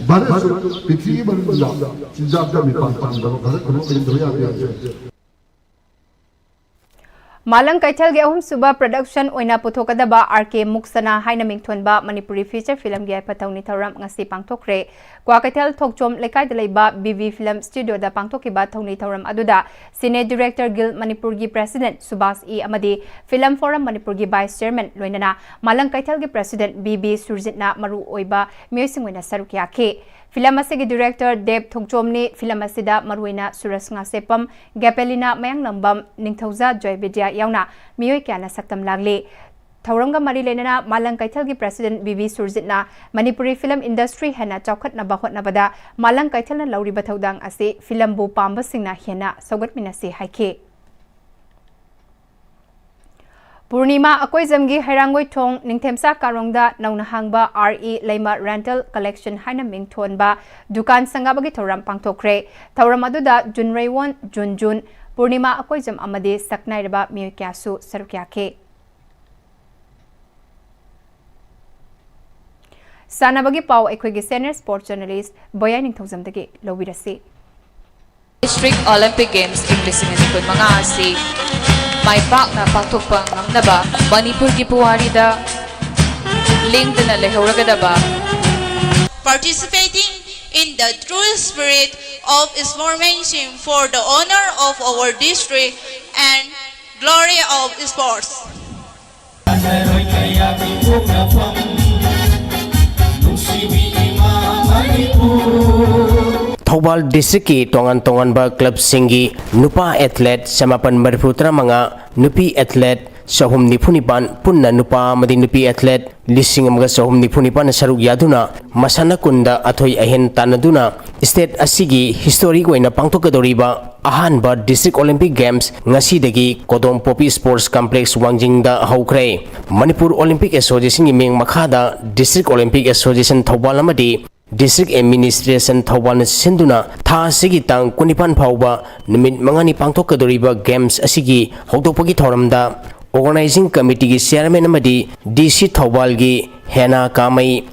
ꯚꯥꯔꯠꯁꯨ ꯄ꯭ꯔꯤꯊꯤꯕꯤ ꯃꯅꯨꯡꯗ ꯆꯤꯟꯖꯥꯛꯇ ꯃꯤꯄꯥꯟ ꯇꯥꯡꯗꯕ ꯚꯥꯔꯠ ꯑꯃ ꯑꯣꯏꯍꯟꯗꯕ ꯌꯥꯗꯦ ꯍꯥꯏꯖꯔꯤ꯫ ꯃꯥꯂꯪ ꯀꯩꯊꯦꯜꯒꯤ ꯑꯍꯨꯝꯁꯨꯕ production ꯑꯣꯏꯅ ꯄꯨꯊꯣꯛꯀꯗꯕ R K ꯃꯨꯛꯁꯅꯥ ꯍꯥꯏꯅ ꯃꯤꯡꯊꯣꯟꯕ ꯃꯅꯤꯄꯨꯔꯤ feature filmꯒꯤ ꯌꯥꯏꯐ ꯊꯧꯅꯤ ꯊꯧꯔꯝ ꯉꯁꯤ ꯄꯥꯡꯊꯣꯛꯈ꯭ꯔꯦ꯫ ꯀ꯭ꯋꯥꯀꯩꯊꯦꯜ ꯊꯣꯛꯆꯣꯝ ꯂꯩꯀꯥꯏꯗ ꯂꯩꯕ B V Film Studioꯗ ꯄꯥꯡꯊꯣꯛꯈꯤꯕ ꯊꯧꯅꯤ ꯊꯧꯔꯝ ꯑꯗꯨꯗ Cine Director Guild ꯃꯅꯤꯄꯨꯔꯒꯤ President ꯁꯨꯕꯥꯁ ꯏ ꯑꯃꯗꯤ Film Forum ꯃꯅꯤꯄꯨꯔꯒꯤ Vice Chairman ꯂꯣꯏꯅꯅ ꯃꯥꯂꯪ ꯀꯩꯊꯦꯜꯒꯤ President B B ꯁꯨꯔꯖꯤꯠꯅ ꯃꯔꯨ ꯑꯣꯏꯕ ꯃꯤꯑꯣꯏꯁꯤꯡ ꯑꯣꯏꯅ ꯁꯔꯨꯛ ꯌꯥꯈꯤ꯫ Film ꯑꯁꯤꯒꯤ director ꯗꯦꯕ ꯊꯣꯡꯆꯣꯝꯅꯤ꯫ Film ꯑꯁꯤꯗ ꯃꯔꯨꯑꯣꯏꯅ ꯁꯨꯔꯖ ꯉꯥꯁꯦꯞꯄꯝ, ꯒꯦꯄꯦꯂꯤꯅꯥ ꯃꯌꯥꯡꯂꯝꯕꯝ, ꯅꯤꯡꯊꯧꯖꯥ ꯖꯣꯏꯕꯤꯗ꯭ꯌꯥ ꯌꯥꯎꯅ ꯃꯤꯑꯣꯏ ꯀꯌꯥꯅ ꯁꯛꯇꯝ ꯂꯥꯡꯂꯤ꯫ ꯊꯧꯔꯝꯒ ꯃꯔꯤ ꯂꯩꯅꯅ ꯃꯥꯂꯪ ꯀꯩꯊꯦꯜꯒꯤ President B B ꯁꯨꯔꯖꯤꯠꯅ Manipuri film industry ꯍꯦꯟꯅ ꯆꯥꯎꯈꯠꯅꯕ ꯍꯣꯠꯅꯕꯗ ꯃꯥꯂꯪ ꯀꯩꯊꯦꯜꯅ ꯂꯧꯔꯤꯕ ꯊꯧꯗꯥꯡ ꯑꯁꯤ filmꯕꯨ ꯄꯥꯝꯕꯁꯤꯡꯅ ꯍꯦꯟꯅ ꯁꯧꯒꯠꯃꯤꯟꯅꯁꯤ ꯍꯥꯏꯈꯤ꯫ ꯄꯨꯔꯅꯤꯃꯥ ꯑꯀꯣꯏꯖꯝꯒꯤ ꯍꯩꯔꯥꯡꯒꯣꯏꯊꯣꯡ ꯅꯤꯡꯊꯦꯝꯆꯥ ꯀꯥꯔꯣꯡꯗ ꯅꯧꯅ ꯍꯥꯡꯕ R E ꯂꯩꯃ Rental Collection ꯍꯥꯏꯅ ꯃꯤꯡ ꯊꯣꯟꯕ ꯗꯨꯀꯥꯟ ꯁꯪꯒꯥꯕꯒꯤ ꯊꯧꯔꯝ ꯄꯥꯡꯊꯣꯛꯈ꯭ꯔꯦ꯫ ꯊꯧꯔꯝ ꯑꯗꯨꯗ ꯖꯨꯟ ꯔꯩꯋꯣꯟ, ꯖꯨꯟ ꯖꯨꯟ, ꯄꯨꯔꯅꯤꯃꯥ ꯑꯀꯣꯏꯖꯝ ꯑꯃꯗꯤ ꯁꯛꯅꯥꯏꯔꯕ ꯃꯤꯑꯣꯏ ꯀꯌꯥꯁꯨ ꯁꯔꯨꯛ ꯌꯥꯈꯤ꯫ ꯁꯥꯟꯅꯕꯒꯤ ꯄꯥꯎ ꯑꯩꯈꯣꯏꯒꯤ senior sports journalist ꯕꯣꯌꯥꯏ ꯅꯤꯡꯊꯧꯖꯝꯗꯒꯤ ꯂꯧꯕꯤꯔꯁꯤ꯫ District Olympic Games ꯏꯪ ꯂꯤꯁꯤꯡ ꯑꯅꯤ ꯀꯨꯟꯃꯉꯥ ꯑꯁꯤ ꯃꯥꯏ ꯄꯥꯛꯅ ꯄꯥꯡꯊꯣꯛꯄ ꯉꯝꯅꯕ ꯃꯅꯤꯄꯨꯔꯒꯤ ꯄꯨꯋꯥꯔꯤꯗ ꯂꯦꯡꯗꯅ ꯂꯩꯍꯧꯔꯒꯗꯕ Participating in the true spirit of sportsmanship for the honor of our district and glory of sports. Thoubal ꯗꯤꯁꯇ꯭ꯔꯤꯛꯀꯤ ꯇꯣꯉꯥꯟ ꯇꯣꯉꯥꯟꯕ ꯀ꯭ꯂꯕꯁꯤꯡꯒꯤ ꯅꯨꯄꯥ ꯑꯦꯊꯂꯦꯠ ꯆꯃꯥꯄꯟ ꯃꯔꯤꯐꯨ ꯇꯔꯥꯃꯉꯥ, ꯅꯨꯄꯤ ꯑꯦꯊꯂꯦꯠ ꯆꯍꯨꯝ ꯅꯤꯐꯨ ꯅꯤꯄꯥꯟ, ꯄꯨꯟꯅ ꯅꯨꯄꯥ ꯑꯃꯗꯤ ꯅꯨꯄꯤ ꯑꯦꯊꯂꯦꯠ ꯂꯤꯁꯤꯡ ꯑꯃꯒ ꯆꯍꯨꯝ ꯅꯤꯐꯨ ꯅꯤꯄꯥꯟꯅ ꯁꯔꯨꯛ ꯌꯥꯗꯨꯅ ꯃꯁꯥꯟꯅ ꯀꯨꯟꯗ ꯑꯊꯣꯏ ꯑꯍꯦꯟ ꯇꯥꯟꯅꯗꯨꯅ state ꯑꯁꯤꯒꯤ historic ꯑꯣꯏꯅ ꯄꯥꯡꯊꯣꯛꯀꯗꯧꯔꯤꯕ ꯑꯍꯥꯟꯕ District Olympic Games ꯉꯁꯤꯗꯒꯤ ꯀꯣꯗꯣꯝ ꯄꯣꯄꯤ Sports Complex ꯋꯥꯡꯖꯤꯡꯗ ꯍꯧꯈ꯭ꯔꯦ꯫ ꯃꯅꯤꯄꯨꯔ Olympic Associationꯒꯤ ꯃꯤꯡ ꯃꯈꯥꯗ District Olympic Association ꯊꯧꯕꯥꯜ ꯑꯃꯗꯤ District Administration ꯊꯧꯕꯥꯜꯅ ꯁꯤꯟꯗꯨꯅ ꯊꯥ ꯑꯁꯤꯒꯤ ꯇꯥꯡ ꯀꯨꯟꯅꯤꯄꯥꯟ ꯐꯥꯎꯕ ꯅꯨꯃꯤꯠ ꯃꯉꯥꯅꯤ ꯄꯥꯡꯊꯣꯛꯀꯗꯧꯔꯤꯕ Games ꯑꯁꯤꯒꯤ ꯍꯧꯗꯣꯛꯄꯒꯤ ꯊꯧꯔꯝꯗ Organizing Committeeꯒꯤ Chairman ꯑꯃꯗꯤ D C ꯊꯧꯕꯥꯜꯒꯤ ꯍꯦꯅꯥ ꯀꯥꯃꯩ,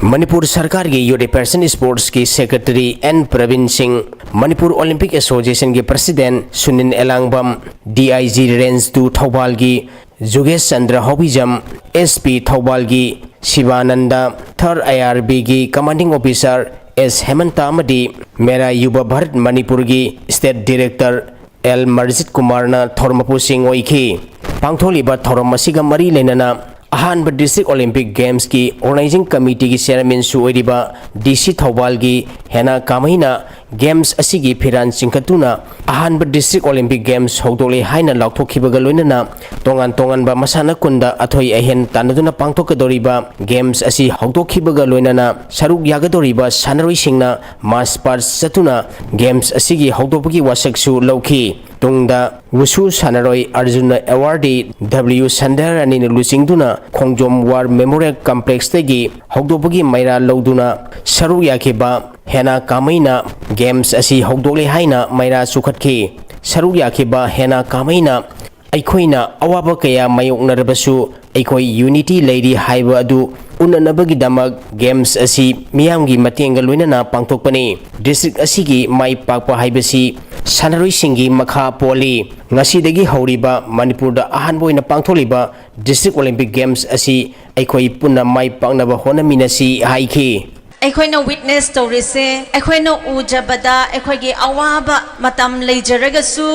ꯃꯅꯤꯄꯨꯔ ꯁꯔꯀꯥꯔꯒꯤ Youth Affairs and Sportsꯀꯤ Secretary N Praveen ꯁꯤꯡ, Manipur Olympic Associationꯒꯤ President Sunil Elangbam, D I G Range two ꯊꯧꯕꯥꯜꯒꯤ ꯖꯨꯒꯦꯁ Chandra ꯍꯥꯎꯕꯤꯖꯝ, S P ꯊꯧꯕꯥꯜꯒꯤ Sivananda, Third I R Bꯒꯤ Commanding Officer S ꯍꯦꯃꯟꯇ ꯑꯃꯗꯤ ꯃꯦꯔꯥ ꯌꯨꯕ ꯚꯥꯔꯠ ꯃꯅꯤꯄꯨꯔꯒꯤ State Director L ꯃꯔꯖꯤꯠ ꯀꯨꯃꯥꯔꯅ ꯊꯧꯔꯝ ꯃꯄꯨꯁꯤꯡ ꯑꯣꯏꯈꯤ꯫ ꯄꯥꯡꯊꯣꯛꯂꯤꯕ ꯊꯧꯔꯝ ꯑꯁꯤꯒ ꯃꯔꯤ ꯂꯩꯅꯅ ꯑꯍꯥꯟꯕ District Olympic Gamesꯀꯤ Organizing Committeeꯒꯤ Chairmanꯁꯨ ꯑꯣꯏꯔꯤꯕ D C ꯊꯧꯕꯥꯜꯒꯤ ꯍꯦꯅꯥ ꯀꯥꯃꯩꯅ Games ꯑꯁꯤꯒꯤ ꯐꯤꯔꯥꯟ ꯆꯤꯡꯈꯠꯇꯨꯅ ꯑꯍꯥꯟꯕ District Olympic Games ꯍꯧꯗꯣꯛꯂꯦ ꯍꯥꯏꯅ ꯂꯥꯎꯊꯣꯛꯈꯤꯕꯒ ꯂꯣꯏꯅꯅ ꯇꯣꯉꯥꯟ ꯇꯣꯉꯥꯟꯕ ꯃꯁꯥꯟꯅ ꯀꯨꯟꯗ ꯑꯊꯣꯏ ꯑꯍꯦꯟ ꯇꯥꯟꯅꯗꯨꯅ ꯄꯥꯡꯊꯣꯛꯀꯗꯧꯔꯤꯕ Games ꯑꯁꯤ ꯍꯧꯗꯣꯛꯈꯤꯕꯒ ꯂꯣꯏꯅꯅ ꯁꯔꯨꯛ ꯌꯥꯒꯗꯧꯔꯤꯕ ꯁꯥꯟꯅꯔꯣꯏꯁꯤꯡꯅ march past ꯆꯠꯇꯨꯅ Games ꯑꯁꯤꯒꯤ ꯍꯧꯗꯣꯛꯄꯒꯤ ꯋꯥꯁꯛꯁꯨ ꯂꯧꯈꯤ꯫ ꯇꯨꯡꯗ ꯋꯨꯁꯨ ꯁꯥꯟꯅꯔꯣꯏ ꯑꯔꯖꯨꯟ awardee W ꯁꯟꯙ꯭ꯌꯥꯔꯥꯅꯤꯅ ꯂꯨꯆꯤꯡꯗꯨꯅ ꯈꯣꯡꯖꯣꯝ War Memorial Complexꯇꯒꯤ ꯍꯧꯗꯣꯛꯄꯒꯤ ꯃꯩꯔꯥ ꯂꯧꯗꯨꯅ ꯁꯔꯨꯛ ꯌꯥꯈꯤꯕ ꯍꯦꯅꯥ ꯀꯥꯃꯩꯅ Games ꯑꯁꯤ ꯍꯧꯗꯣꯛꯂꯦ ꯍꯥꯏꯅ ꯃꯩꯔꯥ ꯆꯨꯈꯠꯈꯤ꯫ ꯁꯔꯨꯛ ꯌꯥꯈꯤꯕ ꯍꯦꯅꯥ ꯀꯥꯃꯩꯅ "ꯑꯩꯈꯣꯏꯅ ꯑꯋꯥꯕ ꯀꯌꯥ ꯃꯥꯌꯣꯛꯅꯔꯕꯁꯨ ꯑꯩꯈꯣꯏ unity ꯂꯩꯔꯤ ꯍꯥꯏꯕ ꯑꯗꯨ ꯎꯠꯅꯅꯕꯒꯤꯗꯃꯛ Games ꯑꯁꯤ ꯃꯤꯌꯥꯝꯒꯤ ꯃꯇꯦꯡꯒ ꯂꯣꯏꯅꯅ ꯄꯥꯡꯊꯣꯛꯄꯅꯤ꯫ District ꯑꯁꯤꯒꯤ ꯃꯥꯏ ꯄꯥꯛꯄ ꯍꯥꯏꯕꯁꯤ ꯁꯥꯟꯅꯔꯣꯏꯁꯤꯡꯒꯤ ꯃꯈꯥ ꯄꯣꯜꯂꯤ꯫ ꯉꯁꯤꯗꯒꯤ ꯍꯧꯔꯤꯕ ꯃꯅꯤꯄꯨꯔꯗ ꯑꯍꯥꯟꯕ ꯑꯣꯏꯅ ꯄꯥꯡꯊꯣꯛꯂꯤꯕ District Olympic Games ꯑꯁꯤ ꯑꯩꯈꯣꯏ ꯄꯨꯟꯅ ꯃꯥꯏ ꯄꯥꯛꯅꯕ ꯍꯣꯠꯅꯃꯤꯟꯅꯁꯤ" ꯍꯥꯏꯈꯤ꯫ ꯑꯩꯈꯣꯏꯅ ꯋꯤꯠꯅꯦꯁ ꯇꯧꯔꯤꯁꯦ, ꯑꯩꯈꯣꯏꯅ ꯎꯖꯕꯗ ꯑꯩꯈꯣꯏꯒꯤ ꯑꯋꯥꯕ ꯃꯇꯝ ꯂꯩꯖꯔꯒꯁꯨ,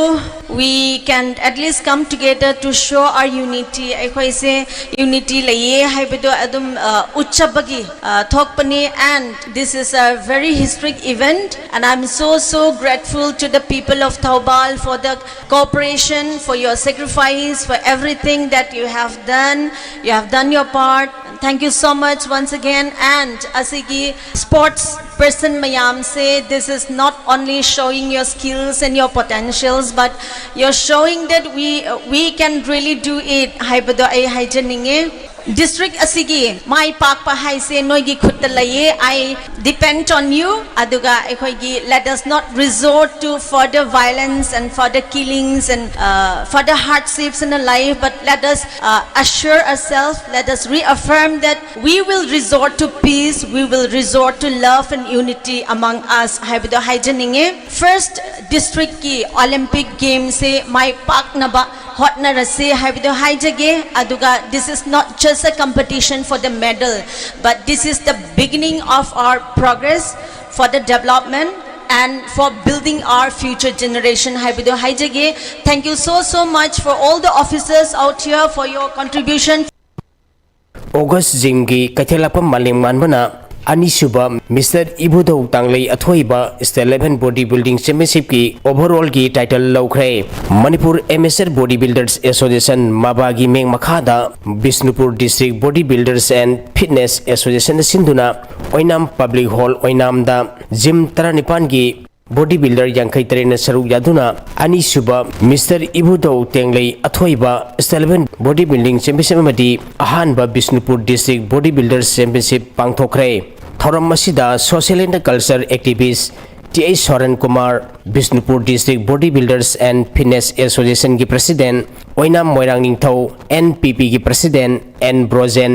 we can at least come together to show our unity. ꯑꯩꯈꯣꯏꯁꯦ ꯌꯨꯅꯤꯇꯤ ꯂꯩꯌꯦ ꯍꯥꯏꯕꯗꯣ ꯑꯗꯨꯝ ꯎꯠꯆꯕꯒꯤ ꯊꯣꯛꯄꯅꯤ. And this is a very historic event, and I'm so so grateful to the people of Thoubal for the cooperation, for your sacrifice, for everything that you have done. You have done your part. Thank you so much once again. And ꯑꯁꯤꯒꯤ sports person ꯃꯌꯥꯝꯁꯦ, this is not only showing your skills and your potentials, but you're showing that we we can really do it ꯍꯥꯏꯕꯗꯣ ꯑꯩ ꯍꯥꯏꯖꯅꯤꯡꯉꯦ. District ꯑꯁꯤꯒꯤ ꯃꯥꯏ ꯄꯥꯛꯄ ꯍꯥꯏꯁꯦ ꯅꯣꯏꯒꯤ ꯈꯨꯠꯇ ꯂꯩꯌꯦ. I depend on you. ꯑꯗꯨꯒ ꯑꯩꯈꯣꯏꯒꯤ, let us not resort to further violence and further killings and uh, further hardships in the life, but let us uh, assure ourselves, let us reaffirm that we will resort to peace, we will resort to love and unity among us ꯍꯥꯏꯕꯗꯣ ꯍꯥꯏꯖꯅꯤꯡꯉꯦ. First district ꯀꯤ Olympic Games ꯁꯦ ꯃꯥꯏ ꯄꯥꯛꯅꯕ ꯍꯣꯠꯅꯔꯁꯤ ꯍꯥꯏꯕꯗꯣ ꯍꯥꯏꯖꯒꯦ. ꯑꯗꯨꯒ, this is not just a competition for the medal, but this is the beginning of our progress for the development and for building our future generation ꯍꯥꯏꯕꯗꯣ ꯍꯥꯏꯖꯒꯦ. Thank you so so much for all the officers out here for your contribution. ꯑꯣꯒꯁ ꯖꯤꯝꯒꯤ ꯀꯩꯊꯦꯜ ꯂꯥꯛꯄꯝ ꯃꯥꯂꯦꯝ ꯉꯥꯟꯕꯅ ꯑꯅꯤꯁꯨꯕ ꯃꯤꯁꯇꯔ ꯏꯕꯨꯙꯧ ꯇꯥꯡꯂꯩ ꯑꯊꯣꯏꯕ ꯁ꯭ꯇꯦꯠ ꯂꯦꯚꯦꯜ ꯕꯣꯗꯤ ꯕꯤꯜꯗꯤꯡ ꯆꯦꯝꯄꯤꯌꯟꯁꯤꯞꯀꯤ ꯑꯣꯚꯔꯑꯣꯜꯒꯤ ꯇꯥꯏꯇꯜ ꯂꯧꯈ꯭ꯔꯦ꯫ Manipur amateur body builders association, ꯃꯕꯥꯒꯤ ꯃꯤꯡ ꯃꯈꯥꯗ Bishnupur district body builders and fitness ꯑꯦꯁꯣꯁꯤꯌꯦꯁꯟꯅ ꯁꯤꯟꯗꯨꯅ ꯑꯣꯏꯅꯥꯝ ꯄꯕ꯭ꯂꯤꯛ ꯍꯣꯜ ꯑꯣꯏꯅꯥꯝꯗ ꯖꯤꯝ ꯇꯔꯥꯅꯤꯄꯥꯟꯒꯤ ꯕꯣꯗꯤ ꯕꯤꯜꯗꯔ ꯌꯥꯡꯈꯩ ꯇꯔꯦꯠꯅ ꯁꯔꯨꯛ ꯌꯥꯗꯨꯅ ꯑꯅꯤꯁꯨꯕ ꯃꯤꯁꯇꯔ ꯏꯕꯨꯙꯧ ꯇꯦꯡꯂꯩ ꯑꯊꯣꯏꯕ state level body building championship ꯑꯃꯗꯤ ꯑꯍꯥꯟꯕ Bishnupur district body builders championship ꯄꯥꯡꯊꯣꯛꯈ꯭ꯔꯦ꯫ ꯊꯧꯔꯝ ꯑꯁꯤꯗ social and culture activist T H Soran Kumar, Bishnupur district body builders and fitness ꯑꯦꯁꯣꯁꯤꯌꯦꯁꯟꯒꯤ ꯄ꯭ꯔꯁꯤꯗꯦꯟꯠ ꯑꯣꯏꯅꯥꯝ ꯃꯣꯏꯔꯥꯡ ꯅꯤꯡꯊꯧ, ꯑꯦꯟ ꯄꯤ ꯄꯤꯒꯤ ꯄ꯭ꯔꯁꯤꯗꯦꯟꯠ ꯑꯦꯟ ꯕ꯭ꯔꯣꯖꯦꯟ,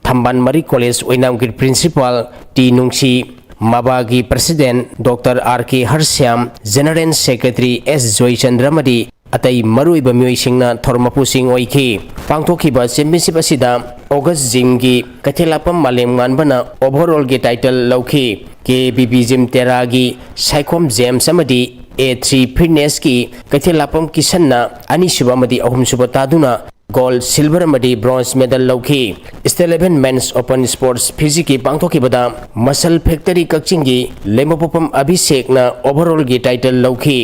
ꯊꯝꯕꯥꯜ ꯃꯔꯤ ꯀꯣꯂꯦꯖ ꯑꯣꯏꯅꯥꯝꯒꯤ ꯄ꯭ꯔꯤꯟꯁꯤꯄꯥꯜ ꯇꯤ ꯅꯨꯡꯁꯤ, ꯃꯕꯥꯒꯤ ꯄ꯭ꯔꯁꯤꯗꯦꯟꯠ ꯗꯣꯛꯇꯔ ꯑꯥꯔ ꯀꯦ ꯍꯔꯁ꯭ꯌꯥꯝ, ꯖꯦꯅꯔꯦꯜ ꯁꯦꯀ꯭ꯔꯦꯇꯔꯤ ꯑꯦꯁ ꯖꯣꯏꯆꯟꯗ꯭ꯔ ꯑꯃꯗꯤ ꯑꯇꯩ ꯃꯔꯨꯑꯣꯏꯕ ꯃꯤꯑꯣꯏꯁꯤꯡꯅ ꯊꯧꯔꯝ ꯃꯄꯨꯁꯤꯡ ꯑꯣꯏꯈꯤ꯫ ꯄꯥꯡꯊꯣꯛꯈꯤꯕ ꯆꯦꯝꯄꯤꯌꯟꯁꯤꯞ ꯑꯁꯤꯗ ꯑꯣꯒꯁ ꯖꯤꯝꯒꯤ ꯀꯩꯊꯦꯜꯂꯥꯛꯄꯝ ꯃꯥꯂꯦꯝ ꯉꯥꯟꯕꯅ overallꯒꯤ title ꯂꯧꯈꯤ꯫ ꯀꯦ ꯕꯤ ꯕꯤ ꯖꯤꯝ ꯇꯦꯔꯥꯒꯤ ꯁꯥꯏꯈꯣꯝ ꯖꯦꯝꯁ ꯑꯃꯗꯤ ꯑꯦ ꯊ꯭ꯔꯤ ꯐꯤꯠꯅꯦꯁꯀꯤ ꯀꯩꯊꯦꯜꯂꯥꯛꯄꯝ ꯀꯤꯁꯟꯅ ꯑꯅꯤꯁꯨꯕ ꯑꯃꯗꯤ ꯑꯍꯨꯝꯁꯨꯕ ꯇꯥꯗꯨꯅ gold, silver ꯑꯃꯗꯤ bronze medal ꯂꯧꯈꯤ꯫ State Level Men's Open Sports Physicalꯀꯤ ꯄꯥꯡꯊꯣꯛꯈꯤꯕꯗ Muscle Factory ꯀꯛꯆꯤꯡꯒꯤ ꯂꯩꯃꯄꯣꯛꯄꯝ ꯑꯚꯤꯁꯦꯛꯅ overallꯒꯤ title ꯂꯧꯈꯤ꯫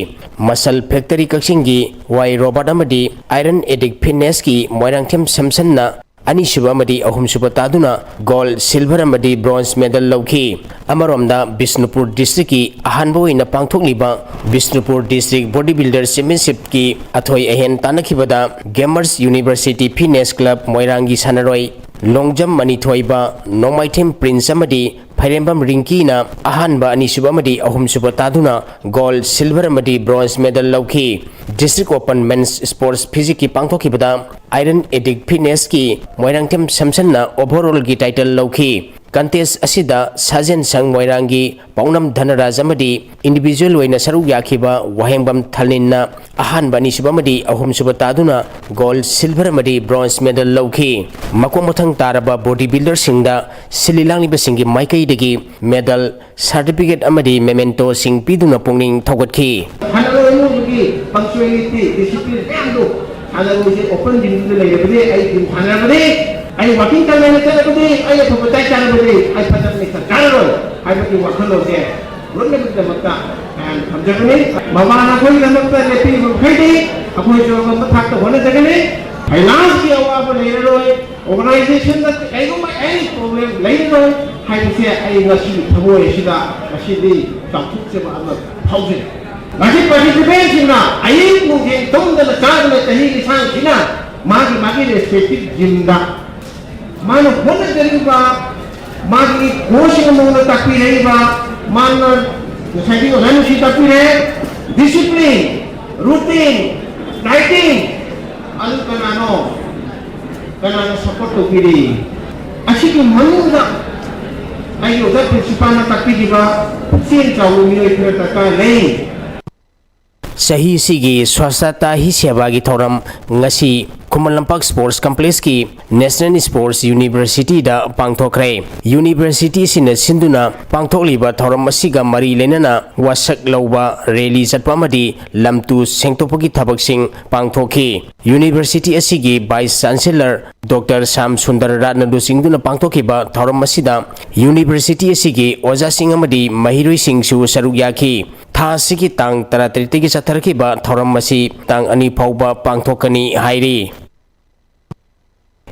Muscle Factory ꯀꯛꯆꯤꯡꯒꯤ ꯋꯥꯏ ꯔꯣꯕꯥꯔꯠ ꯑꯃꯗꯤ Iron Addict Fitnessꯀꯤ ꯃꯣꯏꯔꯥꯡꯊꯦꯝ ꯁꯝꯁꯟꯅ ꯑꯅꯤꯁꯨꯕ ꯑꯃꯗꯤ ꯑꯍꯨꯝꯁꯨꯕ ꯇꯥꯗꯨꯅ gold, silver ꯑꯃꯗꯤ bronze medal ꯂꯧꯈꯤ꯫ ꯑꯃꯔꯣꯝꯗ ꯕꯤꯁꯅꯨꯄꯨꯔ districtꯀꯤ ꯑꯍꯥꯟꯕ ꯑꯣꯏꯅ ꯄꯥꯡꯊꯣꯛꯂꯤꯕ ꯕꯤꯁꯅꯨꯄꯨꯔ District Body Builder Championshipꯀꯤ ꯑꯊꯣꯏ ꯑꯍꯦꯟ ꯇꯥꯟꯅꯈꯤꯕꯗ Gamers University Fitness Club ꯃꯣꯏꯔꯥꯡꯒꯤ ꯁꯥꯟꯅꯔꯣꯏ ꯂꯣꯡꯖꯝ ꯃꯅꯤꯊꯣꯏꯕ, ꯅꯣꯡꯃꯥꯏꯊꯦꯝ ꯄ꯭ꯔꯤꯟꯁ ꯑꯃꯗꯤ ꯐꯩꯔꯦꯝꯕꯝ ꯔꯤꯡꯀꯤꯅ ꯑꯍꯥꯟꯕ, ꯑꯅꯤꯁꯨꯕ ꯑꯃꯗꯤ ꯑꯍꯨꯝꯁꯨꯕ ꯇꯥꯗꯨꯅ gold, silver ꯑꯃꯗꯤ bronze medal ꯂꯧꯈꯤ꯫ District Open Men's Sports Physicalꯀꯤ ꯄꯥꯡꯊꯣꯛꯈꯤꯕꯗ Iron Addict Fitnessꯀꯤ Moirangthem ꯁꯝꯁꯟꯅ overallꯒꯤ title ꯂꯧꯈꯤ꯫ Contest ꯑꯁꯤꯗ ꯁꯥꯖꯦꯟ ꯁꯪ ꯃꯣꯏꯔꯥꯡꯒꯤ ꯄꯥꯎꯅꯝ ꯙꯅꯔꯥꯖ ꯑꯃꯗꯤ individual ꯑꯣꯏꯅ ꯁꯔꯨꯛ ꯌꯥꯈꯤꯕ ꯋꯥꯍꯦꯡꯕꯝ ꯊꯜꯅꯤꯟꯅ ꯑꯍꯥꯟꯕ, ꯑꯅꯤꯁꯨꯕ ꯑꯃꯗꯤ ꯑꯍꯨꯝꯁꯨꯕ ꯇꯥꯗꯨꯅ gold, silver ꯑꯃꯗꯤ bronze medal ꯂꯧꯈꯤ꯫ ꯃꯀꯣꯛ ꯃꯊꯪ ꯇꯥꯔꯕ body builderꯁꯤꯡꯗ ꯁꯤꯜꯂꯤ ꯂꯥꯡꯂꯤꯕꯁꯤꯡꯒꯤ ꯃꯥꯏꯀꯩꯗꯒꯤ medal, certificate ꯑꯃꯗꯤ mementoꯁꯤꯡ ꯄꯤꯗꯨꯅ ꯄꯨꯛꯅꯤꯡ ꯊꯧꯒꯠꯈꯤ꯫ ꯍꯥꯟꯅ ꯂꯣꯏꯅꯃꯛꯀꯤ punctuality, discipline ꯃꯌꯥꯝꯗꯣ ꯍꯥꯟꯅ ꯃꯣꯏꯁꯦ open gymꯗ ꯂꯩꯔꯕꯗꯤ, ꯑꯩ gym ꯁꯥꯟꯅꯔꯕꯗꯤ, ꯑꯩ walking ꯇꯧꯗꯅ ꯆꯠꯂꯕꯗꯤ, ꯑꯩ ꯑꯐꯕ ꯆꯥꯏ ꯆꯥꯔꯕꯗꯤ, ꯑꯩ ꯐꯖꯅ ꯂꯩꯇ ꯆꯥꯔꯔꯣꯏ ꯍꯥꯏꯕꯒꯤ ꯋꯥꯈꯜꯂꯣꯟꯁꯦ ꯂꯣꯏꯅꯃꯛꯀꯤꯗꯃꯛꯇ ꯃꯌꯥꯝ ꯊꯝꯖꯒꯅꯤ꯫ ꯃꯃꯥꯅ ꯑꯩꯈꯣꯏꯒꯤꯗꯃꯛꯇ ꯂꯦꯞꯄꯤꯕ ꯃꯈꯩꯗꯤ ꯑꯩꯈꯣꯏꯁꯨ ꯑꯉꯝꯕ ꯊꯥꯛꯇ ꯍꯣꯠꯅꯖꯒꯅꯤ꯫ Financeꯀꯤ ꯑꯋꯥꯕ ꯂꯩꯔꯔꯣꯏ, organizationꯗ ꯀꯩꯒꯨꯝꯕ any problem ꯂꯩꯔꯔꯣꯏ ꯍꯥꯏꯕꯁꯦ ꯑꯩ ꯉꯁꯤ ꯊꯃꯣꯏ ꯑꯁꯤꯗ ꯉꯁꯤꯗꯤ ꯆꯥꯎꯊꯣꯛꯆꯕ ꯑꯃ ꯐꯥꯎꯖꯩ꯫ ꯉꯁꯤ participantꯁꯤꯡꯅ ꯑꯌꯨꯛ ꯅꯨꯡꯊꯤꯜ ꯇꯨꯝꯗꯅ ꯆꯥꯗꯅ ꯆꯍꯤ ꯂꯤꯁꯥꯡꯁꯤꯅ ꯃꯥꯒꯤ ꯃꯥꯒꯤ respective gymꯗ ꯃꯥꯅ ꯍꯣꯠꯅꯖꯔꯤꯕ, ꯃꯥꯒꯤ coachꯁꯤꯡꯅ ꯃꯉꯣꯟꯗ ꯇꯥꯛꯄꯤꯔꯛꯏꯕ, ꯃꯥꯅ ꯉꯁꯥꯏꯒꯤ ꯑꯣꯖꯥ ꯅꯨꯡꯁꯤ ꯇꯥꯛꯄꯤꯔꯦ, discipline, routine, dieting, ꯑꯗꯨ ꯀꯅꯥꯅꯣ? ꯀꯅꯥꯅ support ꯇꯧꯕꯤꯔꯤ? ꯑꯁꯤꯒꯤ ꯃꯅꯨꯡꯗ ꯑꯩꯒꯤ ꯑꯣꯖꯥ principalꯅ ꯇꯥꯛꯄꯤꯈꯤꯕ ꯄꯨꯛꯆꯦꯜ ꯆꯥꯎꯕ ꯃꯤꯑꯣꯏ ꯈꯔ ꯗꯔꯀꯥꯔ ꯂꯩ꯫ ꯆꯍꯤꯁꯤꯒꯤ ꯁ꯭ꯋꯥꯁꯇꯥ ꯍꯤ ꯁꯦꯕꯥꯒꯤ ꯊꯧꯔꯝ ꯉꯁꯤ Khuman Lampak sports ꯀꯝꯄ꯭ꯂꯦꯛꯁꯀꯤ national sports ꯌꯨꯅꯤꯚꯔꯁꯤꯇꯤꯗ ꯄꯥꯡꯊꯣꯛꯈ꯭ꯔꯦ꯫ ꯌꯨꯅꯤꯚꯔꯁꯤꯇꯤ ꯑꯁꯤꯅ ꯁꯤꯟꯗꯨꯅ ꯄꯥꯡꯊꯣꯛꯂꯤꯕ ꯊꯧꯔꯝ ꯑꯁꯤꯒ ꯃꯔꯤ ꯂꯩꯅꯅ ꯋꯥꯁꯛ ꯂꯧꯕ, ꯔꯦꯂꯤ ꯆꯠꯄ ꯑꯃꯗꯤ ꯂꯝꯇꯨ ꯁꯦꯡꯗꯣꯛꯄꯒꯤ ꯊꯕꯛꯁꯤꯡ ꯄꯥꯡꯊꯣꯛꯈꯤ꯫ ꯌꯨꯅꯤꯚꯔꯁꯤꯇꯤ ꯑꯁꯤꯒꯤ vice chancellor doctor Shyam Sundar ꯔꯥꯠꯅ ꯂꯨꯆꯤꯡꯗꯨꯅ ꯄꯥꯡꯊꯣꯛꯈꯤꯕ ꯊꯧꯔꯝ ꯑꯁꯤꯗ ꯌꯨꯅꯤꯚꯔꯁꯤꯇꯤ ꯑꯁꯤꯒꯤ ꯑꯣꯖꯥꯁꯤꯡ ꯑꯃꯗꯤ ꯃꯍꯩꯔꯣꯏꯁꯤꯡꯁꯨ ꯁꯔꯨꯛ ꯌꯥꯈꯤ꯫ ꯊꯥ ꯑꯁꯤꯒꯤ ꯇꯥꯡ ꯇꯔꯥꯇꯔꯦꯠꯇꯒꯤ ꯆꯠꯊꯔꯛꯈꯤꯕ ꯊꯧꯔꯝ ꯑꯁꯤ ꯇꯥꯡ ꯑꯅꯤ ꯐꯥꯎꯕ ꯄꯥꯡꯊꯣꯛꯀꯅꯤ ꯍꯥꯏꯔꯤ꯫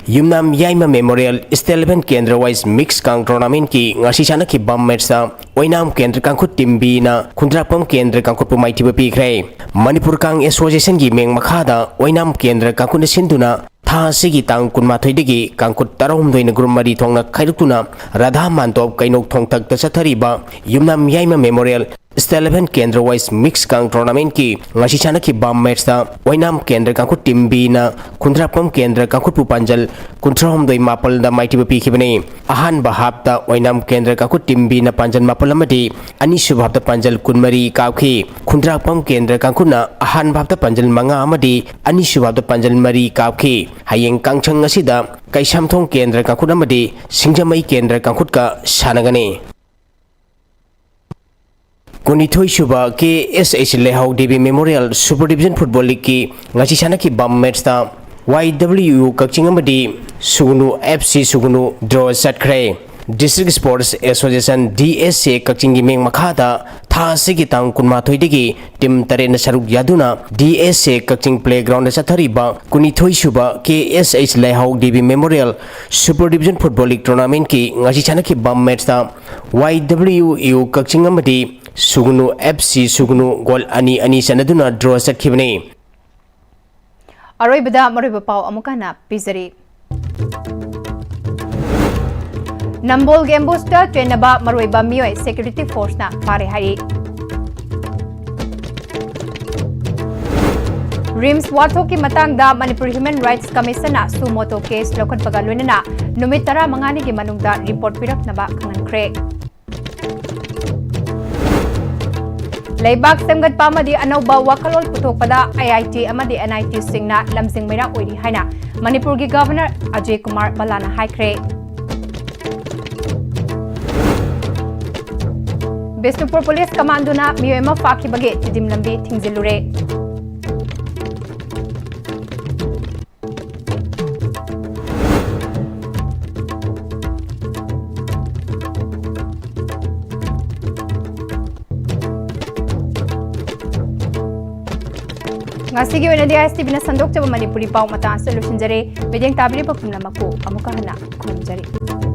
ꯌꯨꯝꯅꯥꯝ ꯌꯥꯏꯃ ꯃꯦꯃꯣꯔꯤꯌꯦꯜ ꯁ꯭ꯇꯦꯠ ꯂꯦꯚꯦꯜ ꯀꯦꯟꯗ꯭ꯔ ꯋꯥꯏꯁ ꯃꯤꯛꯁ ꯀꯥꯡ ꯇꯣꯔꯅꯥꯃꯦꯟꯠꯀꯤ ꯉꯁꯤ ꯁꯥꯟꯅꯈꯤꯕ ꯃꯦꯠꯁꯇ ꯑꯣꯏꯅꯥꯝ ꯀꯦꯟꯗ꯭ꯔ ꯀꯥꯡꯈꯨꯠ ꯇꯤꯝ ꯕꯤꯅ ꯈꯨꯟꯗ꯭ꯔꯥꯛꯄꯝ ꯀꯦꯟꯗ꯭ꯔ ꯀꯥꯡꯈꯨꯠꯄꯨ ꯃꯥꯏꯊꯤꯕ ꯄꯤꯈ꯭ꯔꯦ꯫ ꯃꯅꯤꯄꯨꯔ ꯀꯥꯡ ꯑꯦꯁꯣꯁꯤꯌꯦꯁꯟꯒꯤ ꯃꯤꯡ ꯃꯈꯥꯗ ꯑꯣꯏꯅꯥꯝ ꯀꯦꯟꯗ꯭ꯔ ꯀꯥꯡꯈꯨꯠꯅ ꯁꯤꯟꯗꯨꯅ ꯊꯥ ꯑꯁꯤꯒꯤ ꯇꯥꯡ ꯀꯨꯟꯃꯥꯊꯣꯏꯗꯒꯤ ꯀꯥꯡꯈꯨꯠ ꯇꯔꯥꯍꯨꯝꯗꯣꯏꯅ ꯒ꯭ꯔꯨꯞ ꯃꯔꯤ ꯊꯣꯛꯅ ꯈꯥꯏꯗꯣꯛꯇꯨꯅ ꯔꯥꯙꯥ ꯃꯥꯟꯗꯣꯞ ꯀꯩꯅꯧ ꯊꯣꯡꯊꯛꯇ ꯆꯠꯊꯔꯤꯕ ꯌꯨꯝꯅꯥꯝ ꯌꯥꯏꯃ ꯃꯦꯃꯣꯔꯤꯌꯦꯜ ꯁ꯭ꯇꯦꯠ ꯂꯦꯚꯦꯜ ꯀꯦꯟꯗ꯭ꯔ ꯋꯥꯏꯁ ꯃꯤꯛꯁ ꯀꯥꯡ ꯇꯣꯔꯅꯥꯃꯦꯟꯠꯀꯤ ꯉꯁꯤ ꯁꯥꯟꯅꯈꯤꯕ ꯃꯦꯠꯁꯇ ꯑꯣꯏꯅꯥꯝ ꯀꯦꯟꯗ꯭ꯔ ꯀꯥꯡꯈꯨꯠ ꯇꯤꯝ ꯕꯤꯅ ꯈꯨꯟꯗ꯭ꯔꯥꯛꯄꯝ ꯀꯦꯟꯗ꯭ꯔ ꯀꯥꯡꯈꯨꯠꯄꯨ ꯄꯥꯟꯖꯜ ꯀꯨꯟꯊ꯭ꯔꯥꯍꯨꯝꯗꯣꯏ ꯃꯥꯄꯜꯗ ꯃꯥꯏꯊꯤꯕ ꯄꯤꯈꯤꯕꯅꯤ꯫ ꯑꯍꯥꯟꯕ ꯍꯥꯞꯇ ꯑꯣꯏꯅꯥꯝ ꯀꯦꯟꯗ꯭ꯔ ꯀꯥꯡꯈꯨꯠ ꯇꯤꯝ ꯕꯤꯅ ꯄꯥꯟꯖꯜ ꯃꯥꯄꯜ ꯑꯃꯗꯤ ꯑꯅꯤꯁꯨꯕ ꯍꯥꯞꯇ ꯄꯥꯟꯖꯜ ꯀꯨꯟꯃꯔꯤ ꯀꯥꯎꯈꯤ꯫ ꯈꯨꯟꯗ꯭ꯔꯥꯛꯄꯝ ꯀꯦꯟꯗ꯭ꯔ ꯀꯥꯡꯈꯨꯠꯅ ꯑꯍꯥꯟꯕ ꯍꯥꯞꯇ ꯄꯥꯟꯖꯜ ꯃꯉꯥ ꯑꯃꯗꯤ ꯑꯅꯤꯁꯨꯕ ꯍꯥꯞꯇ ꯄꯥꯟꯖꯜ ꯃꯔꯤ ꯀꯥꯎꯈꯤ꯫ ꯍꯌꯦꯡ ꯀꯥꯡꯁꯪ ꯑꯁꯤꯗ ꯀꯩꯁꯥꯝꯊꯣꯡ ꯀꯦꯟꯗ꯭ꯔ ꯀꯥꯡꯈꯨꯠ ꯑꯃꯗꯤ ꯁꯤꯡꯖꯃꯩ ꯀꯦꯟꯗ꯭ꯔ ꯀꯥꯡꯈꯨꯠꯀ ꯁꯥꯟꯅꯒꯅꯤ꯫ ꯀꯨꯟꯅꯤꯊꯣꯏꯁꯨꯕ ꯀꯦ S H Leihao Devi memorial super division football ꯂꯤꯒꯀꯤ ꯉꯁꯤ ꯁꯥꯟꯅꯈꯤꯕ ꯃꯦꯠꯁꯇ ꯋꯥꯏ ꯗꯕ꯭ꯂꯤꯌꯨ ꯌꯨ ꯀꯛꯆꯤꯡ ꯑꯃꯗꯤ ꯁꯨꯒꯅꯨ ꯑꯦꯐ ꯁꯤ ꯁꯨꯒꯅꯨ ꯗ꯭ꯔꯣ ꯆꯠꯈ꯭ꯔꯦ꯫ District sports association, D S A, ꯀꯛꯆꯤꯡꯒꯤ ꯃꯤꯡ ꯃꯈꯥꯗ ꯊꯥ ꯑꯁꯤꯒꯤ ꯇꯥꯡ ꯀꯨꯟꯃꯥꯊꯣꯏꯗꯒꯤ ꯇꯤꯝ ꯇꯔꯦꯠꯅ ꯁꯔꯨꯛ ꯌꯥꯗꯨꯅ ꯗꯤ ꯑꯦꯁ ꯑꯦ ꯀꯛꯆꯤꯡ ꯄ꯭ꯂꯦꯒ꯭ꯔꯥꯎꯟꯗ ꯆꯠꯊꯔꯤꯕ ꯀꯨꯟꯅꯤꯊꯣꯏꯁꯨꯕ ꯀꯦ S H Leihao Devi memorial super division football league ꯇꯣꯔꯅꯥꯃꯦꯟꯠꯀꯤ ꯉꯁꯤ ꯁꯥꯟꯅꯈꯤꯕ ꯃꯦꯠꯁꯇ ꯋꯥꯏ ꯗꯕ꯭ꯂꯤꯌꯨ ꯌꯨ ꯀꯛꯆꯤꯡ ꯑꯃꯗꯤ ꯁꯨꯒꯅꯨ ꯑꯦꯐ ꯁꯤ ꯁꯨꯒꯅꯨ ꯒꯣꯜ ꯑꯅꯤ ꯑꯅꯤ ꯆꯟꯅꯗꯨꯅ ꯗ꯭ꯔꯣ ꯆꯠꯈꯤꯕꯅꯤ꯫ ꯑꯔꯣꯏꯕꯗ ꯃꯔꯨꯑꯣꯏꯕ ꯄꯥꯎ ꯑꯃꯨꯛ ꯍꯟꯅ ꯄꯤꯖꯔꯤ꯫ ꯅꯝꯕꯣꯜꯒꯤ ꯑꯦꯝꯕꯨꯁꯇ ꯆꯦꯟꯅꯕ ꯃꯔꯨꯑꯣꯏꯕ ꯃꯤꯑꯣꯏ ꯁꯦꯀ꯭ꯌꯨꯔꯤꯇꯤ ꯐꯣꯔꯁꯅ ꯐꯥꯔꯦ ꯍꯥꯏꯔꯤ꯫ ꯔꯤꯝꯁ ꯋꯥꯊꯣꯛꯀꯤ ꯃꯇꯥꯡꯗ ꯃꯅꯤꯄꯨꯔ ꯍ꯭ꯌꯨꯃꯦꯟ ꯔꯥꯏꯠꯁ ꯀꯃꯤꯁꯟꯅ ꯁꯨ ꯃꯣꯇꯣ ꯀꯦꯁ ꯂꯧꯈꯠꯄꯒ ꯂꯣꯏꯅꯅ ꯅꯨꯃꯤꯠ ꯇꯔꯥꯃꯉꯥꯅꯤꯒꯤ ꯃꯅꯨꯡꯗ ꯔꯤꯄꯣꯔꯠ ꯄꯤꯔꯛꯅꯕ ꯈꯪꯍꯟꯈ꯭ꯔꯦ꯫ ꯂꯩꯕꯥꯛ ꯁꯦꯝꯒꯠꯄ ꯑꯃꯗꯤ ꯑꯅꯧꯕ ꯋꯥꯈꯜꯂꯣꯟ ꯄꯨꯊꯣꯛꯄꯗ ꯑꯥꯏ ꯑꯥꯏ ꯇꯤ ꯑꯃꯗꯤ ꯑꯦꯟ ꯑꯥꯏ ꯇꯤꯁꯤꯡꯅ ꯂꯝꯖꯤꯡ ꯃꯩꯔꯥ ꯑꯣꯏꯔꯤ ꯍꯥꯏꯅ ꯃꯅꯤꯄꯨꯔꯒꯤ ꯒꯚꯔꯅꯔ ꯑꯖꯌ ꯀꯨꯃꯥꯔ ꯚꯜꯂꯥꯅ ꯍꯥꯏꯈ꯭ꯔꯦ꯫ ꯕꯤꯁꯅꯨꯄꯨꯔ ꯄꯨꯂꯤꯁ ꯀꯃꯥꯟꯗꯣꯅ ꯃꯤꯑꯣꯏ ꯑꯃ ꯐꯥꯈꯤꯕꯒꯤ ꯇꯤꯗꯤꯝ ꯂꯝꯕꯤ ꯊꯤꯡꯖꯤꯜꯂꯨꯔꯦ꯫ ꯉꯁꯤꯒꯤ ꯑꯣꯏꯅꯗꯤ ꯑꯥꯏ ꯑꯦꯁ ꯇꯤ ꯚꯤꯅ ꯁꯟꯗꯣꯛꯆꯕ ꯃꯅꯤꯄꯨꯔꯤ ꯄꯥꯎ ꯃꯇꯥꯡ ꯑꯁꯤꯗ ꯂꯣꯏꯁꯤꯟꯖꯔꯦ꯫ ꯃꯤꯠꯌꯦꯡ ꯇꯥꯕꯤꯔꯤꯕ ꯄꯨꯝꯅꯃꯛꯄꯨ ꯑꯃꯨꯛꯀ ꯍꯟꯅ ꯈꯨꯔꯨꯝꯖꯔꯤ꯫